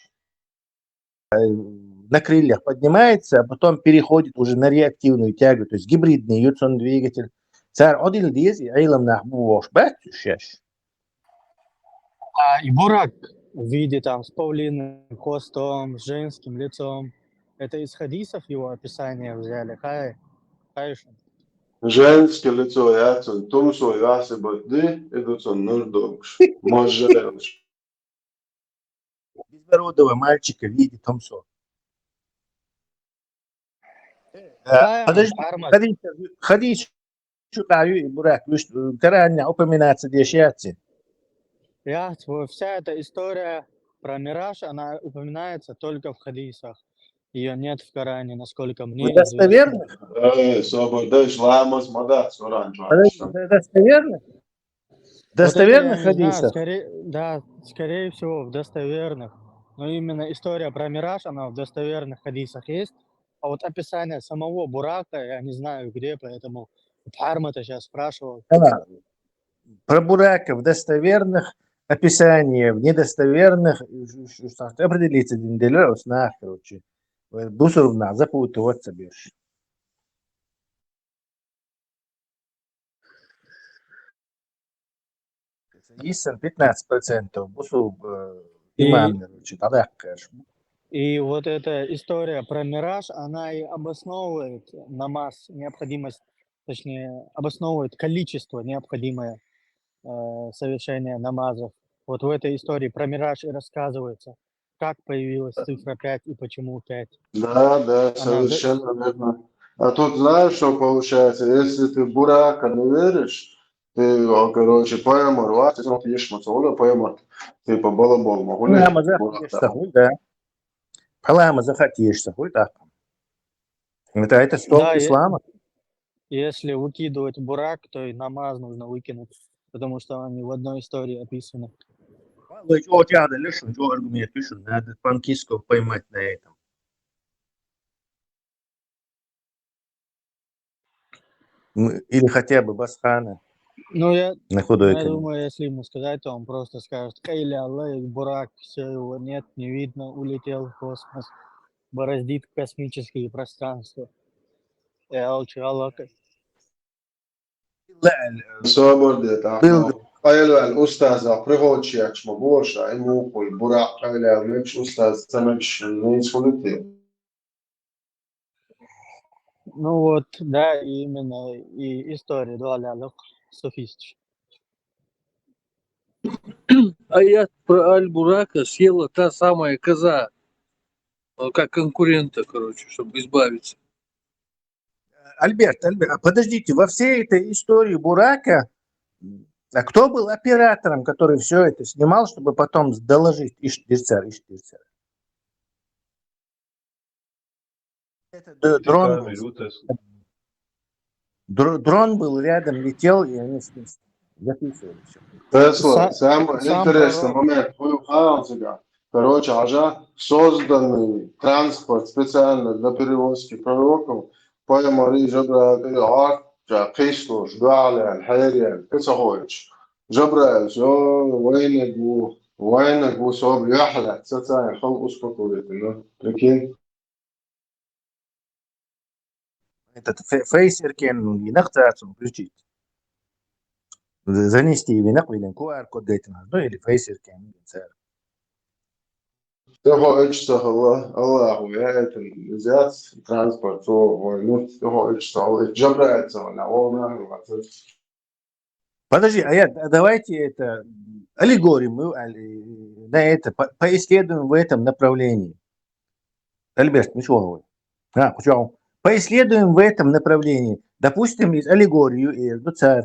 Э, на крыльях поднимается, а потом переходит уже на реактивную тягу, то есть гибридный ю цуьнан двигатель. Цара Ӏодилла деза, и Ӏелам нах бу вовш бац уьш шаьш. А, и бурак в виде там с павлиным хвостом, с женским лицом. Это из хадисов его описание взяли? Хай, хай шун. Женское лицо яц цуьнан, тумсо яхь сибат ди, и ду цуьнан нур догуш. Мозжа лелаш. Безбородого мальчика в виде тумсо. Э, подожди, хадис, хадис чу къахьа ю и бурак, вуьш, э, Коране упоминаться деш яц и? Яц, во-, вся эта история про мираж, она упоминается только в хадисах. Её нет в Коране, насколько мне известно. Достоверных? Э, собар деш ламаз ма дац Коран чохь. Подожди, до-, достоверных? Вот это я не знаю, достоверных хадисах? Скорее, да, скорее всего, в достоверных. Но именно история про мираж, она в достоверных хадисах есть. А вот описание самого бурака я не знаю где, поэтому вот Хармата щас спрашивал. Да. Про бурака в достоверных, описание в недостоверных, ш-, ш-, ш-, определиться дин делер оснах, короче. Бусурнах запутываться беш. Йисан пятнадцать процентов бусул, э, И, имам, короче, тогда, конечно. И вот эта история про Мираж, она и обосновывает намаз, необходимость, точнее, обосновывает количество необходимое э, совершения намазов. Вот в этой истории про Мираж и рассказывается, как появилась цифра пять и почему пять. Да, да, совершенно верно. А тут знаешь, что получается? Если ты Бурака не веришь, ты, короче, пайгамбар вац, если он пишет, пайгамбар, типа, балабол, могу ли? Пайгамбар вац, да. Пайгамбар вац, да. Это, это столб Да, е- ислама. Если выкидывать Бурак, то и намаз нужно выкинуть, потому что они в одной истории описаны. Ой, о, чё, да, лишь, чё аргумент, лишь, надо Панкисского поймать на этом. М, или хотя бы Басхана Ну, я, на худой я конец. думаю, если ему сказать, то он просто скажет: «Къайла Аллах, Бурак, все, его нет, не видно, улетел в космос, бороздит космические пространства». Э, алчи алакай. Собар де, да. Был. Къайла ал устаз, а, приходчи яч ма боша, и мухуй, Бурак, къайла ал меч устаз, цамагиш, не исхулите. Ну вот, да, именно и история, да, ля, ля, суфист. Аят про Аль-Бурака съела та самая коза, э, как конкурента, короче, чтобы избавиться. Альберт, Альберт, а подождите, во всей этой истории Бурака, а кто был оператором, который все это снимал, чтобы потом доложить? Ишт дирцар, ишт дирцар. Это д- дрон был. Др- дрон был рядом, летел, и они с ним записывали все. Тесла, Са- самый сам интересный пророк. Момент. Хуй хаалцыга. Короче, ажа созданный транспорт специально для перевозки пророков. Пайгамбар Жабраил, а, жа кисло, ждали, херен, кыцахович. Жабраил, все, войнагу, войнагу, соб яхла, социальный хал успокоить, ну, прикинь. Этот фе- фейсер кен, ну, не нахтацу включить. Занести или нахуй, или QR-код дайте, ну, или фейсер кен, или цер. Тёхо эчсахала, Аллаху, я это, взять транспорт, о, ой, ну, тёхо эчсахала, Жабраил, на, о, на, Подожди, а я, а давайте это, м, аллегорию мы, али- на это, по- поисследуем в этом направлении. Альберт, ну чё вы? А, почему? Поисследуем в этом направлении. Допустим, из аллегорию и до царь.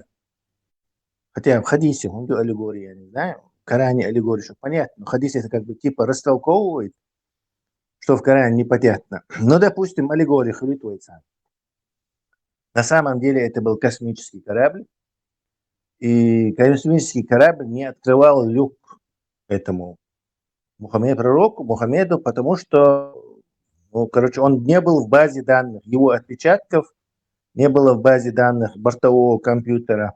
Хотя в хадисе, он аллегория, я не знаю. В Коране аллегория, что понятно. Но хадис это как бы типа растолковывает, что в Коране непонятно. Но, допустим, аллегория хулитуется. На самом деле это был космический корабль, и космический корабль не открывал люк этому Мухаммеду, пророку Мухаммеду, потому что, ну, короче, он не был в базе данных, его отпечатков не было в базе данных бортового компьютера.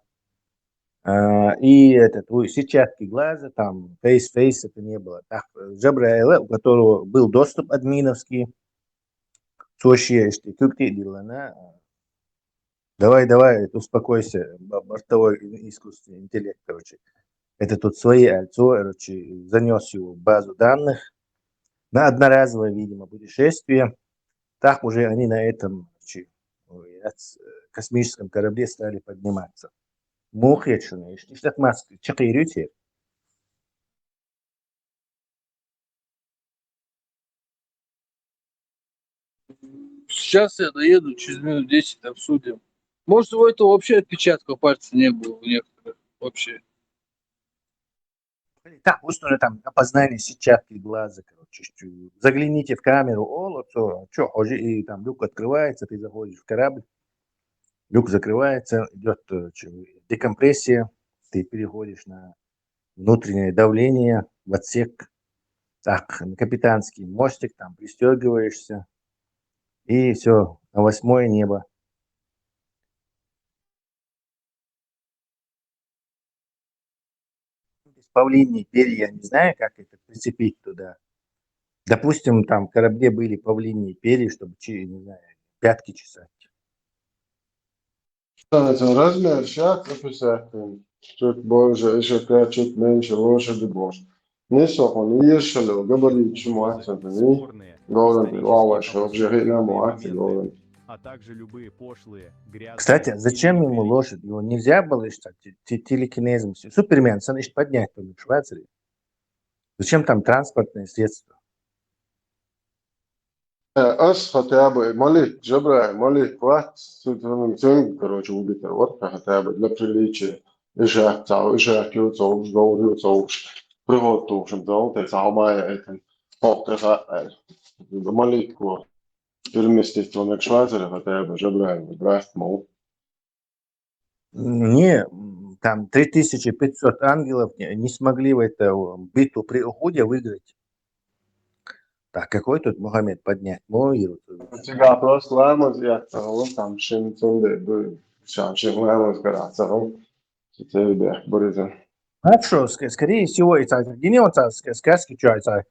А, и этот, ой, сетчатки глаза, там, face-face, это не было. Так, Джабраила, у которого был доступ админовский, сочи, если ты, ты, Дилана, давай, давай, это успокойся, бо- бортовой искусственный интеллект, короче. Это тут свои альцо, короче, занес его в базу данных на одноразовое, видимо, путешествие. Так уже они на этом, короче, ой, космическом корабле стали подниматься. Мухечуна, ишти штат маски, чакирюте. Сейчас я доеду, через минут десять обсудим. Может, у этого вообще отпечатка пальца не было у некоторых вообще. Так, пусть уже там опознание сетчатки глаза, короче, что, загляните в камеру, о, вот что, что, уже и там люк открывается, ты заходишь в корабль, люк закрывается, идет, э, чё, декомпрессия, ты переходишь на внутреннее давление в отсек, так, на капитанский мостик, там пристегиваешься, и все, на восьмое небо. Павлиньи перья, я не знаю, как это прицепить туда. Допустим, там в корабле были павлиньи перья, чтобы, чи- не знаю, пятки чесать. Размер сейчас описать, чуть больше, еще пять, чуть меньше, лошади больше. Нисохун ешалу габарит чему ацатани. Говорит, ва ва шо же хина му аци говорит. Кстати, а зачем ему лошадь? Его нельзя было, что ли, те- телекинезом? Супермен, сан ишт поднять по Швейцарии. Зачем там транспортные средства? Ас хотя бы Малик, Жабраил, Малик, вот, короче, убитый, вот хотя бы для приличия. Ишак цау, ишак ю цоуш, гаур ю цоуш. Приготовшим зал, ты самая это. Ох, ты ха, Малик, вот. Переместить он к Швейцарии хотя бы, Жабраил, брат, мол. Не, там три тысячи пятьсот ангелов не, не смогли в эту битву при Ухуде выиграть. Так, какой тут Мухаммед поднять? Мой У тебя просто ламаз, я целый, там шин цунде, шам шин ламаз, когда целый. Теперь да, буризм. Хорошо, скорее всего, и так, где он сказки, что это?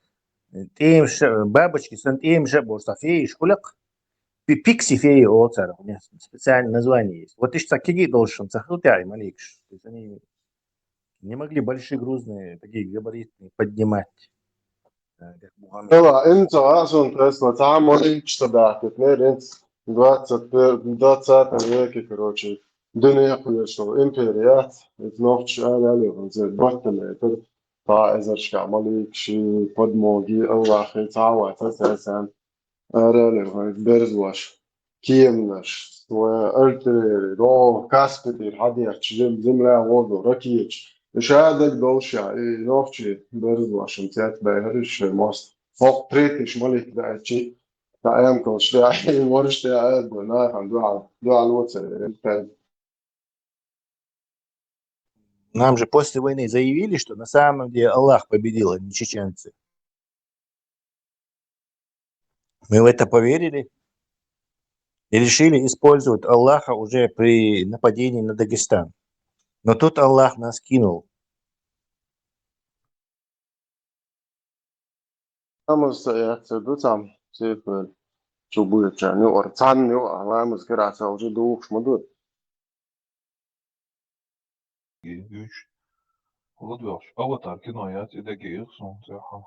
Тем же бабочки, сан тем же борса феи, шкулек. Пикси феи, о, цара, у меня специальное название есть. Вот ишта киги должен сахыл тяри маликш. То есть они не могли большие грузные, такие габаритные поднимать. Эла, ин ца асун тесла, ца маликш та бахтет, не, ин двадцать, двадцатом веке, короче, дунья хуешал, империят, из нохч аляли, он зе баттаметр, та эзаршка маликши, подмоги, Аллахи, ца ва, ца ца сан. Аралев, берзлаш, кемнаш, своя альтери, до каспетир, хадер, чжим, земля, воду, ракеч. Шадак долша, и нохчи, берзлаш, им цят байхариш, мост. Фок третиш малик да чи, та эмкл шля, и ворш та эдбо, на хан, дуа, дуа лоцер, Нам же после войны заявили, что на самом деле Аллах победил, а не чеченцы. Мы в это поверили и решили использовать Аллаха уже при нападении на Дагестан. Но тут Аллах нас кинул. Намаз саякца дутам, цифр, чубуя чани, ор цанни, аламаз кираса уже дух шмудут. Üç. Ладваш, аватар кинояц, идеги их солнце, ага.